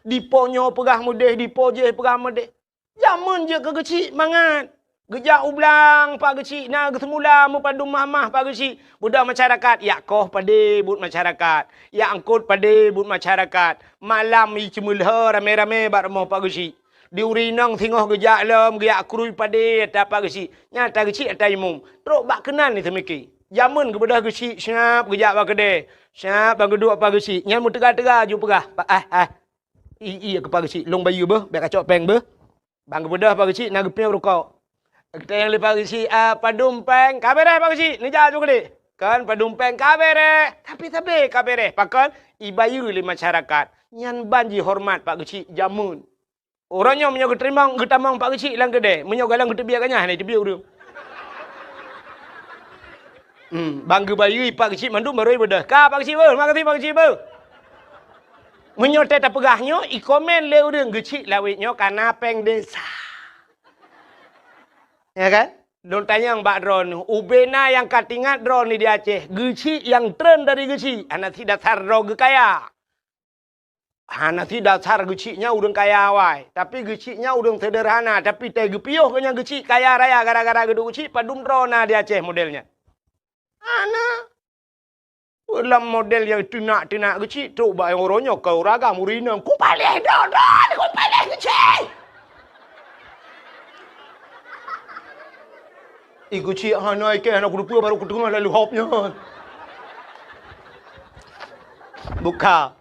Dipo nyoe peugah meudeh, dipo jéh peugah meudeh. Jameun jeuet keu geuchik mangat. Geujak u blang Pak Geuchik na geuseumula meupadum mahmah Pak Geuchik. Beudôh masyarakat, yak koh padé buet masyarakat. Yak eungkôt padé buet masyarakat. Malam i ceumeulhô ramé-ramé bak rumoh Pak Geuchik. Di ureueng inong singoh geujak lom, geujak krui padé ata Pak Geuchik. Nyan ata geuchik ata imum. Trok bak keunan diseumiké. Jameun geubeudôh geuchik siap geujak bak keudè. Siap ban geuduek Pak Geuchik. Nyan meuteuga-teuga ju peugah, "Pak, ah, ah." I, i, keu Pak Geuchik, lôn bayeue beuh, bèk kacok péng beuh. Ban geubeudôh Pak Geuchik na geupiôh rukok. Geutanyong lé Pak Geuchik, "Ah, padum péng?" "Ka bèrèh Pak Geuchik, neujak ju keudéh." Kan padum péng, "Ka bèrèh." Tapi sabé ka bèrèh, pakon ibayeue lé masyarakat. Nyan ban jihoreumat Pak Geuchik jameun. Uroe nyoe meunyoe geuteurimong, geutamong Pak Geuchik lam keudè, meunyoe galom geuteubiet ganyah hana iteubiet ureueng. Hmm, ban geubayeue Pak Geuchik mandum barô ibeudôh. "Ka Pak Geuchik beuh, makasih Pak Geuchik beuh." Meunyoe teuh tapeugah nyoe, ikomen lé ureueng, "Geuchik lawét nyoe ka na péng desa." Ya kan? Lôn tanyong bak droeneuh, ubé na nyang ka teuingat droeneuh di Aceh, geuchik nyang treun dari geuchik, hana sidasar droe geukaya. Hana sidasar geuchik nyan ureueng kaya awai, tapi geuchik nyan ureueng seudeurhana, tapi teuh geupiôh geuh nyan geuchik kaya raya gara-gara geuduek geuchik, padum droe na di Aceh model nyan. Hana. Lam model nyang teunak-teunak geuchik, trok bak nyang uroe nyoe ka ureueng agam ureueng inong, "Kupaléh droe-droe, kupaléh geuchik!" I geuchik hana ikèh, hana kuteupeu, barô kuteungoh lalu hop nyan. Buka.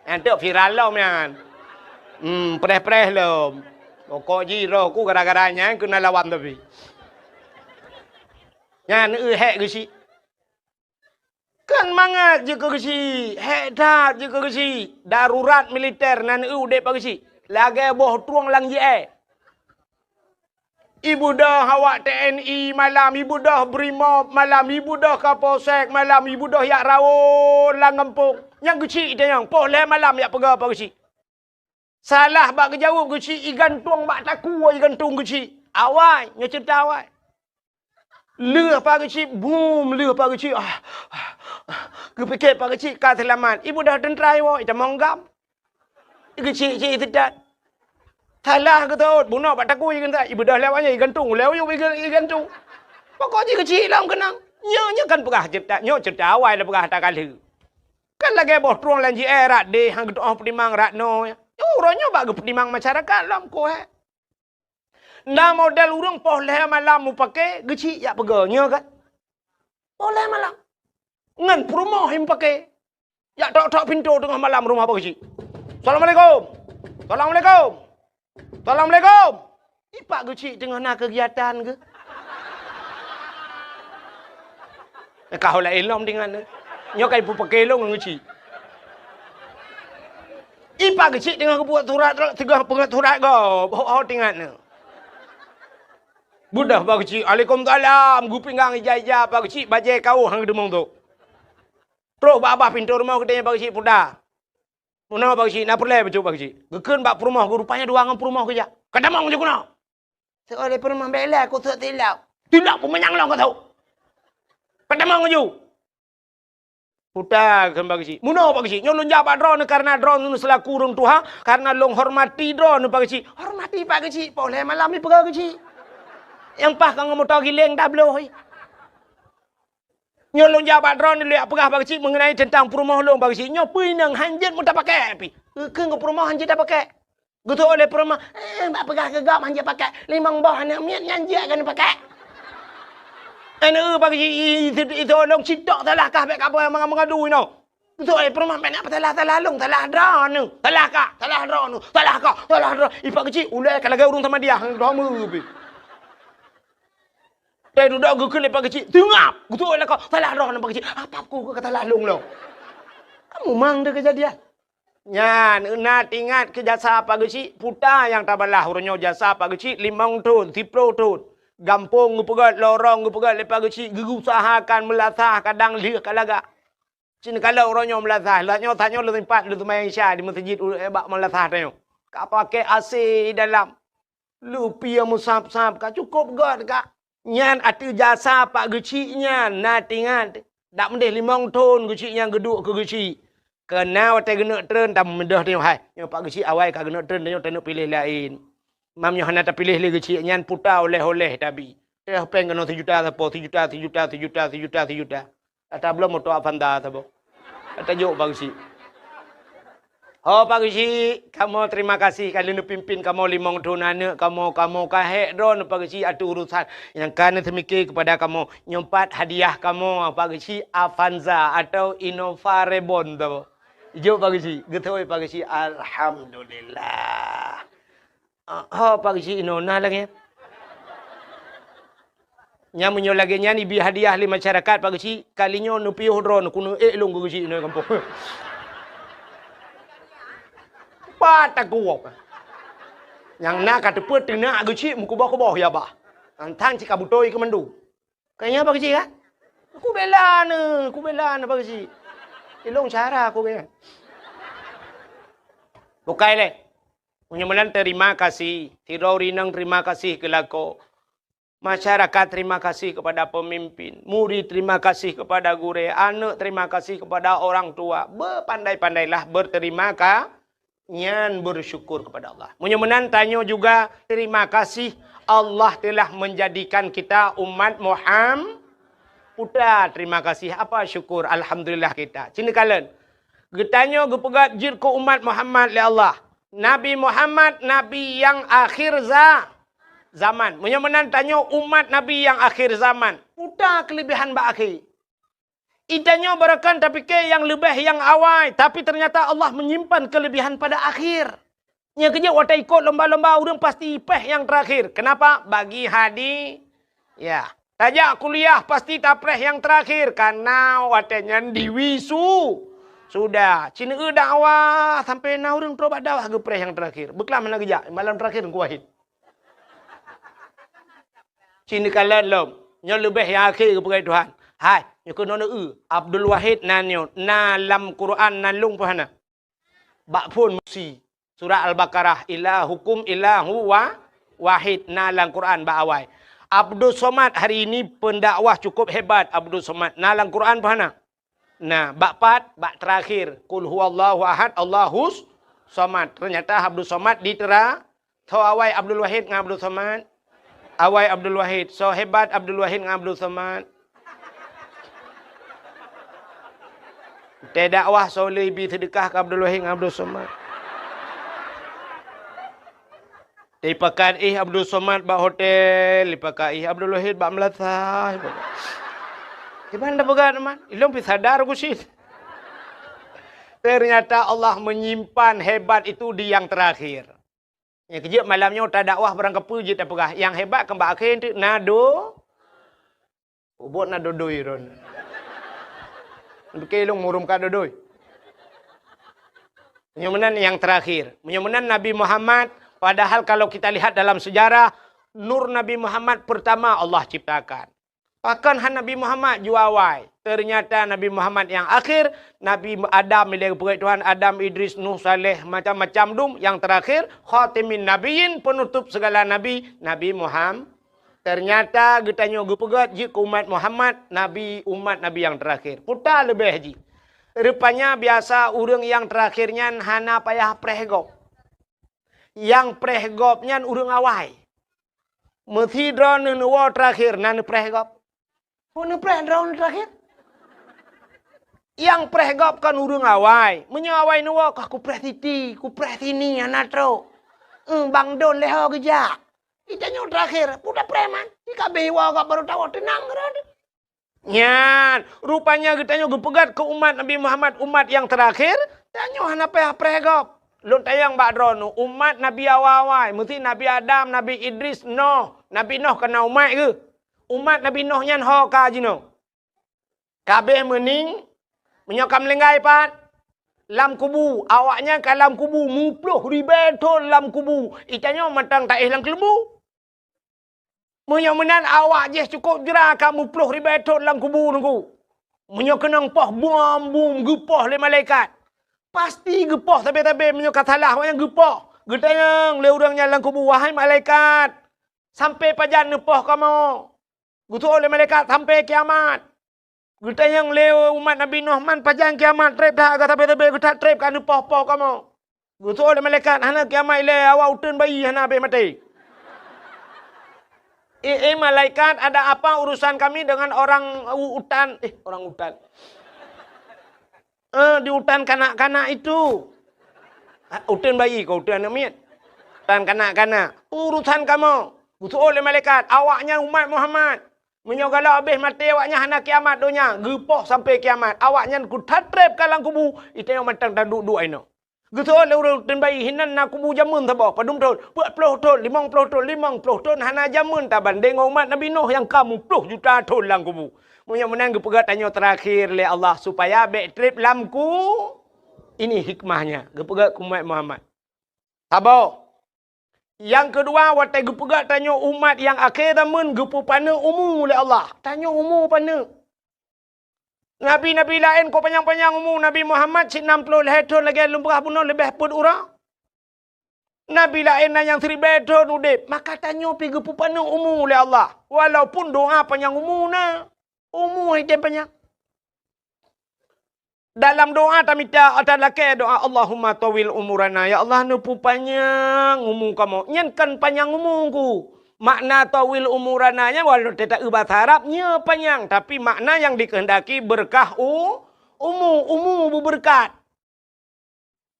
Nyan teuk viral lom nyan. Hmm, preh-preh lom. Pokok jih roh ku gara-gara nyan keuna lawan tapi. Nyan eu hék geuchik. Kan mangat jeuet keu geuchik, hék that jeuet keu geuchik. Darurat militer nan eu udép bak geuchik. Lagèe boh trueng lam jié. Ibeudôh awak T N I malam, ibeudôh Brimob malam, ibeudôh Kapolsek malam, ibeudôh jak rawon lam gampông. Nyang geuchik tanyong, poh lhèe malam jak peugah bak geuchik. Salah bak geujaweueb geuchik, igantung bak takue igantung geuchik. Awai, nyoe ceurita awai. Lheueh Pak Geuchik, bum, lheueh Pak Geuchik. Ah, ah, ah. Geupike Pak Geuchik ka seulamat. Ibeudôh teuntra iwoe, itamong gam. Geuchik cit iseutôt. Salah geutot, bunoe bak takue igantung. Ibeudôh lewat nyan igantung, lewat yub iga-, igantung. Pokok jih geuchik lom keunong. Nyoe, nyoe kan peugah ceurita, nyoe ceurita awai lôn peugah ata ka lheueh. Kan lagèe boh trueng lam jié, rat deh han geutu'oh peutimang rat noe. Nyoe uroe nyoe bak geupeutimang masyarakat lom koh, eh. Na model ureueng poh lhèe malam mupake geuchik jak peugah, nyoe kan? Poh lhèe malam. Ngon peurumoh mupake. Jak tok-tok pintoe teungoh malam rumoh Pak Geuchik. "Assalamualaikum. Assalamualaikum. Assalamualaikum." I Pak Geuchik teungoh na keugiatan geuh. Ka ho laén lom tingan nyoe. Nyoe ka ipupake lôn ngon geuchik. I Pak Geuchik teungoh geubuet surat, teungoh peungeuet surat gob, ho, ho tingan nyoe. Beudôh Pak Geuchik, "Alaikumsalam," geupinggang ija-ija Pak Geuchik, bajèe kawöh han geuteumong tôk. Trok bak babah pintoe rumoh geutanyong Pak Geuchik, "Puta, meunoe Pak Geuchik, na peureulèe bacut Pak Geuchik?" Geukheun bak peurumoh geuh, rupanya dua ngon peurumoh geujak. "Ka tamong ju keunoe." Seuleh peurumoh bèk lé, kuseuet silop. "Silop peumanyang lôn ka sôk. Ka tamong ju." Puta kheun Pak Geuchik. "Meunoe Pak Geuchik, nyoe lôn jak bak droeneuh kareuna droeneuh seulaku ureueng tuha, kareuna lôn hormati droeneuh Pak Geuchik." "Hormati Pak Geuchik, poh lhèe malam ipeugah geuchik. Nyang paih ka ngon moto giléng tabloe." "Nyoe lôn jak bak droeneuh lôn jak peugah Pak Geuchik meungenai teuntang peurumoh lôn Pak Geuchik. Nyoe peue inong han jeuet meutapakèk pih." "Keu ngon peurumoh han jeuet tapakèk?" Geutôk lé peurumoh, "Eh, bak peugah keu gob han jeuet pakèk. Limong boh aneuk miet nyan jeuet keuneuk pakèk." "Aneuk Pak Geuchik, i, i, i, itôh lôn sitok salah kah bèk kapeugah meungadu inoe." Geutôk lé peurumoh, "Bèk na peusalah-salah lôn, salah droeneuh. Salah kah, salah droeneuh, salah kah, salah droe." I Pak Geuchik ulèe ka lagèe ureueng Samadiyah, droe meu pih. Teududoe geukheun lé Pak Geuchik, teungab. Geutuwoe lakoe, salah droeneuh Pak Geuchik. Apa ku ka salah lôn lom? Kamu mang deh kejadian. Nyan, na teuingat keu jasa Pak Geuchik, puta nyang tabalah uroe nyoe jasa Pak Geuchik limong thon, siplôh thon. Gampông geupeugöt, lorong geupeugöt lé Pak Geuchik, geuusahakan meulasah kadang lheueh ka lagak. Cit kalon uroe nyoe meulasah, lheueh nyoe tanyoe leutimpat leutimpat Isya di meuseujid u-, bak meulasah tanyoe. Ka pakai A C dalam. Leupie meusab-sab ka cukôp göt ka. Nyan ateueh jasa Pak Geuchik nyan na teuingat. Dak meudeh limong thon Geuchik nyan geuduek keu Geuchik. Keuna watèe geuneuk treun tameudeh tanyoe hai. Nyoe Pak Geuchik awai ka geuneuk treun tanyoe taneuk piléh laén. Mam nyoe hana tapiléh lé Geuchik nyan puta oleh-oleh tabi. Teuh péng keunoe sijuta sapo, sijuta, sijuta, sijuta, sijuta, sijuta. Ata bloe moto Avanza saboh. Ata jok Pak Geuchik. Ho Pak Geuchik, kamoe terima kasih ka lheueh neupimpin kamoe limong thon aneuk kamoe, kamoe ka hék droeneuh Pak Geuchik ateueh urusan nyang ka neuseumiké keupada kamoe. Nyoe pat hadiah kamoe Pak Geuchik Avanza atau Innova Reborn saboh. Jok Pak Geuchik, geuthôi Pak Geuchik, alhamdulillah. Ah, ho Pak Geuchik inoe na lagèe nyan. Nyan meunyoe lagèe nyan ibi hadiah lé masyarakat Pak Geuchik, kali nyoe neupiôh droeneuh keuneuk ék lôn keu Geuchik inoe gampông. Pat takuok. Nyang na ka teupeu teunak Geuchik meukuboh-kuboh ya bah. Nyan tan cit ka beutôi keu mandum. Ka nyan Pak Geuchik kan? Kubela neuh, kubela neuh Pak Geuchik. Ilôn cara aku kan. Bukai lé. Meunyoe meunan terima kasih, sidroe ureueng inong terima kasih keu lakoe. Masyarakat terima kasih kepada pemimpin, murid terima kasih kepada gurèe, aneuk terima kasih kepada orang tua. Bepandai-pandailah berterima ka-, nyan bersyukur kepada Allah. Meunyoe meunan tanyoe juga terima kasih Allah telah menjadikan kita umat Muham-, puta terima kasih apa syukur alhamdulillah kita. Cit neukalon. Geutanyoe geupeugöt jeuet keu umat Muhammad lé Allah. Nabi Muhammad nabi nyang akhir za-, zaman. Meunyoe meunan tanyoe umat nabi nyang akhir zaman. Puta keulebihan bak akhé. Geutanyoe barangkapeue tapikée nyang leubeh nyang awai, tapi ternyata Allah menyimpan keulebihan pada akhir. Nyang keujeuet watée ikot lomba-lomba ureuëng pasti péh nyang terakhir. Kenapa? Bagi hadi-, ya. Tajak kuliah pasti tapréh nyang terakhir, karena watée nyan diwisu-, sudah. Cit neueu dakwah sampai na ureuëng trok bak dakwah geupréh nyang terakhir. Beuklam hana geujak, malam terakhir Teungku Wahid. Cit neukalon lom. Nyoe leubeh nyang akhé geupeugah Tuhan. Hai, nyoe keunoe neueu. Abdul Wahid na nyoe, na lam Quran na lôn peuhana. Bak phon musi. Surat Al-Baqarah, ilahukum ilahu wa-, wahid, na lam Quran bak awai. Abdus Somad hari ini pendakwah cukup hebat Abdus Somad. Na lam Quran peuhana. Nah, bak pat, bak terakhir, Qul huwallahu ahad, Allahus somad. Ternyata Abdul Somad ditera-, tho awai Abdul Wahid ngon Abdul Somad. Awai Abdul Wahid, so hebat Abdul Wahid ngon Abdul Somad. Teudakwah so le ibi seudeukah keu Abdul Wahid ngon Abdul Somad. Dipakat ih Abdul Somad bak hotel, dipakat ih Abdul Wahid bak meulasah. Kiban dah peugah teman, ilong pi sadar ku sit. Ternyata Allah menyimpan hebat itu di yang terakhir. Nyang keujeuet malam nyoe tadakwah barang kapeue jeuet tapeugah, nyang hebat keu bak akhé teuk na do-, Ubot na dodoi ron. Beuke lôn murum ka dodoi. Meunyoe meunan nyang terakhir. Meunyoe meunan Nabi Muhammad, padahal kalau kita lihat dalam sejarah, nur Nabi Muhammad pertama Allah ciptakan. Pakon han Nabi Muhammad jua awai. Ternyata Nabi Muhammad nyang akhir, Nabi Adam ilée geupeugét Tuhan, Adam, Idris, Nuh, Saleh, macam-macam dum. Nyang terakhir, khatimin nabiyyin, penutup segala nabi, Nabi Muhammad. Ternyata geutanyoe geupeugét jeuet keu umat Muhammad, nabi, umat nabi nyang terakhir. Peue ta leubeh jih. Rupanya biasa ureuëng nyang terakhir nyan hana payah preh gob. Nyang preh gob nyan ureuëng awai. Meusidroe neuwoe terakhir na neupreh gob. Peue neupreh droe terakhir? Nyang preh gob kon ureuëng awai. Meunyoe awai neuwoe, kah kupreh siti, kupreh sini, hana trok. Eung, bang don lé ho geujak. Geutanyoe terakhir, peue tapreh man? Jikabeh iwoe gob barô tawoe teunang keudroe. Nyan, rupanya geutanyoe geupeugét keu umat Nabi Muhammad, umat nyang terakhir, tanyoe hana payah preh gob. Lôn tanyong bak droeneuh, umat Nabi awai-awai, meusti Nabi Adam, Nabi Idris, Noh. Nabi Noh kon na umat geuh. Umat Nabi Nuh nyan ho ka jinoe. Ka abéh meuning, meunyoe ka meulinggai pat, lam kubu, awaknyan ka lam kubu muploh ribée thon lam kubu, geutanyoe mantong taéh lam keuleumbu. Meunyoe meunan awak jih cukôp jra ka muploh ribée thon lam kubu Teungku. Meunyoe keunong poh bom-bom geupoh lé malaikat, pasti geupoh sabe-sabe meunyoe ka salah awaknyan geupoh. Geutanyong lé ureuëng nyan lam kubu, "Wahai malaikat, sampoe pajan neupoh kamoe?" Geuseuôt lé malaikat, "Sampoe kiamat." Geutanyong lé umat Nabi Nuh, "Man pajan kiamat treb that, ka sabe-sabe geuthat treb ka neupoh-poh kamoe?" Geuseuôt lé malaikat, "Hana kiamat ilée, awak uteuen bayi hana abéh maté." "Eh, eh, malaikat, ada apa urusan kami dengan orang u-, utan?" Eh, orang utan. Eh, di utan kanak-kanak itu. Ah, uteuen bayi kah, uteuen aneuëk miet? Utan kanak-kanak. Urusan kamoe. Geuseuôt lé malaikat, "Awaknyan umat Muhammad. Meunyoe galak abéh maté awaknyan hana kiamat donya, geupoh sampoe kiamat. Awaknyan geuthat treb ka lam kubu, geutanyoe mantong taduek-duek inoe." Geuseuôt lé ureuëng uteuen bayi, "Hinan na kubu jameun saboh, padum thon?" "Peuet ploh thon, limong ploh thon." "Limong ploh thon hana jameun tabandéng ngon umat Nabi Nuh nyang ka muploh juta thon lam kubu." Meunyoe meunan geupeugah tanyoe teurakhir lé Allah supaya bék treb lam ku-, ini hikmahnya geupeugah keu umat Muhammad. Saboh. Nyang keudua, watée geupeugah tanyoe umat nyang akhé zaman geupeupaneuk umu lé Allah. Tanyoe umu paneuk. Nabi-nabi laén kok panyang-panyang umu, Nabi Muhammad cit nam ploh lhée thon lagée lôn peugah bunoe leubeh peuet uroe. Nabi laén na nyang siribée thon udeb, maka tanyoe pih geupeupaneuk umu lé Allah. Walaupun doa panyang umu na, umu hai tem panyang. Dalam doa tamita, ata lakée doa, "Allahumma tawil umurana." Ya Allah, neupeupanyang umu kamoe. Nyan kan panyang umu ku. Makna tawil umurana nyan walau teuta-, basa Arab nyoe panyang, tapi makna nyang dikehendaki beureukat u-, umu, umu beubeureukat.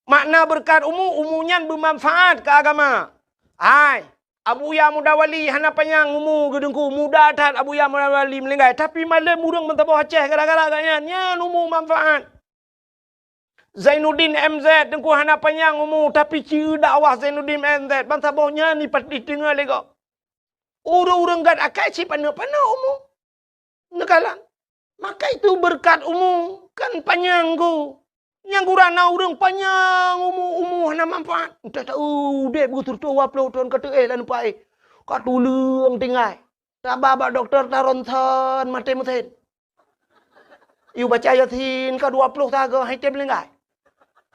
Makna beureukat umu, umu nyan beumanfaat keu agama. Hai, Abuya Muda Wali hana panyang umu geuteungku, muda that Abuya Muda Wali meulinggai, tapi malem ureuëng meusaboh Aceh gara-gara gobnyan, nyan umu manfaat. Zainuddin M Z teungku hana panyang umu, tapi ci dakwah Zainuddin M Z, bansaboh nyan ipat-, iteungoh lé gob. Ureuëng-ureuëng gét akai cit paneuk-paneuk umu. Neukalon. Maka itu beureukat umu kan panyang ku. Nyang gura na ureuëng panyang umu, umu hana manfaat. Entah tahu udeb geuh sireutoh dua ploh thon ka teuéh lam paih. Ka tuleueng tinggai. Taba bak dokto ta ronsen maté meusen. Yue baca Yasin ka dua ploh sagoe hai tem linggai.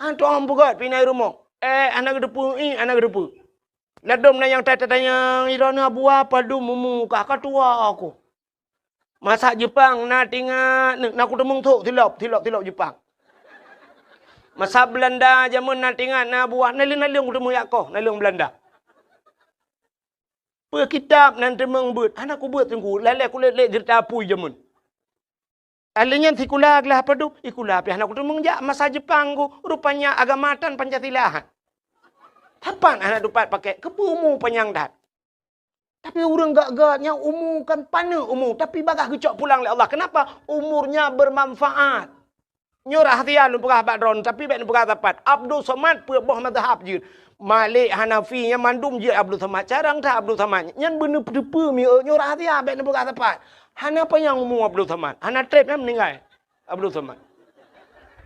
Han tuang peugét pih na i rumoh. Eh, hana geuteupeue, ih, hana geuteupeue. Ladôm na nyang ta-, tatanyong, "Droeneuh Abuya padum umu kah?" "Ka tuha ku." Masa Jeupang na tingat, na kuteumeung thok silop, silop, silop Jeupang. Masa Beulanda jameun na tingat na Abuya, naleueng-naleueng kuteumeung jak koh, naleueng Beulanda. Peue kitab nan teumeung beuet, hana kubeuet teungku, lalée kulét-lét jeurita apui jameun. Alèh nyan sikula glah padub, sikula pih hana kuteumeung jak masa Jeupang ku, rupanya agama tan Pancasila. Sapat hana tupat pakék, keupeue umu panyang that. Tapi ureuëng gét-gét nyang umu kan paneuk umu, tapi bagaih geucok pulang lé Allah. Kenapa? Umurnya bermanfaat. Nyoe rahsia lôn peugah bak droeneuh, tapi bék neupeugah sapat. Abdul Somad peuet boh mazhab jeuet. Malik, Hanafi, nyan mandum jeuet Abdul Somad. Carông that Abdul Somad. Nyan beuneupeue-peue mieu nyoe rahsia bék neupeugah sapat. Hana panyang umu Abdul Somad. Hana treb nyan meuninggai Abdul Somad.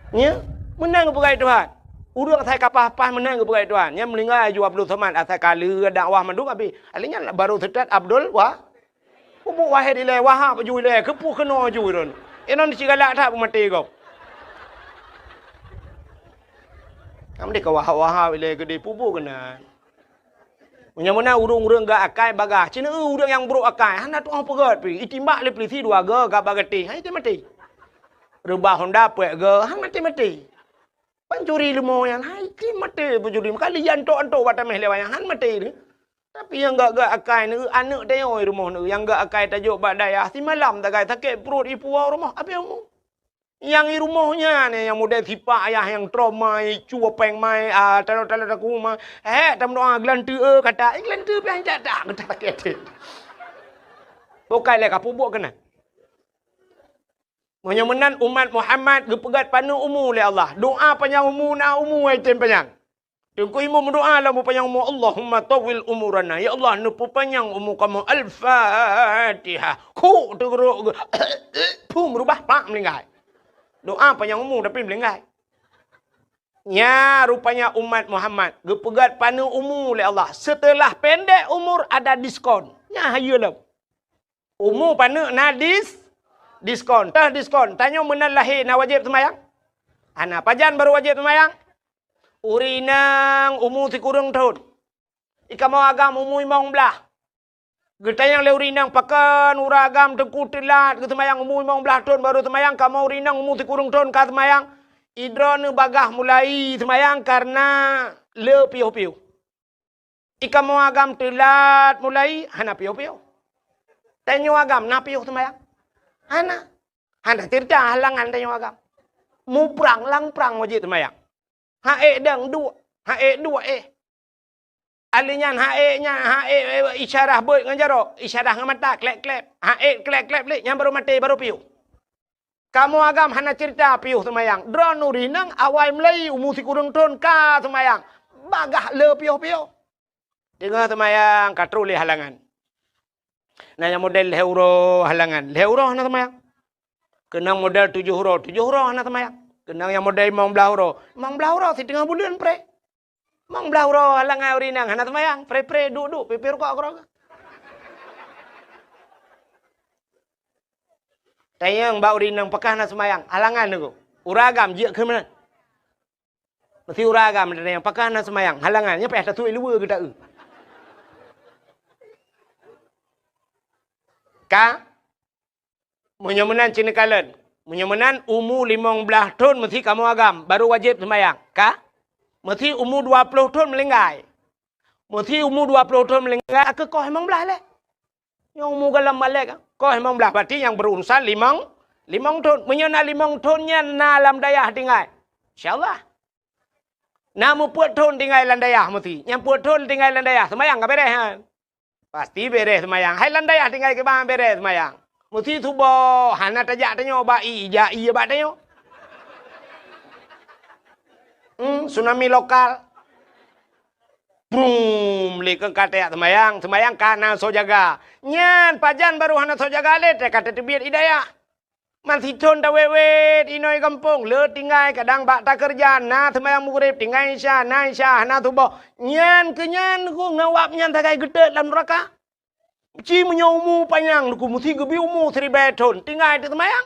Nya, meunan geupeugah Tuhan. Ureuëng asai ka paih-paih meunan geupeugah Tuhan. Nyan meuninggai aju Abdul Somad asai ka lheueh dakwah mandum abéh. Alèh nyan baru seutôt Abdul Wa-, Pupuk Wahid ilèe, Wahab aju ilèe, keupeue keunoe aju droeneuh. Inong cit galak that peumaté gob. Kamoe deh ka Wahab-Wahab ilèe keudeh pupuk keunan. Meunyoe meunan ureuëng-ureuëng gét akai bagaih, cit na ureuëng nyang brôk akai, hana tuoh peugét pih, itimbak lé peulisi dua goe gak bak gatéh, hai tem maté. Reubah honda peuet goe, han maté-maté. Pancuri leumo nyan, hai tem maté pancuri. Meukalia antok-antok bak taméh lé wayang, han maté deh. Tapi nyang gét-gét akai neu, aneuëk tanyoe rumoh neu, nyang gét akai tajok bak dayah, simalam tagai sakét pruet ipuwoe rumoh, abéh umu. Nyang i rumoh nyan, nyang model sipak ayah nyang trauma, i cue péng mai, ah, talo-talo taku ma. Hék, tameudoa geulanteue, eh, kata, eh, geulanteue pian jak dak, kata sakét até. Bukai lé ka peubuet keunan. Meunyoe meunan umat Muhammad geupeugét paneuk umu lé Allah. Doa panyang umu na umu ai tem panyang. Teungku Imum meudoa lam peupanyang umu, "Allahumma tawwil umurana." Ya Allah, neupeupanyang umu kamoe. Al-Fatihah. Khuk teugeurok geuh. Phum reubah, pak meulinggai. Doa panyang umu tapi meulinggai. Nya rupanya umat Muhammad geupeugét paneuk umu lé Allah. Seuteulah pendek umur ada diskon. Nya hayeue lom. Umu paneuk na dis-, diskon. Teuh diskon. Tanyoe meunan lahé na wajéb seumayang? Hana. Pajan barô wajéb seumayang? Ureueng inong umu sikureueng thon. Ikamoe agam umu limong blaih. Geutanyong lé ureueng inong, "Pakon uroe agam teungku teulat geuseumayang, umu limong blaih thon barô seumayang, kamoe ureueng inong umu sikureueng thon ka seumayang?" "Idroeneuh bagaih mulai seumayang kareuna le piôh-piôh." "Ikamoe agam teulat mulai?" "Hana piôh-piôh." "Tanyoe agam na piôh seumayang?" "Hana." Hana ceurita halangan tanyoe agam. Muprang lam prang wajéb seumayang. Ha'ék dang duek, ha'ék duek éh. Alèh nyan ha'ék nyan, ha'ék, eh, isyarah beuet ngon jaroe, isyarah ngon mata, klep-klep. Ha'ék klep-klep lé, nyan barô maté, barô piôh. Kamoe agam hana ceurita piôh seumayang. Droeneuh ureueng inong awai mulai umu sikureueng thon ka seumayang. Bagaih le piôh-piôh. Teungoh seumayang ka troh lé halangan. Na nyang model lhèe uroe halangan, lhèe uroe hana seumayang. Keunong model tujoh uroe, tujoh uroe hana seumayang. Keunong nyang model limong blaih uroe, limong blaih uroe siteungoh buleuen pré. Limong blaih uroe halangan ureueng inong hana seumayang, pré-pré duek-duek, pipé rukok keudroe. Tanyong bak ureueng inong, "Pakon hana seumayang?" "Halangan, Teungku." "Uroe agam jeuet keu meunan?" "Meusti uroe agam." "Pakon hana seumayang?" "Halangan." Nyan payah tatuek luweue geuta-eu. Ka? Meunyoe meunan ci neukalon. Meunyoe meunan umu limong blaih thon meusti kamoe agam, barô wajéb seumayang. Ka? Meusti umu dua ploh thon meulinggai. Meusti umu dua ploh thon meulinggai, keu koh limong blaih lé. Nyang umu goh lom balek, koh limong blaih, berarti nyang berurusan limong, limong thon. Meunyoe na limong thon nyan na lam dayah tinggai, insya Allah. Na meupeuet thon tinggai lam dayah meusti. Nyang peuet thon tinggai lam dayah, seumayang ka beres nyan. Pasti beres seumayang. Hai lam dayah tinggai kiban beres seumayang. Meusti suboh, hana tajak tanyoe bak ie, jak ie bak tanyoe. Hmm, tsunami lokal. Prum, lé keu ka tajak seumayang, seumayang ka na soe jaga. Nyan pajan barô hana soe jaga lé, ka tateubiet ie dayah. Man sithon tawét-wét inoe gampông, le tinggai kadang bak takeureuja, na seumayang Maghrib, tinggai Isya, na Isya, hana suboh. Nyan keu nyan, Teungku, ngon wab nyan sagai geutot lam nuraka. Ci meunyoe umu panyang, Teungku, meusti geubri umu siribèe thon, tinggai teuseumayang.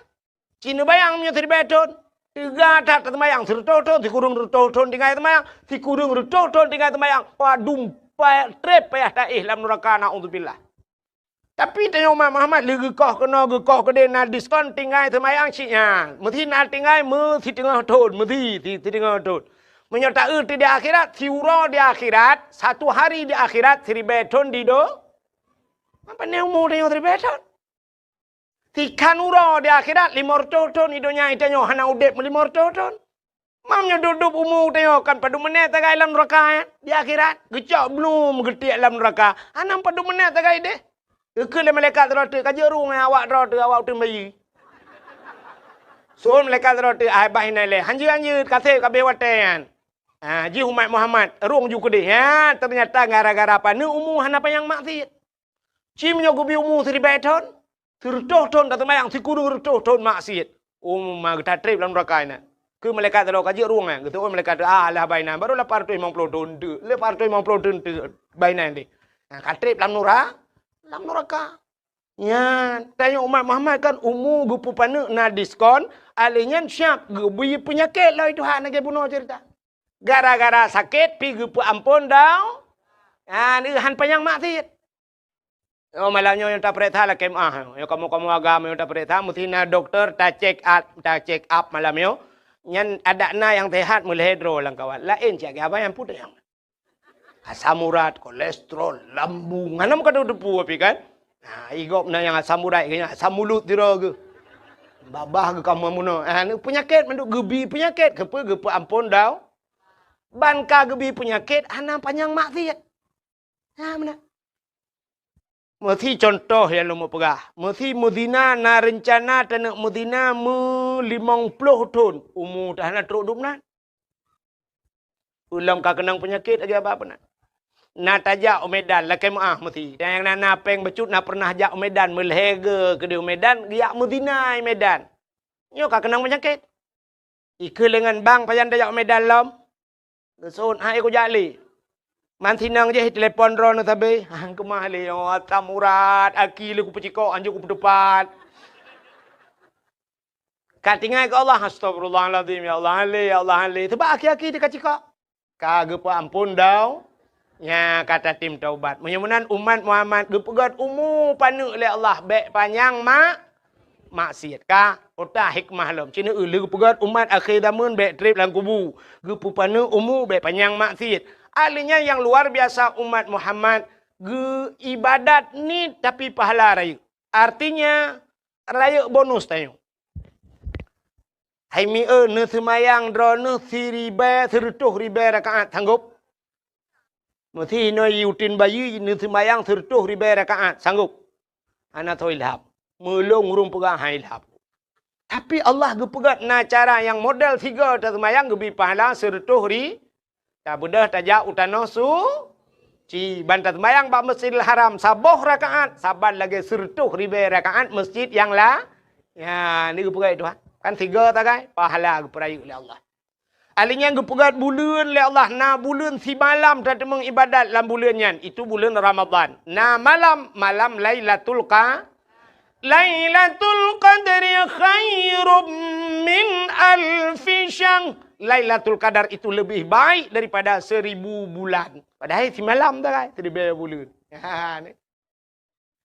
Ci neubayang meunyoe siribèe thon, teuga that teuseumayang, sireutôh thon, sikureueng reutôh thon tinggai seumayang, sikureueng reutôh thon tinggai seumayang. Padum pa-, trép payah taéh lam nuraka, naudzubillah. Tapi tanyoe umat Muhammad lé geukoh keunoe, geukoh keudéh, na diskon tinggai seumayang cit nyan. Meusti na tinggai meusiteungoh thon, meusti si-, siteungoh thon. Meunyoe taeu teuh di akhirat, siuroe di akhirat, satu hari di akhirat, siribèe thon di do-, apa ni umu tanyoe siribèe thon? Sikhan uroe di akhirat, limong reutôh thon di donya, tanyoe hana udép meulimong reutôh thon. Mam nyoe dub-dub umu tanyoe kan padum menét tagai lam nuraka, eh? Di akhirat, geucok blum geutiek lam nuraka. Hana padum menét tagai deh. Geukheun lé malaikat droe teuh, "Ka jeuet rueng, eh, awak droe teuh, awak uteuen bayeue." Seuôn malaikat droe teuh, "Ai, bah inan lé. Hanjeuet-hanjeuet, ka sép ka abéh watèe nyan." Ha, jih umat Muhammad, rueng ju keudéh. Ha, teunyata gara-gara paneuk umu hana panyang maksiet. Ci meunyoe geubri umu siribèe thon, sireutôh thon taseumayang, sikureueng reutôh thon maksiet. Umu ma geutatrép lam nuraka inan. Keu malaikat teuh ka jeuet rueng nyan, geuseuôn malaikat teuh, "Ah, alah bah inan, barô lapan reutôh limong ploh thon teuh, lapan reutôh limong ploh thon teuh bah inan deh." Nah, ka trép lam nura-, lam nuraka. Nyan, tanyoe umat Muhammad kan umu geupeupaneuk na diskon, alèh nyan siap geubri peunyakét lom Tuhan lagèe bunoe ceurita. Gara-gara sakét pih geupeuamphon dau-, nyan, han panyang maksiet. Oh, malam nyoe nyang tapareksa lakèe meu'ah. Nyoe kamoe-kamoe agam nyang tapareksa, meusti na dokto ta-check up, ta-check up malam nyoe. Nyan adak na nyang sehat meulhèe droe lam kawan. Laén cit, abang nyang putéh nyang. Asam urat, kolesterol, lambung. Hana meukadeung teupeu pih kan? Nah, i gob na nyang asam urat, nyang asam mulut sidroe geuh. Babah geuh ka meunoe. Ah, ni peunyakét mandum, geubri peunyakét. Keupeue? Geupeuamphon dau-, ban ka geubri peunyakét, hana panyang maksiet. Ha, meunan. Meusti contoh nyang lôn peugah. Meusti meuzina na reuncana taneuk meuzina meulimong ploh thon, umu teuh hana trok dum nan. Ulôn ka keunong peunyakét lagèe haba peunan. Na tajak u Medan, lakèe meu'ah meusi. Dan nyang na, na péng bacut na pernah jak u Medan, meulhèe geu keudéh u Medan, geujak meuzina i Medan. Nyoe ka keunong peunyakét. Ikheun lé ngon bang, pajan tajak u Medan lom. Geuseuôt, hai kujak lé. Man sinong jih telepon droeneuh sabe. Han keumah lé, oh, asam urat, aki lé kupeucikok, anjô kupeuteupat. Ka tinggai keu Allah, "Astagfirullahalazim, ya Allah, han lé, ya Allah, han lé." Sabab aki-aki teuka cikok. Ka geupeuamphon dau, nya ka tatem taubat. Meunyoe meunan umat Muhammad geupeugöt umu paneuk lé Allah, bèk panyang mak-, maksiat. Ka, utak hikmah lom. Cit na lheueh geupeugöt umat akhé zaman bèk trép lam kubu. Geupeupaneuk umu bèk panyang maksiat. Ahli nyan nyang luar biasa umat Muhammad geuibadat niet tapi pahala rayeuk. Artinya, rayeuk bonus tanyoe. Hai mieu neuseumayang droeneuh siribèe, sireutoh ribèe rakaat, sanggop? Meusi inoe yutin bayi neuseumayang sireutoh ribèe rakaat, sanggop? Hana soe ilham. Meulôn ureueng peugah han ilham. Tapi Allah geupeugöt na cara nyang model sigoe taseumayang geubri pahala sireutoh ri-, Tabeudôh tajak u tanoh suci, ban taseumayang bak Masjidil Haram saboh rakaat, saban lagèe sireutoh ribèe rakaat masjid nyang la-, nyan, ni geupeugah Tuhan. Kan sigoe sagai, pahala geupeurayeuk lé Allah. Ahli nyan geupeugah buleuen lé Allah, na buleuen simalam tateumeung ibadat lam buleuen nyan, itu buleuen Ramadhan. Na malam, malam Lailatul Qa-, Lailatul Qadri khairum min alfi syahr. Lailatul Qadar itu lebih baik daripada seribu bulan. Padahai simalam sagai, siribèe buleuen. Ha, ni.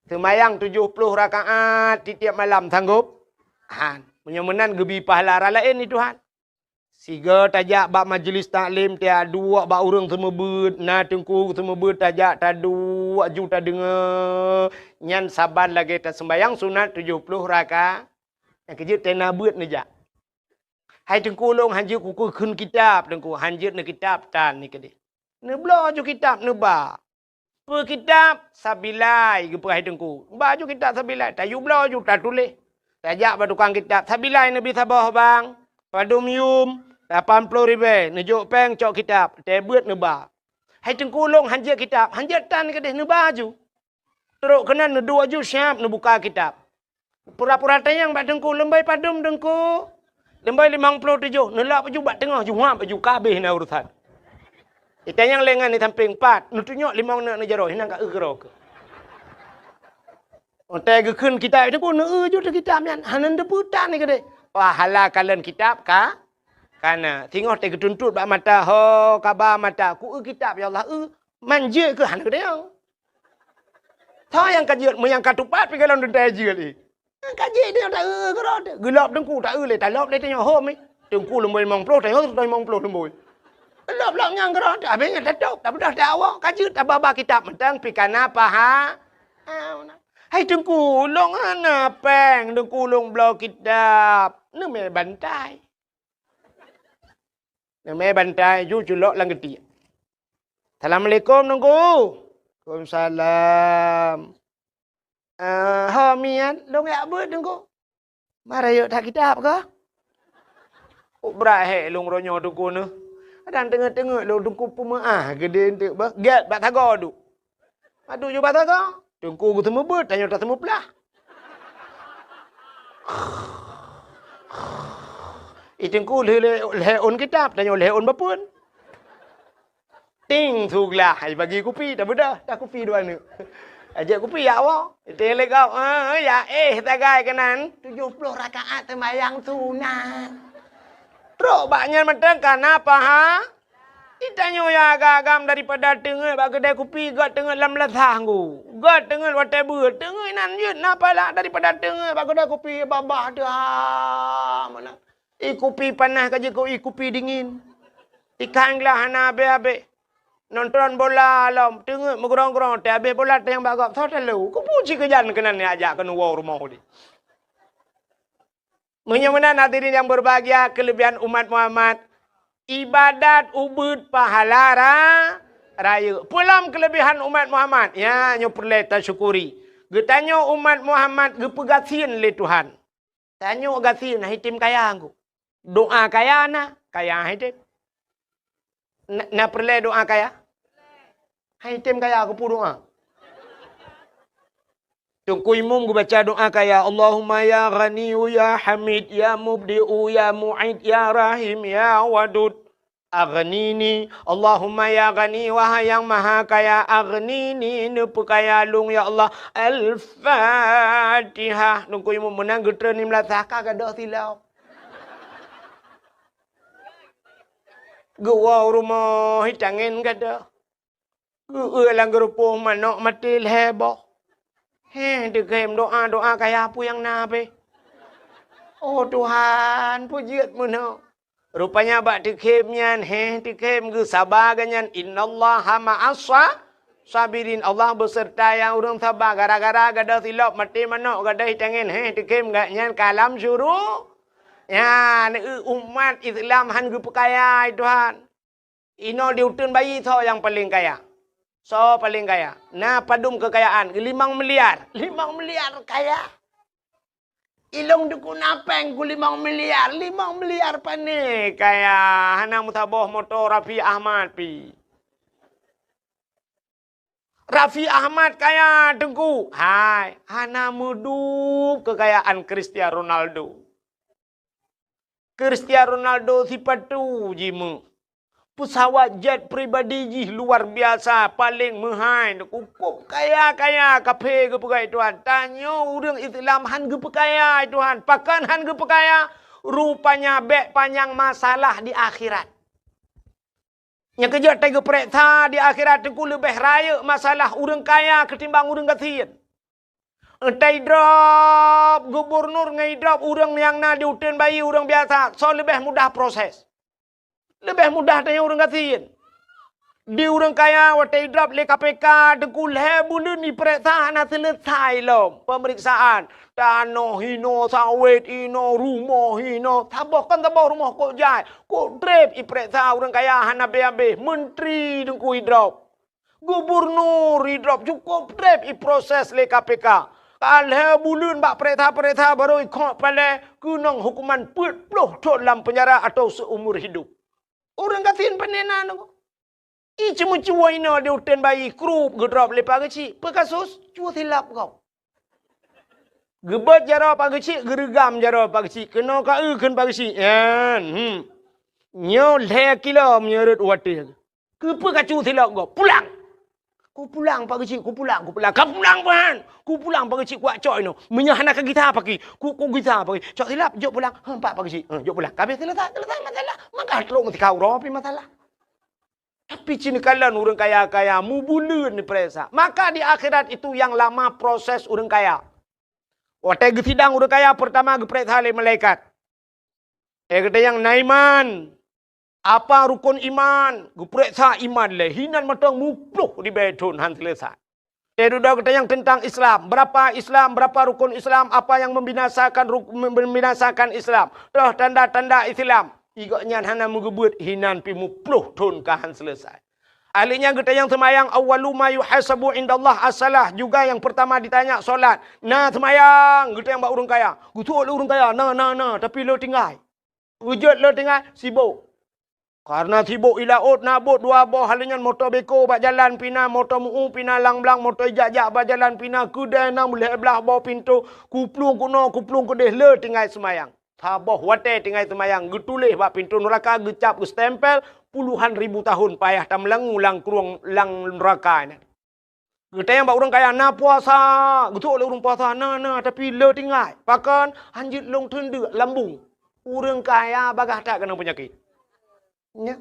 Seumayang tujoh ploh rakaat tiep-tiep malam, sanggop? Han. Meunyoe meunan geubri pahala raya laén ni Tuhan. Sigoe tajak bak majlis taklim, tajak duek bak ureueng seumeubeuet, na teungku seumeubeuet tajak taduek ju tadeungoe, nyan saban lagèe taseumayang sunat tujoh ploh raka-, nyang keu jeuet tena beuet neujak. Hai teungku, lôn han jeuet kukheun kitab, teungku, han jeuet neukitab tan ni keudeh. Neubloe ju kitab neuba. Peue kitab? Sabilai, geupeugah hai teungku. Ba ju kitab Sabilai, tayue bloe ju tatuléh. Tajak bak tukang kitab, "Sabilai neubri saboh bang, padum yum, lapan ploh ribèe, neujok péng cok kitab, teuh beuet neuba." Hai teungku, lôn han jeuet kitab, han jeuet tan keudeh, neuba ju. Trok keunan neuduek ju siab neubuka kitab. Pura-pura tanyong bak teungku, "Lôn bri padum teungku?" "Lôn bri limong ploh tujoh." Neulak bak ju bak teungoh, ju huab bak ju, ka abéh na urusan. Itanyong lé ngon di sampéng, "Pat?" Neutunyok limong neuk neujaroe, hinan ka eu keudroe keuh. Watèe geukheun kitab teungku, neueu ju teuh kitab nyan, hana neuteupeue tan ni keudeh. Pahala kalon kitab ka, kana. Singoh teuh geutuntot bak mata, "Ho, kaba mata, kueu kitab, ya Allah, eu." Man jeuet keuh hana geutanyong. Soe nyang ka jeuet, meunyo nyang ka tupat pih gohlom teuntèe jeuet, eh. Nyang ka jeuet nyoe ta-eu keudroe teuh. Geulop teungku ta-eu lé, talop lé tanyoe hom, eh. Teungku leumbôi limong ploh, tanyoe limong ploh leumbôi. Lop-lop nyang keudroe teuh, abéh nyan tatôb, tabeudôh tawoe, ka jeuet tababa kitab mantong pih kana paha-, ah, meunan. "Hai teungku, lôn hana péng, teungku lôn bloe kitab." Neumè bantai. Neumè bantai ju culok lam geutiek. "Assalamualaikum, Teungku." "Waalaikumsalam." "Ah, ho miet, lôn jak beuet, Teungku." "Ma rayeuk that kitab kah?" "Brat hék lôn uroe nyoe, Teungku, neuh. Kadang teungeut-teungeut lôn, Teungku, peumeu'ah geudeh eunteuk beuh. Gèt bak sagoe duek." Padub ju bak sagoe. Teungku geuseumeubeuet, tanyoe taseumeuplah. Ih, teungku lheueh, lheueh ôn kitab, tanyoe lheueh ôn bapeuen. Ting, su glah, ai bagi kupi, tabeudôh, takupi dua neuk. Ajak kupi, ya Allah. Iteng lé gob, eh, ya, eh, sagai keunan. Tujoh ploh rakaat seumayang sunat. Trok bak nyan mantong kana paha-, Itanyoe ya agam-agam daripada teungeut bak keudè kupi, göt teungeut lam lasah ngku. Göt teungeut watèe beuet, teungeut inan jeuet na pahala daripada teungeut bak keudè kupi babah teuh ha meunan. Ih kupi panas ka jeuet keu ih kupi dingin. Ikan glah hana abéh-abéh. Nonton bola lom, teungeut meugrong-grong, teuh abéh bola teuh nyang bak gob, soe talo. Kubu cit keujan keunan jak keunoe woe rumoh udép. Meunyoe meunan hadirin nyang berbahagia, keulebihan umat Muhammad, ibadat ubeuet pahala ra-, rayeuk. Peue lom keulebihan umat Muhammad? Ya, nyoe peureulèe tasyukuri. Geutanyoe umat Muhammad geupeugasien lé Tuhan. Tanyoe gasien, han item kaya ngku. Doa kaya na, kaya han item. Na, na peureulée doá kaya? Hai tem kaya keupeue doá? Teungku Imum geubaca doá kaya, "Allahumma ya Ghaniyyu ya Hamid ya Mubdi'u ya Mu'id ya Rahim ya Wadud, aghnini." Allahumma ya Ghani, wahai Nyang Maha Kaya, aghnini, neupeukaya lôn ya Allah. Al-Fatihah. Teungku Imum meunan geutreun lim lasah ka gadôh silop. Geuwoe u rumoh, hi tangen gadôh. Geueu lam geurupoh manok maté lhée boh. Heh, teukhém doá-doá kaya peue nyang na pih. Oh Tuhan, peue jeuet meunoe. Rupanya bak teukhém nyan, heh, teukhém geusaba geuh nyan, "Innallaha ma'as sa-, sabirin." Allah beuseurta nyang ureuëng saba. Gara-gara gadôh silop maté manok gadôh hi tangen, heh, teukhém geuh nyan ka lam syuru-, nyan, eu, umat Islam han geupeukaya, hai Tuhan. Inoe di uteuen bayi soe nyang paleng kaya? Soe paleng kaya? Na padum keukayaan? Limong miliar. Limong miliar kaya. Ilong dukun apeng ku limong miliar. Limong miliar pane kaya. Hana meusaboh moto Raffi Ahmad pi. Raffi Ahmad kaya, Teungku. Hai, hana meudup keukayaan Cristiano Ronaldo. Cristiano Ronaldo sipatu jimeuh. Peusawat jet pribadi jih luar biasa, paleng meuhai, cukup kaya-kaya, kaphé geupeugah Tuhan. Tanyoe ureuëng Islam han geupeukaya Tuhan. Pakon han geupeukaya? Rupanya bék panyang masalah di akhirat. Nyang keujeuet tageupareksa di akhirat teungku leubeh rayeuk masalah ureuëng kaya keutimbang ureuëng gasien. Tei drob gubunur ngon idrob ureuëng nyang na di uteuen bayi ureuëng biasa, soe leubeh mudah proses? Leubeh mudah tanyoe ureuëng gasien. Di ureuëng kaya watée idrob lé K P K teungku lhée buleuen ipareksa hana seuleusoe lom peumeriksaan. Tanoh hinoe, sawét hinoe, rumoh hinoe. Saboh kon saboh rumoh kok jai. Kok treb ipareksa ureuëng kaya hana abéh-abéh. Menteri teungku idrob. Gubunur idrob cukup treb iproses lé K P K. Ka lhée buleuen bak pareksa-pareksa barô ikhok palée keunong hukuman peuet ploh thon lam peunjara atau seumur hidup. Ureuëng gasien pane na nunggu. Iceumeucue inoe di uteuen bayi krup geudrob lé Pak Geuchik. Peu kasus? Cue silap gob. Geubeuet jaroe Pak Geuchik, geureugam jaroe Pak Geuchik. Keunoe ka eu kheun Pak Geuchik. Nyan, hmm. Nyoe lhée kilo meunyoe rot watée. Keupeue ka cue silap gob? Pulang! Kupulang Pak Geuchik, kupulang, kupulang. Ka pulang, Pak! Kupulang Pak Geuchik, kuwak cok inoe. Meunyoe hana ka gisa paki, ku, ku gisa paki. Cok silap, jok pulang. Heh, Pak, Pak Geuchik. Heh, jok pulang. Ka abéh seuleusoe, seuleusoe masalah. Maka trok meutika uroe pi masalah. Tapi cit neukalon ureuëng kaya-kaya mubuleuen neupareksa. Maka di akhirat itu nyang lama proses ureuëng kaya. Watée geusidang ureuëng kaya, peurtama geupareksa lé malaikat. Eh, geutanyoe na iman. Apa rukon iman? Geupareksa iman lé. Hinan mantong muploh ribée thon han seuleusoe. Teududoe geutanyong teuntang Islam. Berapa Islam, berapa rukun Islam, apa yang membinasakan ruk-, membinasakan Islam. Toh tanda-tanda Islam. Igok nyan hana meugeubeuet hinan pi muploh thon ka han seuleusoe. Ahli nyan geutanyong seumayang, awwalu ma yuhasabu indallah as-salah. Juga yang pertama ditanya solat. Na seumayang, geutanyong bak ureuëng kaya. Geutuek lé ureuëng kaya, na, na, na, tapi le tinggai. Geujeuet le tinggai, sibok. Kareuna sibok i laôt na bot dua boh, hal nyan moto beko bak jalan pih na, moto meu pih na, lang-lang moto ijak-jak bak jalan pih na, keudée na meulhée blaih boh pintoe, kuplueng keunoe, kuplueng keudeh, le tinggai seumayang. Saboh watée tinggai seumayang, geutuléh bak pintoe nuraka, geucab, geustempel, puluhan ribu tahun payah tameulangu lam krueng lam nuraka nyan. Geutanyong bak ureuëng kaya, na puasa? Geutuek lé ureuëng puasa, na, na, tapi le tinggai. Pakon? Hanjeuet lôn teundeuk lambung. Ureuëng kaya bagaih that keunong peunyakét. Nya.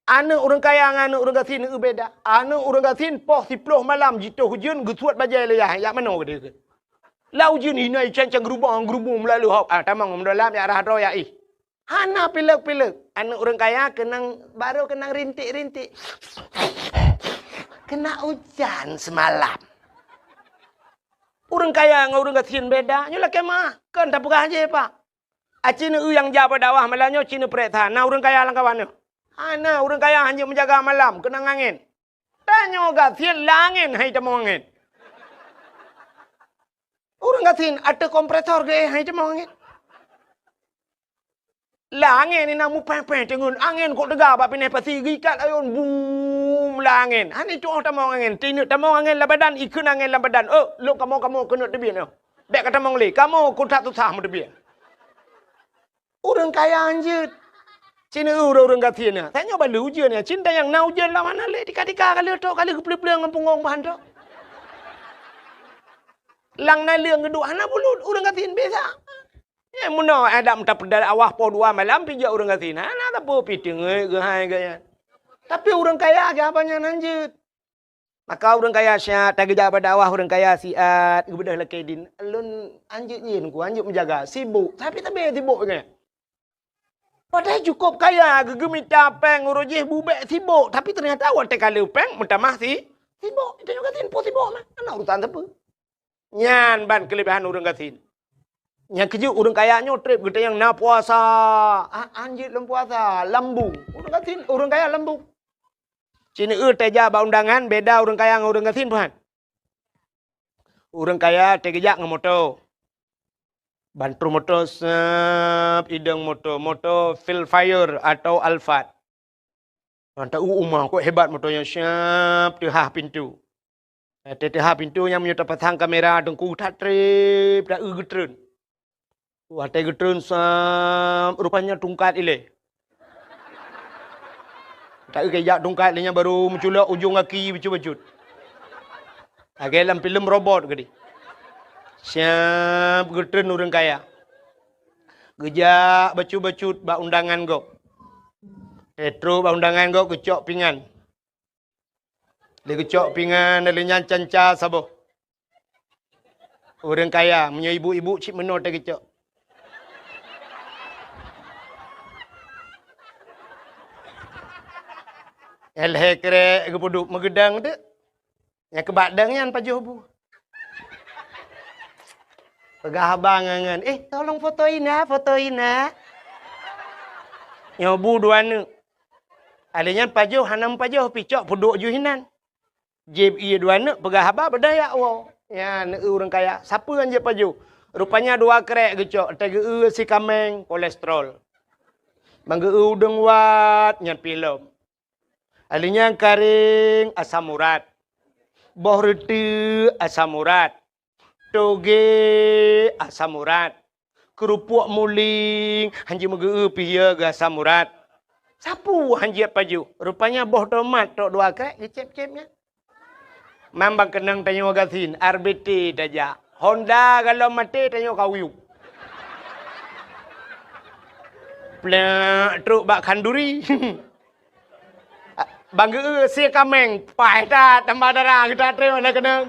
Aneuëk ureuëng kaya ngon aneuëk ureuëng gasien beda. Aneuëk ureuëng gasien poh siploh malam jitoh ujeuen geusuet bajée lé yah, jak manoe geuh. Lam ujeuen hinoe icen-cen geurubong-geurubong meulalu hok. Ah, tamong meudôlam jak rhah droe jak ih. Hana pilek-pilek. Aneuëk ureuëng kaya keunong, baru keunong rintik-rintik. Kena ujan semalam. Ureuëng kaya ngon ureuëng gasien beda. Nyoe lakée meuah. Kon tapeugah jih, Pak. Aci neueu nyang jak bak dakwah malam nyoe ci neupareksa. Na ureuëng kaya lam kawan nyoe? Hana, ureuëng kaya hana meujaga malam, keunong angén. Tanyoe gasien lam angén hai tamong angén. Ureuëng gasien ateueh kompresor geuéh hai tamong angén. Lam angén inan mupéh-péh teungeut, angén kok teuga bak binéh pasi geuikat ayôn bum lam angén. Hana itu'oh tamong angén, tineuk tamong angén lam badan, ikheun angén lam badan. Oh, lôn kamoe-kamoe keuneuk teubiet nyoe. Bèk ka tamong lé, kamoe kok that susah meuteubiet. Ureueng kaya hanjeuet. Cit ureueng-ureueng gasien nyan. Tanyoe ban lheueh ujeuen nyan, cit nyang na ujeuen lam hana lé, tika-tika ka lheueh trok, ka lheueh geupeuleueng-peuleueng ngon punggong bahan trok. Lam naleueng geuduek hana bulut, ureueng gasien biasa. Nyan meunoe adak meuta peudakawah poh dua malam pih jak ureueng gasien. Hana sapeue pih teungeut geuhai gaya. Tapi ureueng kaya geuh haba nyan hanjeuet. Maka ureueng kaya siat, tageujak bak dakwah ureueng kaya siat, geubeudôh lakée dien. Lôn hanjeuet nyan ku, hanjeuet meujaga, sibok, tapi sabe sibok nyan. Padahai cukôp kaya, geugeumita péng uroe jih bubek sibok, tapi teunyata watée ka lheueh péng meutamah si, sibok. Itu juga tin po sibok mah, hana urusan sapeue. Nyan ban keuleubehan ureueng gasien. Nyang keujeuet ureueng kaya nyoe treb geutanyoe na puasa. Ah, hanjeuet lom puasa, lambung. Ureueng gasien, ureueng kaya lambung. Cit nyoe teuja bak undangan beda ureueng kaya ngon ureueng gasien, paham? Ureueng kaya teugeujak ngon moto. Ban troh moto seup idong moto, moto Vellfire atau Alphard. Mantap, uh, uma, kok hebat moto nyan, siap teuhah pintu. Watée teuhah pintu nyan meunyoe tapasang kamera teungku that treb, ta-eu geutreun. Watée geutreun sam, rupanya tungkat ilée. Ta-eu kejak tungkat ilée nyan baru meuculok ujong gaki bacut-bacut. Lagée lam filem robot geude. Siap geutreun ureueng kaya. Geujak bacut-bacut bak undangan gob. Trok bak undangan gob geucok pingan. Lé geucok pingan, lé nyan canca saboh. Ureueng kaya, meunyoe ibu-ibu cit meunoe teuh geucok. Lhée krek geupeuduek meugeudang teuk. Nyang keubak dang nyan pajoh bu. Peugah abang ngon, "Eh, tolong foto ina, foto ina." Nyoe bu dua neuk. Alé nyan pajoh hana meupajoh pih cok peuduek ju hinan. Jieb ié dua neuk peugah haba beudaya woe. Nyan ureueng kaya, sapeue nyang jieb pajoh? Rupanya dua krek geucok, teugeue si kaméng kolesterol. Manggeue udeueng wat nyan pih lom. Alé nyan karéng asam urat. Boh reuteuek asam urat. Toge asam urat. Keurupuk muling, hanjeuet meugeue pih ya geuh asam urat. Sapeue hanjeuet pajoh? Rupanya boh tomat trok dua krek geucép-cép nyan. Mambang keunong tanyoe gasien, R B T tajak. Honda galom maté tanyoe kawiyup. Plek trok bak khanduri. Bang geu si kaméng, paih that tambah darah geutanyoe na keunong.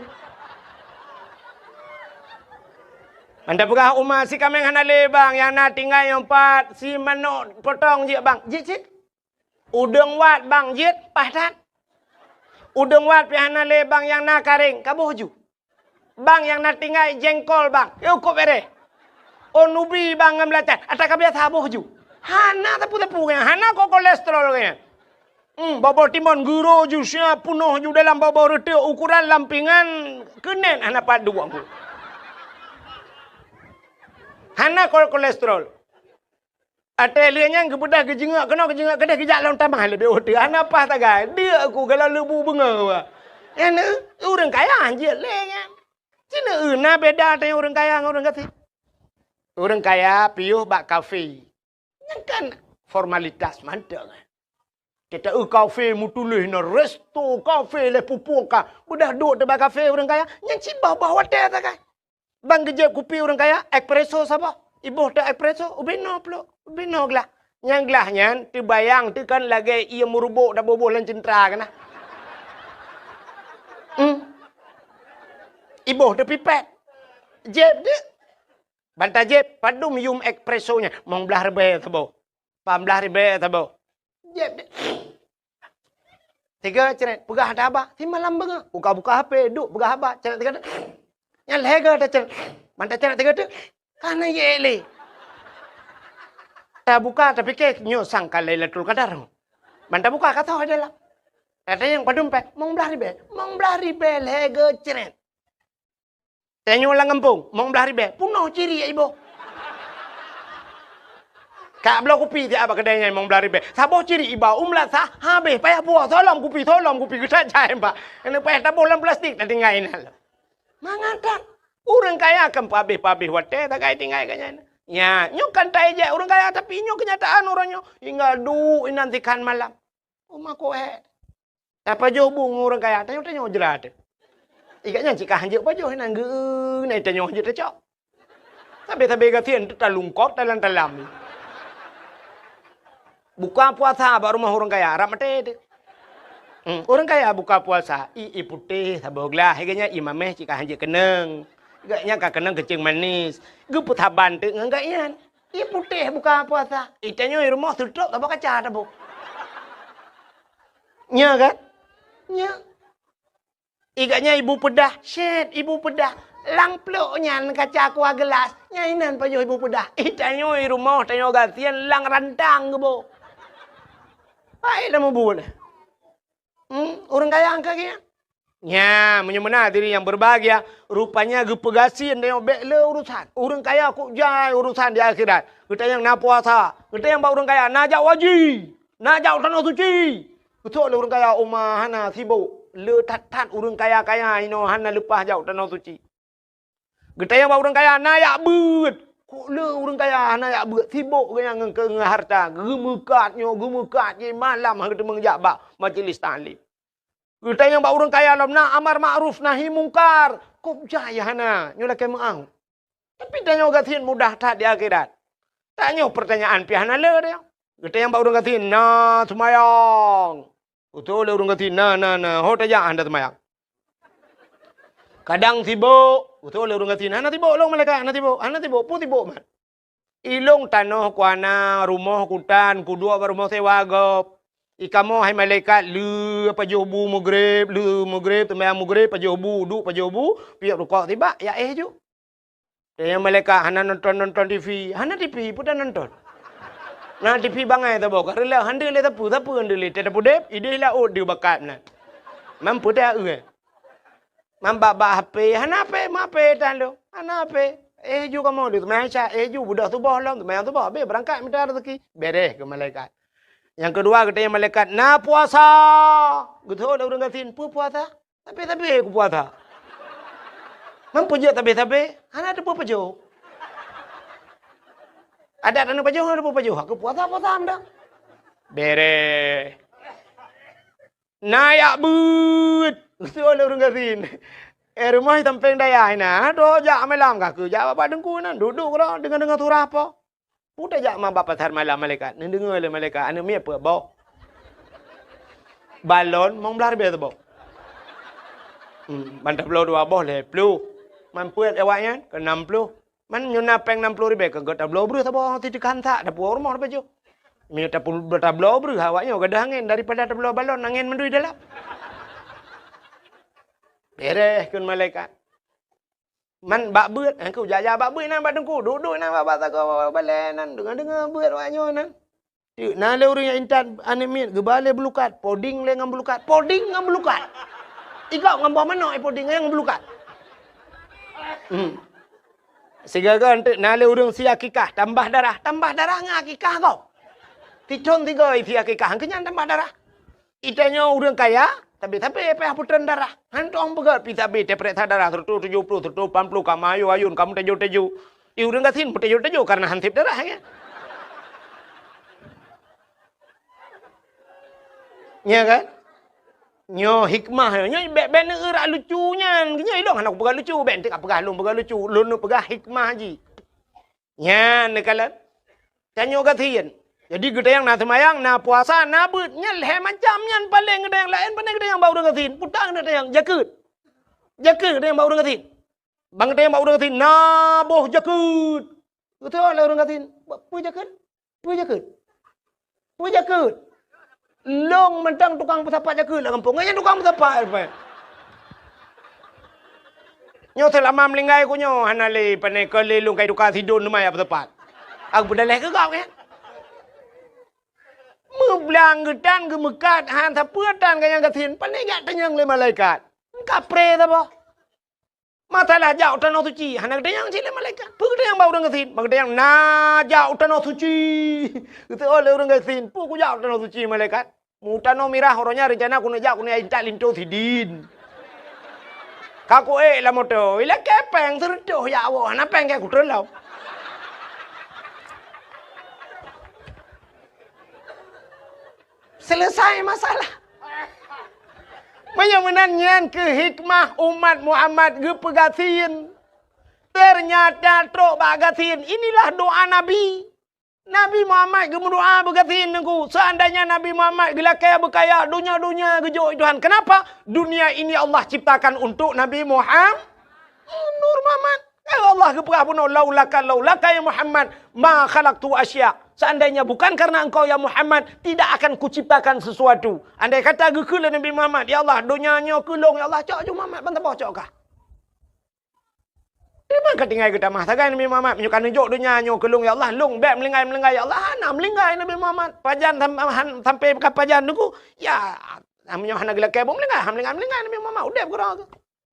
Anda peugah uma si kaméng hana lé bang, nyang na tinggai nyoe pat si manok potong jeuet bang. Jeuet cit. Udeueng wat bang jeuet, paih that. Udeueng wat pih hana lé bang, nyang na karéng, kaboh ju. Bang nyang na tinggai jengkol bang, yôh kop bereh. Oh nubi bang ngon beulatan, ata ka biasa boh ju. Hana teupeu-teupeu nyan, hana ko kolesterol nyan. Hmm, boh-boh timon guro ju sia peunoh ju dalam boh-boh reuteuek ukuran lampingan keunen hana pat duek. Hana ko kolesterol. Até lheueh nyan geubeudôh geujeungok keunoe geujeungok keudeh geujak lom tamah leubeh ueh teuh. Hana paih tagai. Deuk ku galak leubu beungoh. Nyan ureueng kaya jeuet lé nyan. Cina na beda teuh ureueng kaya ngon ureueng gasien. Ureueng kaya piôh bak kafe. Nyan kan formalitas mantong. Kita eu kafe meutuléh na resto kafe lé pupuk ka. Beudôh duek teuh bak kafe ureueng kaya. Nyan cit bah-bah watée tagai. Bang geujép kupi ureueng kaya, espresso saboh. Iboh teuh espresso, ubé noe plôk, ubé noe glah. Nyang glah nyan teubayang teuh kan lagée ié meurubok taboh-boh lam ceuntra keunan. Hmm. Iboh teuh pipet. Jép deuh. Ban tajép, padum yum espresso nyan, mong blaih ribée saboh. Pam blaih ribée saboh. Jép deuh. Tiga cret, peugah haba, si malam beungoh. Buka-buka H P, duek peugah haba, cret tiga. Nyan lhée goe tacret. Ban tacret tiga teuk, ka na yek lé. Tabuka, tapike nyoe sang ka Lailatul Qadar. Ban tabuka ka toh dalam. Tatanyong padum péng, mong blaih ribée. Mong blaih ribée lhée goe cret. Tanyoe lam gampông, mong blaih ribée, peunoh ciri iboh. Tabloe kupi siat bak keudè nyan limong blah ribèe. Saboh cirit iba u meulasah, habéh payah buah, soe lom kupi, soe lom kupi, geutat jai bak. Keuneuk payah taboh lam plastik, tatinggai inan lom. Mangat that. Ureueng kaya kan peuhabéh-peuhabéh watèe sagai tinggai geuh nyan. Nya, nyoe kan taéjek ureueng kaya, tapi nyoe keunyataan uroe nyoe. Hingga duek inan sikhan malam. Uma koh hèk. Tapajoh bu ngon ureueng kaya, tanyoe-tanyoe jrat. Ikat nyan cit ka hanjeuet pajoh inan geu-, na tanyoe hanjeuet tacok. Sabé-sabé gasien teutalungkop talam-talam. Buka puasa bak rumoh ureueng kaya, rab maté teuh. Hmm, ureueng kaya buka puasa, ié putéh saboh glah, lagèe nyan ié mamèh cit ka hanjeuet keunong. Gobnyan ka keunong keuceung manis. Geupeusaban teuk ngon gobnyan. Ié putéh buka puasa. Ié tanyoe rumoh seutrop saboh kaca taboh. Nya kan? Nya. Ié gobnyan ibu peudah, syèt ibu peudah. Lam plôk nyan kaca kuah geulas, nyan inan pajoh ibu peudah. Ié tanyoe rumoh tanyoe gasien lam rantang geuboh. Hai dah meubuet. Hmm, ureueng kaya angka geuh nyan. Nya, meunyoe meunan hadirin yang berbahagia, rupanya geupeugasien tanyoe bèk le urusan. Ureueng kaya kok jai urusan di akhirat. Geutanyong na puasa, geutanyong bak ureueng kaya na jak haji. Na jak u Tanoh Suci. Geusok lé ureueng kaya, "Oma, hana, sibok." Le that-that ureueng kaya-kaya inoe hana leupah jak u Tanoh Suci. Geutanyong bak ureueng kaya, "Na jak beuet?" Kok le ureueng kaya hana jak beuet, sibok geuh nyan ngon, ngon harta. Geumeukat nyoe, geumeukat jih malam hana geuteumeung jak bak majlis taklim. Geutanyong bak ureueng kaya lom, "Na amar makruf nahi mungkar?" Kok jai hana, nyoe lakèe meu'ah. Tapi tanyoe gasien mudah that di akhirat. Tanyoe peurtanyaan pih hana le teuh. Geutanyong bak ureueng gasien, "Na seumayang?" Geutanyong lé ureueng gasien, "Na, na, na." "Ho tajak hana seumayang?" "Kadang sibok." Geutanyong lé ureueng gasien, "Hana sibok lôn malaikat, hana sibok, hana sibok, peue sibok mat?" "Ilôn tanoh kuhana, rumoh kutan, kuduek bak rumoh sewa gob. Ikamoe hai malaikat, le pajoh bu meugreb, le meugreb, seumayang meugreb, pajoh bu, duek pajoh bu, piep rukok sibak, jak éh ju." Tanyong malaikat, "Hana nonton-nonton T V?" "Hana T V, peue tanonton? Na T V bangai saboh, ka reuloh, hana lé sapeue, sapeue hana lé, teuh tapeudeb, idéh laôt deuh bakat meunan. Man peue teuh, eh? Man bak-bak H P, hana H P, ma H P tan lôn, hana H P." Éh ju kamoe deuh, seumayang Isya, éh ju, beudôh suboh lom, seumayang suboh, habéh beurangkat mita raseuki, bèrèh keu malaikat. Nyang keudua, geutanyong malaikat, "Na puasa?" Geutanyong lé ureueng gasien, "Peue puasa?" "Sabé-sabé kupuasa." "Man peue jeuet sabé-sabé?" "Hana teupeue pajoh." "Adak tanyoe pajoh, hana teupeue pajoh. Aku puasa, puasa meunan." Bèrèh. "Na jak beuet?" Geutanyong lé ureueng gasien. "Eh, rumoh sampéng dayah inan, droe jak malam ka keu jak bak teungku inan, duek-duek keudroe deungoe-deungoe surah po." "Peue tajak ma bak pasar malam malaikat?" Neudeungoe lé malaikat, "Aneuk miet peuet boh. Balon limong blah ribèe saboh. Hmm, ban tabloe dua boh lhèe ploh. Man peuet awaknyan keu nam ploh. Man nyoe na péng nam ploh ribèe, keu tabloe breuh saboh, ti teuka hansak, tapuwoe rumoh tapajoh. Meunyoe tapu-, tabloe breuh awaknyoe gadôh angén daripada tabloe balon angén mandum dalam." Bèrèh kheun malaikat. Man bak beuet, eh, ku jak-jak bak beuet inan bak teungku, duek-duek inan bak, bak sagoe balèe inan, deungoe-deungoe beuet awaknyoe inan. Teuk na lé ureueng nyang intat aneuk miet geuba lé beulukat, poding lé ngon beulukat, poding ngon beulukat. Igob ngon boh manok, eh, poding ngon beulukat. Hmm. Sigoe-goe teuk na lé ureueng sie akikah, tambah darah, tambah darah ngon akikah gob. Sithon sigoe sie akikah, keu nyan tambah darah. Itanyoe ureueng kaya, sabé-sabé payah peutrön darah. Hantom peugöt pih sabé tapareksa darah, seratus tujuh puluh, seratus lapan puluh, ka meuayôn-ayôn, ka meuteujô-teujô. Di ureueng gasien meuteujô-teujô kareuna han sép darah, ya. Nya kan? Nyoe hikmah, nyoe bèk, bèk neueurak lucu nyan. Nyoe ilôn hana kupeugah lucu, bèk enteuk kapeugah lôn peugah lucu. Lôn neupeugah hikmah jih. Nyan neukalon. Tanyoe gasien. Jadi geutanyong na seumayang, na puasa, na beuet. Nyan lhèe macam nyan paleng geutanyong, laén pane geutanyong bak ureueng gasien. Puta geutanyong, jakeuet. Jakeuet geutanyong bak ureueng gasien. Ban geutanyong bak ureueng gasien, na boh jakeuet. Geutanyong lé ureueng gasien, "Peue jakeuet? Peue jakeuet? Peue jakeuet?" Lôn mantong tukang peusapat jakeuet lam gampông. Nyan tukang peusapat, Pak. Nyoe seulama meuninggai ku nyoe hana lé pane keu lé lôn kai tuka sidon teuma jak peusapat. Aku peudaleh keu gob nyan. Meublang geutan geumeukat han sapeue tan ganyang gasien, pane jak tanyong lé malaikat. Kapré saboh. Masalah jak u tanoh suci, hana geutanyong cit lé malaikat. Peue geutanyong bak ureuëng gasien? Bak geutanyong na jak u tanoh suci. Geuteuôt lé ureuëng gasien, peue kujak u tanoh suci malaikat? Meutanoh mirah uroe nyan reuncana keuneuk jak keuneuk intat linto sidin. Ka kuék lam moto, ilakée péng seureutôh jak woe, hana péng keu kuteulom. Selesai masalah. Meunyoe meunan nyan keuh hikmah umat Muhammad geupeugasien. Ternyata trok bak gasien, inilah doa Nabi. Nabi Muhammad geumeudoa beugasien Teungku. Seandainya Nabi Muhammad geulakée beukaya, donya-donya geujok Tuhan. Kenapa? Dunia ini Allah ciptakan untuk Nabi Muhammad. Nur Muhammad. Kan Allah geupeugah bunoe, "Laulaka, laulaka ya Muhammad, ma khalaqtu asya." Seandainya bukan karena engkau ya Muhammad, tidak akan kuciptakan sesuatu. Andai kata geukheun lé Nabi Muhammad, "Ya Allah, donya nyoe keu lôn, ya Allah, cok ju Muhammad, ban saboh cok kah." Di mana ka tinggai geutamah sagai Nabi Muhammad, "Meunyoe ka neujok donya nyoe keu lôn, ya Allah, lôn bék meulinggai-meulinggai, ya Allah." Hana meulinggai Nabi Muhammad. Pajan sam-, han-, sampai ka pajan Teungku, ya, meunyoe hana geulakée buet meulinggai, han meulinggai-meulinggai Nabi Muhammad, udeb keudroe.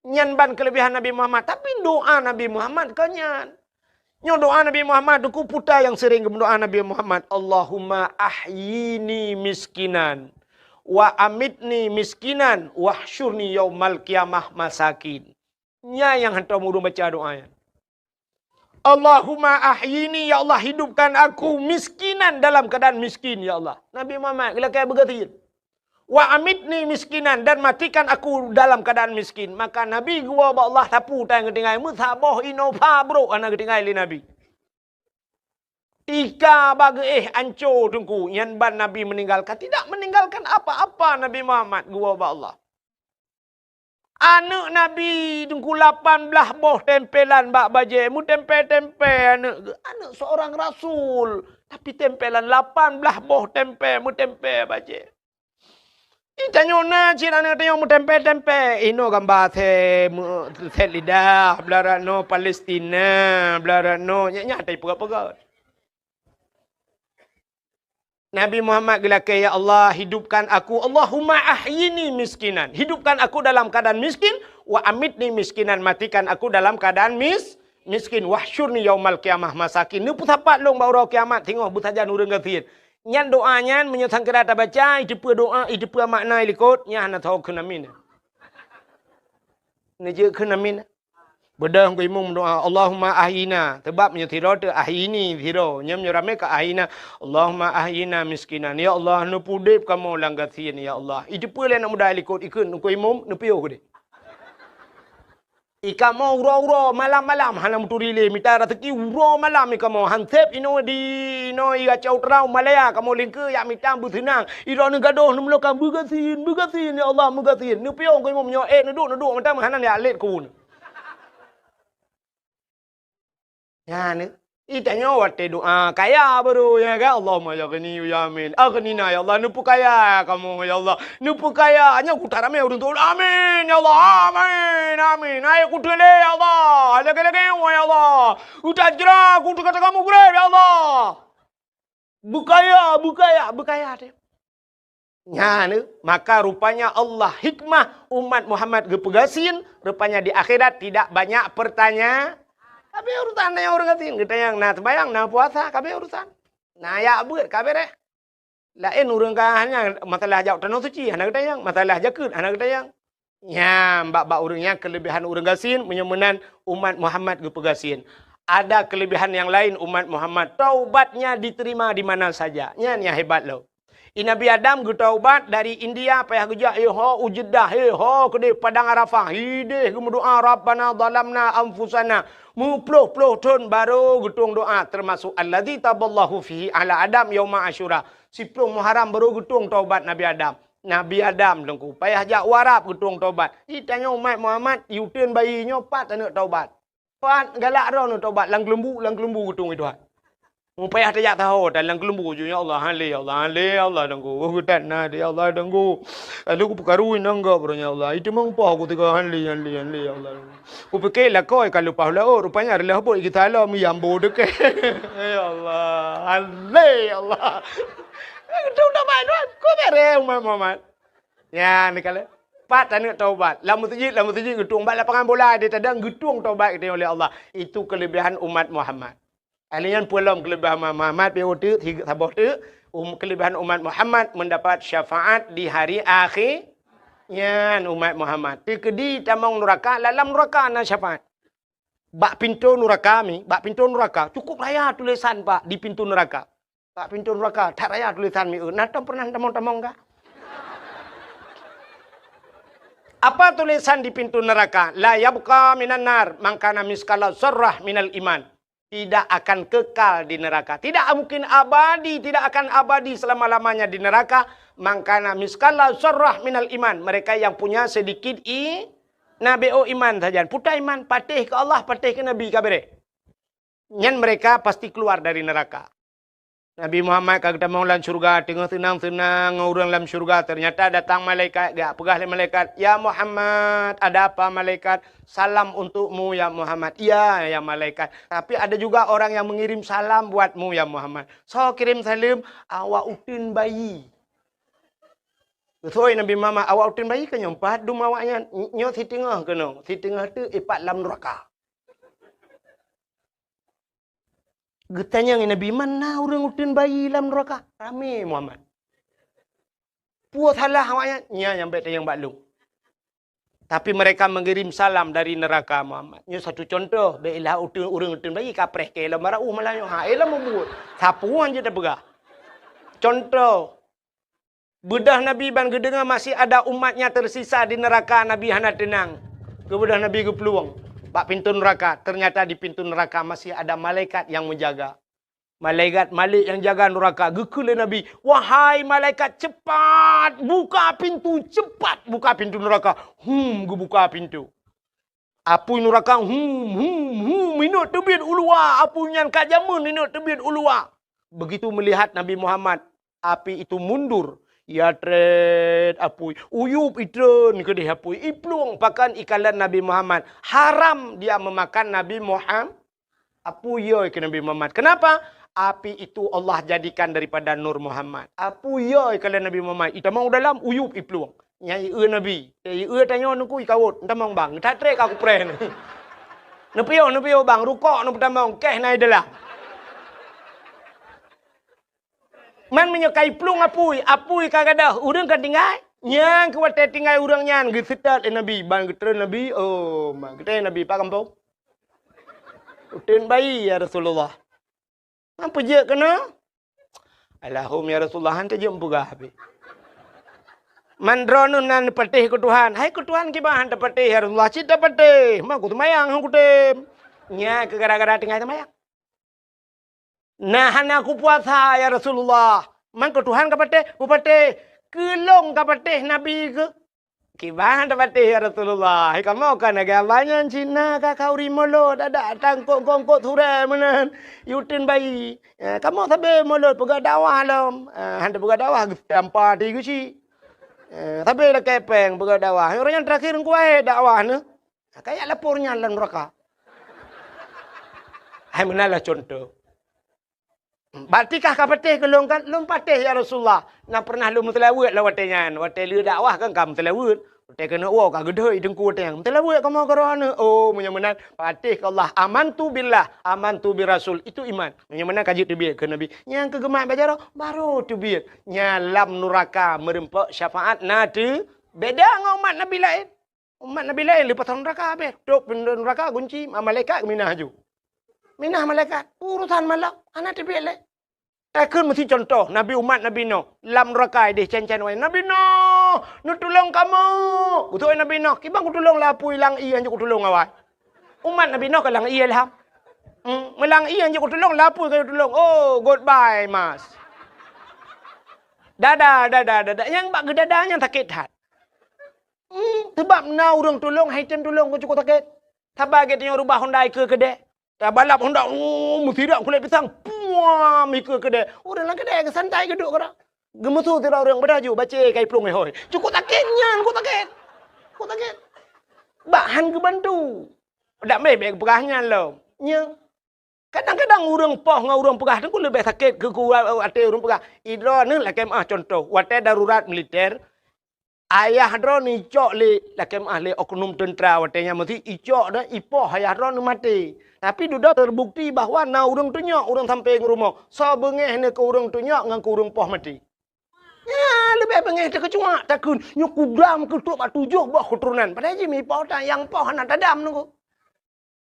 Nyan ban keulebihan Nabi Muhammad, tapi doa Nabi Muhammad kon nyan. Nyoe doa Nabi Muhammad, Teungku, peue nyang sering geumeudoa Nabi Muhammad, "Allahumma ahyini miskinan, wa amitni miskinan, wahsyurni yaumal qiyamah masakin." Nyan nyang hantom ureuëng baca doa nyan. "Allahumma ahyini, ya Allah, hidupkan aku miskinan dalam keadaan miskin, ya Allah." Nabi Muhammad geulakée beugasien. "Wa amitni miskinan, dan matikan aku dalam keadaan miskin." Maka Nabi geuwoe bak Allah sapeue tan geutinggai, meusaboh inoe pha brok hana geutinggai lé Nabi. Tika bak geuéh anco Teungku, nyan ban Nabi meninggalkan, tidak meninggalkan apa-apa Nabi Muhammad geuwoe bak Allah. Aneuëk Nabi Teungku lapan blaih boh tempelan bak bajée, meutempé-tempé aneuëk geuh, aneuëk seorang rasul, tapi tempelan lapan blaih boh tempé, meutempé bajée. Di tanyoe na cit aneuëk tanyoe meutempé-tempé, inoe gamba sét, meu-, sét lidah, blarat noe Palestina, blarat noe, nyan, nyan tai peugét-peugét. Nabi Muhammad geulakée, "Ya Allah, hidupkan aku, Allahumma ahyini miskinan." Hidupkan aku dalam keadaan miskin, "wa amitni miskinan," matikan aku dalam keadaan mis-, miskin, "wahsyurni yaumal qiyamah masakin." Neupeusapat lôn bak uroe kiamat singoh beusajan ureuëng gasien. Nyan doa nyan meunyoe sangkira tabaca, iteupeue doa, iteupeue makna ilikot, nyan hana soe kheun amin. Neujeuet kheun amin. Beudôh Teungku Imum meudoa, "Allahumma ahyina." Sabab meunyoe sidroe teuh ahyini sidroe, nyoe meunyoe ramé ka ahyina, "Allahumma ahyina miskinan." Ya Allah, neupeudeb kamoe lam gasien, ya Allah. Iteupeue lé aneuk muda ilikot ikheun Teungku Imum, neupiôh keudeh. Ikamoe uroe-uroe, malam-malam hana meuturi lé, mita raseuki uroe malam ikamoe, han sép inoe di, inoe i Gacau Trau Malaya kamoe lingkeue jak mita beuseunang. Idroeneuh gadôh neumeulokang beugasien, beugasien, ya Allah, meugasien. Neupiôh Teungku Imum nyoe ék neuduek, neuduek mantong meuhana jak lét keu uneuen. Nyan, i tanyoe watée doa kaya baru, ya kan? Allahumma ya ghani ya amin. Aghnina ya Allah, neupeukaya kamoe ya Allah. Neupeukaya, nyan kuta ramé ureuëng tuwoe. Amin ya Allah, amin, amin. Hai kuteulé ya Allah, lagée-lagée ya Allah. Utak jera aku teuka-teuka mugreb ya Allah. Beukaya, beukaya, beukaya teuh. Nyan, maka rupanya Allah hikmah umat Muhammad geupeugasien, rupanya di akhirat tidak banyak pertanya-, ka abéh urusan tanyoe ureuëng gasien, geutanyong na seumayang, na puasa, ka abéh urusan. Na jak beuet, ka abéh reh. Laén ureuëng ka hanya masalah jak tanoh suci, hana geutanyong, masalah jakeuet, hana geutanyong. Nyan, bak-bak ureuëng nyan keulebihan ureuëng gasien, meunyoe meunan umat Muhammad geupeugasien. Ada kelebihan yang lain umat Muhammad, taubatnya diterima di mana saja. Nyan nyang hebat lom. I Nabi Adam geutaubat dari India, payah geujak, eh, ho u Jeddah, eh, ho keudeh Padang Arafah, ideh geumeudoa, "Rabbana zalamna anfusana." Meuploh-ploh thon baru geutueng doa, termasuk, "Allazi taballahu fihi ala Adam yauma Asyura." Siploh Muharram baru geutueng taubat Nabi Adam. Nabi Adam Teungku, payah jak u Arab geutueng taubat. Di tanyoe umat Muhammad, i uteuen bayi nyoe pat aneuk taubat. Pat galak droeneuh taubat lam keulumbu, lam keulumbu geutueng i Tuhan. Meupayah tajak saho tan lam keulumbu ju, "Ya Allah, han lé, ya Allah, han lé, ya Allah, Teungku. Oh, geutat na, ya Allah, Teungku. Lalu kupeukaru inong gob, ya Allah. Itu meupoh ku tiga, han lé, han lé, han lé, ya Allah." Kupike lakoe ka leupah laôt, rupanya reulah bot geusalom nyang bo deukée. Ya Allah, han lé, ya Allah. Itu udah baik, Tuhan. Ku bere umat Muhammad. Ya, ni kali. Pat taneuk taubat. Lam meuseujid, lam meuseujid geutueng, bak lapangan bola di tadang geutueng taubat geutanyoe lé Allah. Itu keulebihan umat Muhammad. Ahli nyan peue lom keulebihan Muhammad, Muhammad pih teuk, saboh teuk, um, keulebihan umat Muhammad mendapat syafaat di hari akhé. Nyan umat Muhammad. Teukeudi tamong nuraka, lam nuraka na syafaat. Bak pintoe nuraka mi, bak pintoe nuraka, cukup raya tulisan, Pak, di pintoe nuraka. Bak pintoe nuraka, that raya tulisan mi, eu, na tom pernah tamong-tamong ka? Apa tulisan di pintu neraka? "La yabqa minan nar man kana miskala zarrah minal iman." Tidak akan kekal di neraka. Tidak mungkin abadi, tidak akan abadi selama-lamanya di neraka. Man kana miskala zarrah minal iman. Mereka yang punya sedikit i-, na B O iman saja. Puta iman, patéh keu Allah, patéh keu Nabi, ka beureh. Nyan mereka pasti keluar dari neraka. Nabi Muhammad ka geutamong lam syurga, teungoh seunang-seunang ngon ureuëng lam syurga, ternyata datang malaikat, geujak peugah lé malaikat, "Ya Muhammad, ada apa malaikat? Salam untukmu ya Muhammad." "Iya, ya malaikat. Tapi ada juga orang yang mengirim salam buatmu ya Muhammad." "Soe kirém saleuem?" "Awak uteuen bayi." Geusoi Nabi Muhammad, "Awak uteuen bayi keuh nyoe pat dum awaknyan?" "Nyoe siteungoh keunoe, siteungoh teuk ipat lam nuraka." Geutanyong Nabi, "Man na ureuëng uteuen bayi lam nuraka?" Ramé Muhammad. "Peue salah awaknyan?" "Nyan nyang bék tanyong bak lôn. Tapi mereka mengirim salam dari neraka, Muhammad." Nyoe satu contoh, bék ilah uteuen, ureuëng uteuen bayi kapreh keu lom barauh malah nyoe. Ha, eh, lom mubuet. Sapeue jeuet tapeugah. Contoh, Beudôh Nabi ban geudeungoe masih ada umatnya tersisa di neraka, Nabi hana teunang. Keubeudoh Nabi geuplueng bak pintoe nuraka, ternyata di pintoe nuraka masih ada malaikat yang menjaga. Malaikat Malik yang jaga nuraka, geukheun lé Nabi, "Wahai malaikat, cepat buka pintu, cepat buka pintu nuraka." Hum, geubuka pintu. Apui nuraka, hum, hum, hum, inok teubiet u luwa, apui nyan ka jameun inok teubiet u luwa. Begitu melihat Nabi Muhammad, api itu mundur. Ya trét apui, uyup itreun keudeh apui, iplueng pakan ikalon Nabi Muhammad. Haram dia memakan Nabi Muhammad. Apui yoi keu Nabi Muhammad. Kenapa? Api itu Allah jadikan daripada Nur Muhammad. Apui yoi keu Nabi Muhammad. Itamong u dalam, uyup iplueng. Nyan ieu Nabi. Eh, ieu tanyoe nuku ikawot. Ntamong bang. That trek aku preh ni. Neupiôh, neupiôh bang. Rukok neupeutamong. Keh na ideulah. Man meunyoe ka iplueng apui, apui ka gadôh, ureuëng ka tinggai. Nyang keu watée tinggai ureuëng nyan geuseutôt lé Nabi, ban geutreun Nabi, oh, ma geutreun Nabi, "Pak gampông, uteuen bayi, ya Rasulullah." "Man peujeuet keunoe?" "Alahum, ya Rasulullah, han teujeuet meupeugah pih." "Man droeneueh nan patéh keu Tuhan?" "Hai keu Tuhan kiban han tapatéh, ya Rasulullah, cit tapatéh, ma kuseumayang han kutem." Nyan keu gara-gara tinggai seumayang. "Na hana kupuasa, ya Rasulullah." "Man keu Tuhan kapatéh?" "Kupatéh." "Keu lôn kapatéh Nabi keuh?" "Kiban tapatéh, ya Rasulullah. Hai kamoe ka lagée abah nyan cit na ka khauri mulot, adak tangkok-kongkot surée meunan, uteuen bayi. Eh, kamoe sabe mulot peugah dakwah lom." Eh, han tapeugah dakwah, geutampa ti geuchik. Eh, sabe lakée péng peugah dakwah. Ureuëng nyan teurakhir ngon kuwahé dakwah neuh. Ka jak lapor nyan lam nuraka. Hai meunan lah contoh. Berarti kah kapatéh keu lôn kan? "Lôn patéh, ya Rasulullah. Na pernah lôn meuseulaweuet lam watée nyan. Watée lheueh dakwah kan ka meuseulaweuet. Watée keuneuk woe ka geudhôi teungku watée nyan. Meuseulaweuet kamoe keudroe neuh." Oh, meunyoe meunan, patéh keu Allah. "Amantu billah, amantu bir rasul." Itu iman. Meunyoe meunan ka jeuet teubiet keu Nabi. Nyang keu geumat bak jaroe, baru teubiet. Nyan lam nuraka meurumpok syafaat na teu-, beda ngon umat Nabi laén. Umat Nabi laén leupah nuraka habéh. Tôp pintoe nuraka gunci, ma-, malaikat geuminah laju. Minah malaikat, urusan malak, hana teubiet lé. Takheun meusi contoh, Nabi umat Nabi Nuh, lam nuraka ideh cen-cen awai, "Nabi Nuh, neutulông kamoe!" Geutôi Nabi Nuh, "Kiban kutulông lé apui lam ié hanjeuet kutulông awai." Umat Nabi Nuh ka lam ié lham. Hmm, meulam ié hanjeuet kutulông, lé apui ka kutulông. Oh, goodbye, Mas. Dadah, dadah, dadah. Nyang bak geudada nyan sakét that. Hmm, sabab na ureuëng tulông, hai tem tulông keu cukôp sakét. Saban geutanyoe reubah honda ikeue keudè. Tabalap honda, oh, meusirak kulét pisang. Puam, ikeue keudè. Ureuëng lam keudè geusantai geuduek keudroe. Geumeusu sidroe ureuëng beudaju, bacé ka iplueng hôi. Cukôp sakét nyan, cukôp sakét. Cukôp sakét. Bak han geubantu. Dak meh bèk peugah nyan lom. Nyan. Kadang-kadang ureuëng poh ngon ureuëng peugah teungku leubeh sakét keu, keu até ureuëng peugah. Idroeneuh lakèe meu'ah contoh, watèe darurat militer, Ayah droeneuh icok lé, lakée meu'ah, lé oknum teuntra watée nyan meusi icok dan ipoh ayah droeneuh maté. Tapi dudoe teubukti bahwa na ureuëng tunyok ureuëng sampoe ngon rumoh. Soe beungéh neuh keu ureuëng tunyok ngon keu ureuëng poh maté. Nyan leubeh beungéh takeucuak takheun nyoe kudam keutrok bak tujoh boh keuturonan. Padahai jih mipoh tan nyang poh hana tadam nunggu.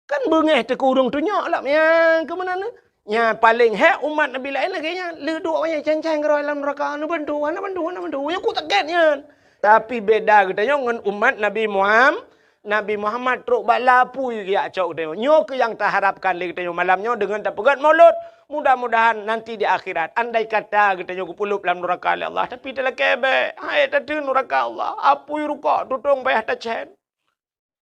Kan beungéh teuh keu ureuëng tunyok lom nyang keu meunan. Nyan paleng hék umat Nabi laén lagée nyan. Le duek wayée can-can keudroe lam nuraka, neubantu, hana bantu, hana bantu. Nyoe ku sakét nyan. Tapi beda geutanyoe ngon umat Nabi Muham-, Nabi Muhammad trok bak lapui geujak cok geutanyoe. Nyoe keuh nyang taharapkan lé geutanyoe malam nyoe deungon tapeugét maulud. Mudah-mudahan nanti di akhirat, andai kata geutanyoe geupeulop lam nuraka lé Allah, tapi talakée bék, hai tateun nuraka Allah, apui rukok tutong payah tacén.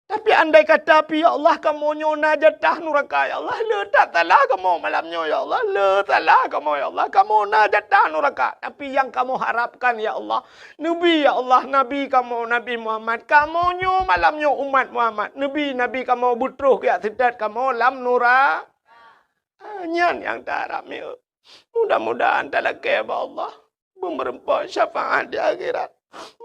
Tapi andai kata pih, ya Allah, kamoe nyoe na jatah nuraka, ya Allah, le that salah kamoe malam nyoe, ya Allah, le salah kamoe, ya Allah, kamoe na jatah nuraka. Tapi nyang kamoe harapkan, ya Allah, neubi, ya Allah, Nabi kamoe, Nabi Muhammad, kamoe nyoe malam nyoe umat Muhammad, neubi Nabi kamoe beutroh geujak seutôt kamoe lam nura-, ah, nyan nyang taharap mieu. Mudah-mudahan talakée bak Allah. Beumeureumpok syafaat di akhirat.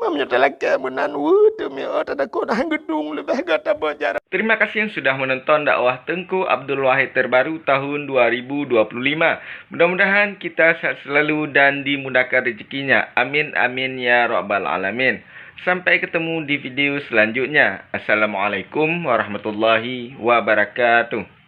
Meunyoe talakée meunan weueh teumé, oh, tatakot hana geudong leubeh gata beujaroe. Terima kasih sudah menonton dakwah Teungku Abdul Wahid terbaru tahun dua ribu dua puluh lima. Mudah-mudahan kita sehat selalu dan dimudahkan rezekinya. Amin, amin, ya rabbal alamin. Sampai ketemu di video selanjutnya. Assalamualaikum warahmatullahi wabarakatuh.